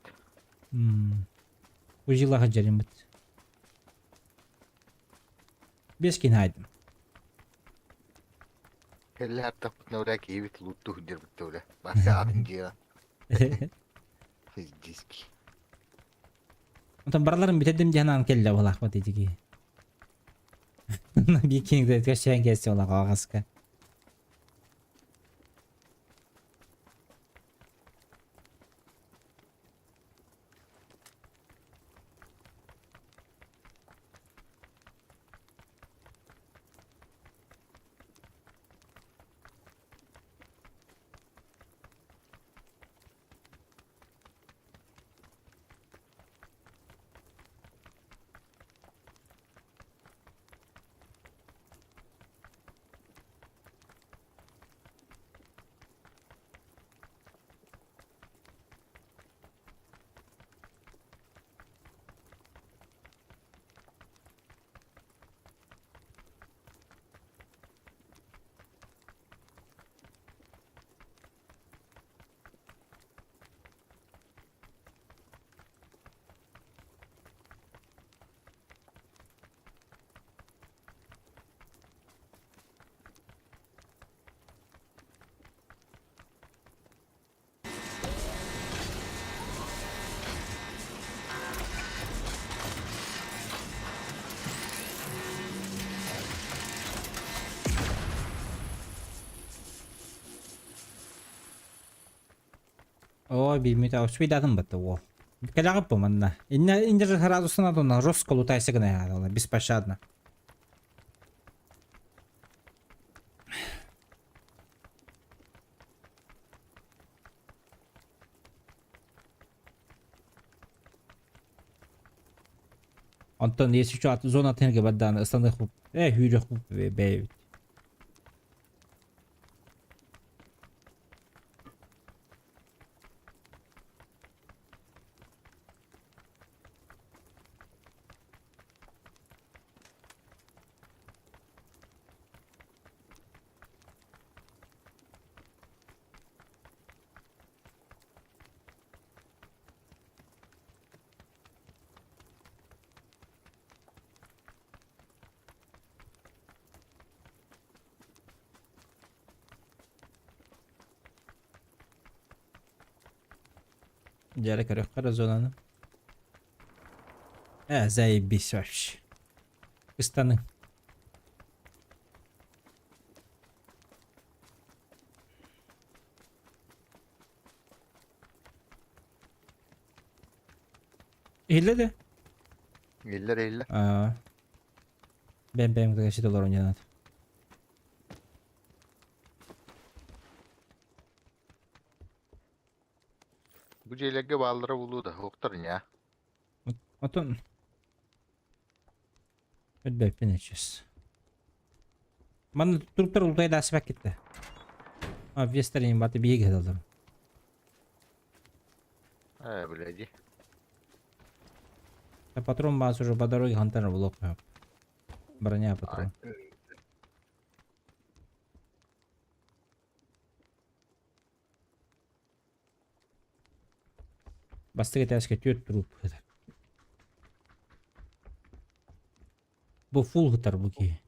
Узилаха дьэриммит. Без кинайдым. Кэллэ аттахпытына бля киһибит лууттуу сылдьарбыт да бля. Барса атын дьиэҕэ. Пиздиски. Онтон бараларын бүтэрдим диэн аан кэллэ буолаахпыт итиги. Бикингде көссөөн кэлсэ олох аҕаска. Ой, билмит успейдатын бытты ол. Кэлэҕип бу манна. Инне инде сразу санадуна жестко лутайся гына беспощадно. Онтон если что зона тенге баддаан ыстаныах э хүүрүөх бэйэбит. Дьэ көрүөххэ эрэ зонаны. Э, заебись вообще. Ыстаныҥ. Иһиллэ да? Иһиллэр иһиллэр. Аа. Бэм бэм кэсит олорон дьанат. Бу дьиэлэргэ бааллара булуу да, уохтар ньаа. Отон Өлбөппүн сейчас. Манна туруктар улутай даасыбак китте. А вестерин баты биһиги хадаллар. Э, бляди. Патрон баас уже по дороге хантан блок. Броня патрон. Бастакы этээскэ түөрт труп сытар. Бу фул сытар бу киһи.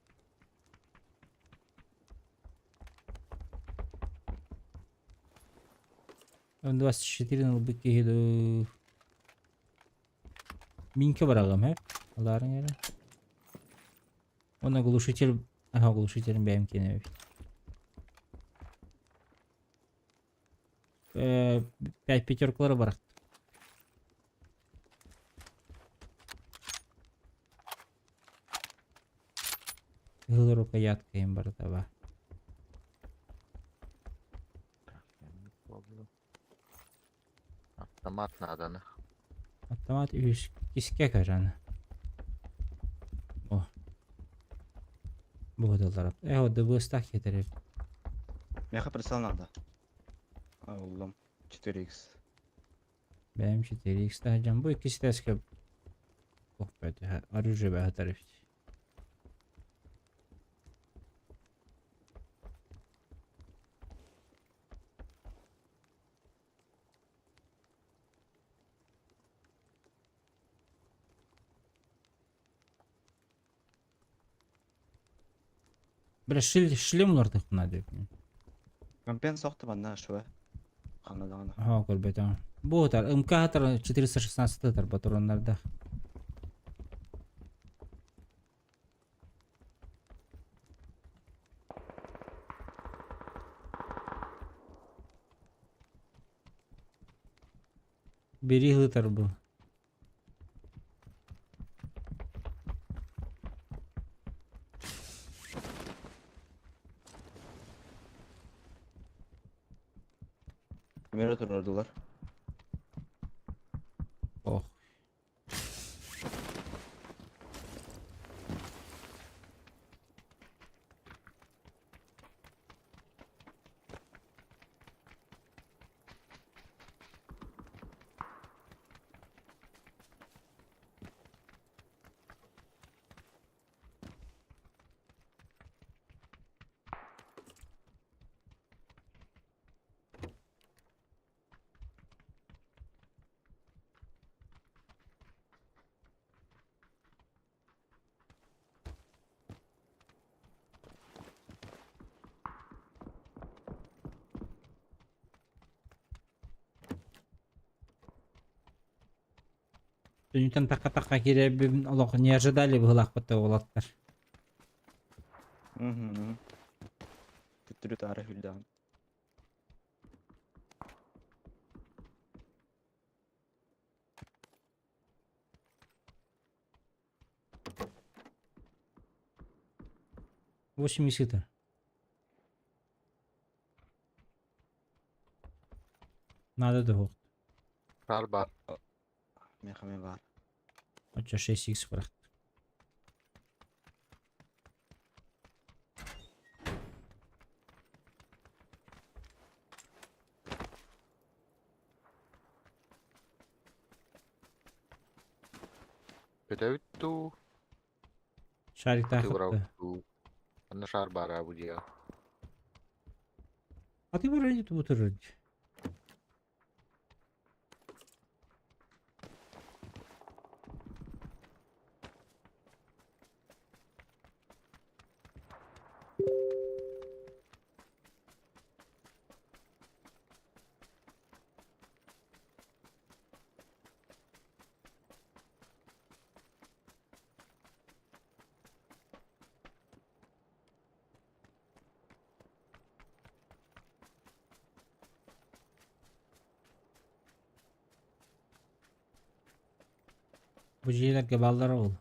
М24 ылбыт киһи дуу. Минка бараҕым һэ? Алаарыҥ эрэ. Уонна глушитель, аха глушителин бэйэм киэнэ эбит. Пять пятеркалары барахт. Кыһыл рукоятка им барытаба. Автомат надо. Автомат үс киске көрөн. О. Бу дыллар. Э, ДВС-тах кетереп. Меха прицел надо. А, уллум. 4х. Бэйэм 4X таһдьан бу иккис этээскэ туох бэт оружие бэһэтэр эбит. Бля, шлем улардыхпына деп. Компен сохты манна шуа. Ханна даҕаны. Аха, көрбөтөм. Бу ытар, МК атар 416 ытар патроннарда. Бери ытар бу. Мира турардылар. Ох. Түнүтэн такка-такка киирэрбин олох не ожидали быһыылаахпыт уолаттар. Угу. Төттөрү таары хүлдэҕин. 80 Надо двух. Шар бар. Миэхэ эмиэ баар. Оччо 6х бырахт. Көтөбүт дуу, Шариктаах тыбырабыт дуу. Онно шар баара бу дьиэҕэ. А ты вроде тут вроде. Бу дьиэлэргэ бааллара ол.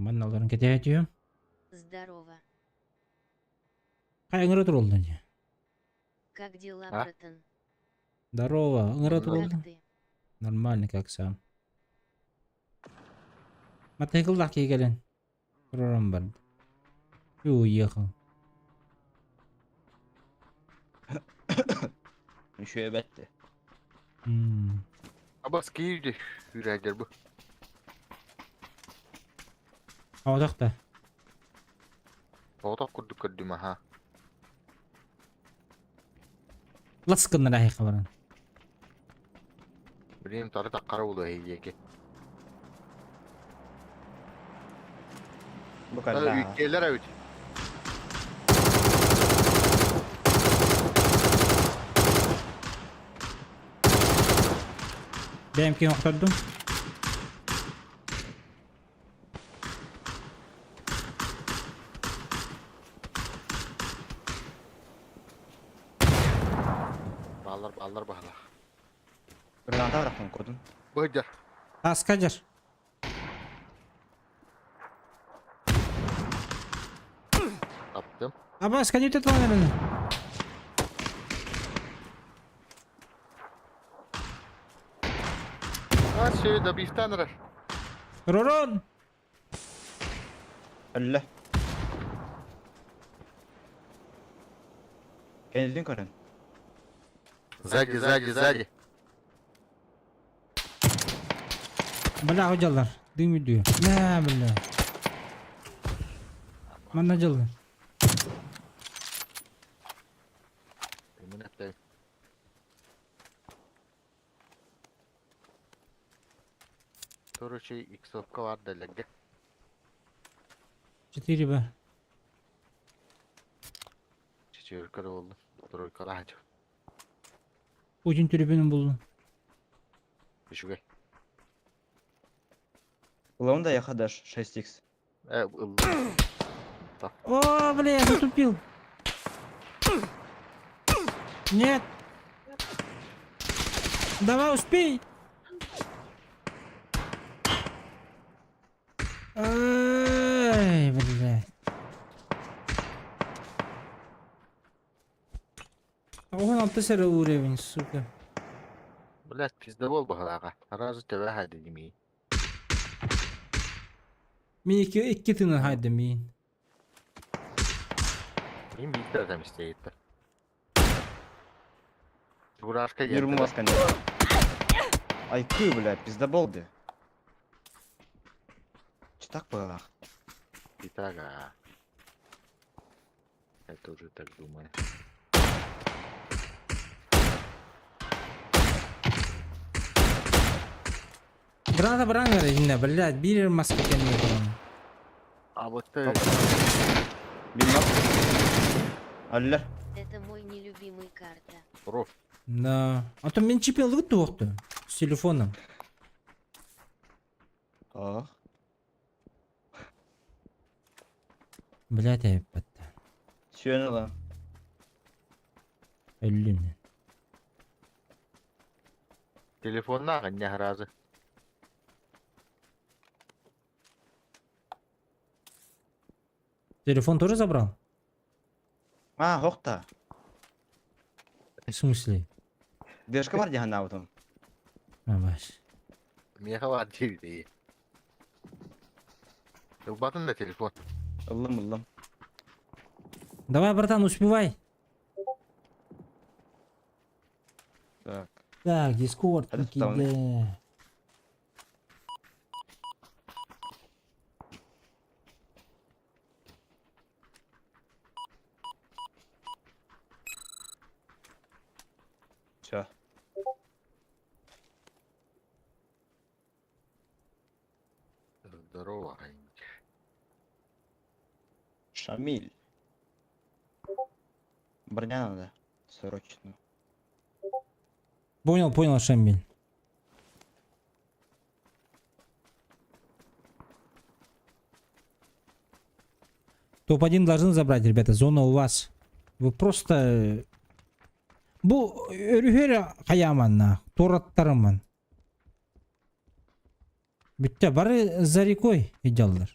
Манна олорон кэтэһэ түһүм. Здорово. Хайа ыҥыра туруллун дии. Как дела, А? братан? Здорово, ыҥыра Как туруллун. Как ты? Нормально, как сам. Мотоцикллаах киһи кэлэн тураран барда. И уехал. Үчүгэй бэттэ. М. Абас киирди үүрээдэр бу. Оҕотох да. Оҕотох курдук көрдүм аха. Лас гыннар аһыйха баран. Билим тары таққара улу эйиэки. Бу кэллэ. Үккелер эбит. Бэйэм ким охтордум? Баллар баллар баһалах. Граната бырахтым кодун. Быдьар. Таска дьар. Таптым. Абас, кәне өтө туған әріні. А, все, добивтан рар. Ророн! Өллө. Кэннилин көрөн. Сзади, сзади, сзади. Бля, hocalar. Дым үйдү. Мә, бля. Манна дьылы. Именно так. Короче, иксовка бар дэлэргэ. 4 Б. Четверка буолла. Тройка лаачы. Путин түрүбүнүн булду. Үчүгэй. Ылам да яха даш 6x. Э, ыллым. О, бля, я затупил. Нет. Давай, успей. Ай, блядь. Он алтысер уровень, сука. Блядь, пиздобол баһалаага. Сразу төбө хайды дими. Мин икки, икки тыны хайды мин. Мин биир там истейт. Чурашка Юрму диэн. вас кэннэ. Айкы, бля, пиздобол ди. Читак быһалаах. Итага. Я тоже так думаю. Граната брангар инне, блядь, бирер маска кенне туран. А вот ты... Билмак. Өллөр. Это мой нелюбимый карта. Проф. Да. А то мен чипин лыгыт туохту. С телефоном. Ох. Блядь, айыппатта. Сүйөн ыла. Өллүм. Телефонна не разы. Телефон тоже забрал? А, хохта. В смысле? Дэшка бар диһан аутым. Абаш. Меха бар дири. Ылбатын да телефон. Ыллым ыллым. Давай, братан, успевай. Так. Так, Дискорд, А тут там, киде. Все. Здорово. Шамиль. Броня надо. Срочно. Понял, понял, Шамиль. Топ-1 должны забрать, ребята. Зона у вас. Вы просто... Бу өрүһөр хаяманна, тораттарыман. Бүтте бары за рекой идяллар.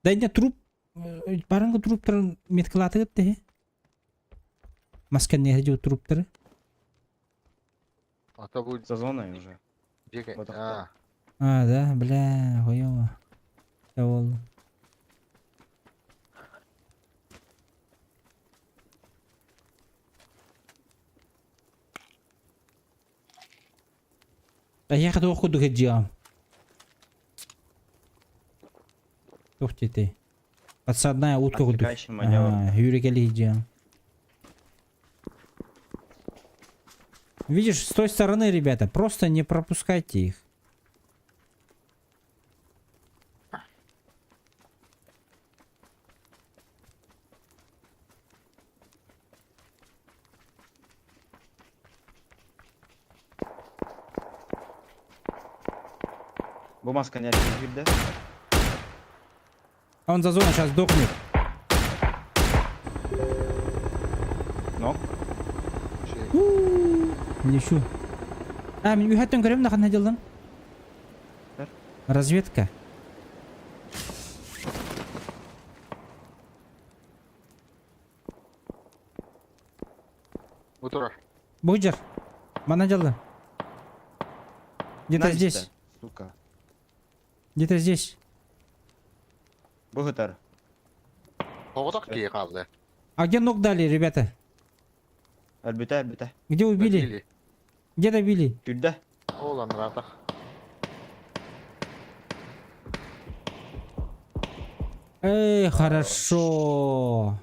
Да не труп, барыңгы труптарын меткалаты те. Маска не ходил труптары. А то будет... За зоной уже. Дике... Вот А, А, да, бля, хуёво. Довольно. А я хотел ходу ходил. Тух ты. Подсадная утка курдук. Отвлекающий маневр. Ага, Юрий делал. Видишь, с той стороны, ребята, просто не пропускайте их. Бу маска не киирдэ. А он за зону сейчас сдохнет. Нок. Ничего. А, мин үһәттен көрөм да ханна дьылдан. Разведка. Утро. Буджер. Мана дьылда. Где-то здесь. Сука. Где-то здесь. Бу сытар. Оҕотох киһи хаалла. А где ног дали, ребята? Өлбүтэ, өлбүтэ. Где убили? Где добили? Түрдэ. Ол анратах. Эй, хорошо.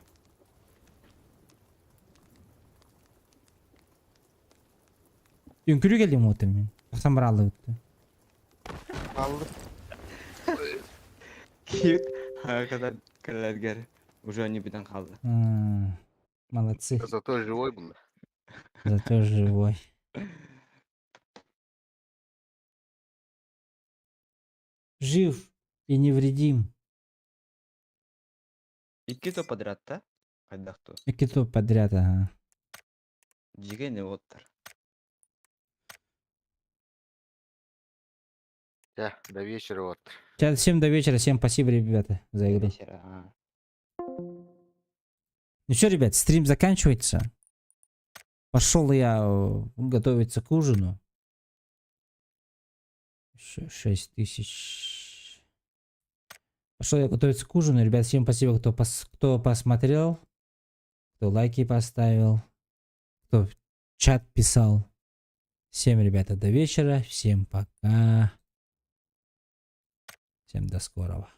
Үҥкүрү кэллим уотум мин. Тахсан барааллыбыт. Алды. Киит. Когда кэлэргэр уже не бүтэн хаалла. Молодцы. Зато живой был. Зато живой. Жив и невредим. Икки то подряд да? Хайдах то. Икки топ подряд, ага. Дьигэ оттар. Да, до вечера вот. Сейчас всем до вечера, всем спасибо, ребята, за игру. Вечера, ага. Ну что, ребят, стрим заканчивается. Пошел я готовиться к ужину. 6000. Пошел я готовиться к ужину. Ребят, всем спасибо, кто посмотрел, кто лайки поставил, кто в чат писал. Всем, ребята, до вечера. Всем пока. Всем до скорого.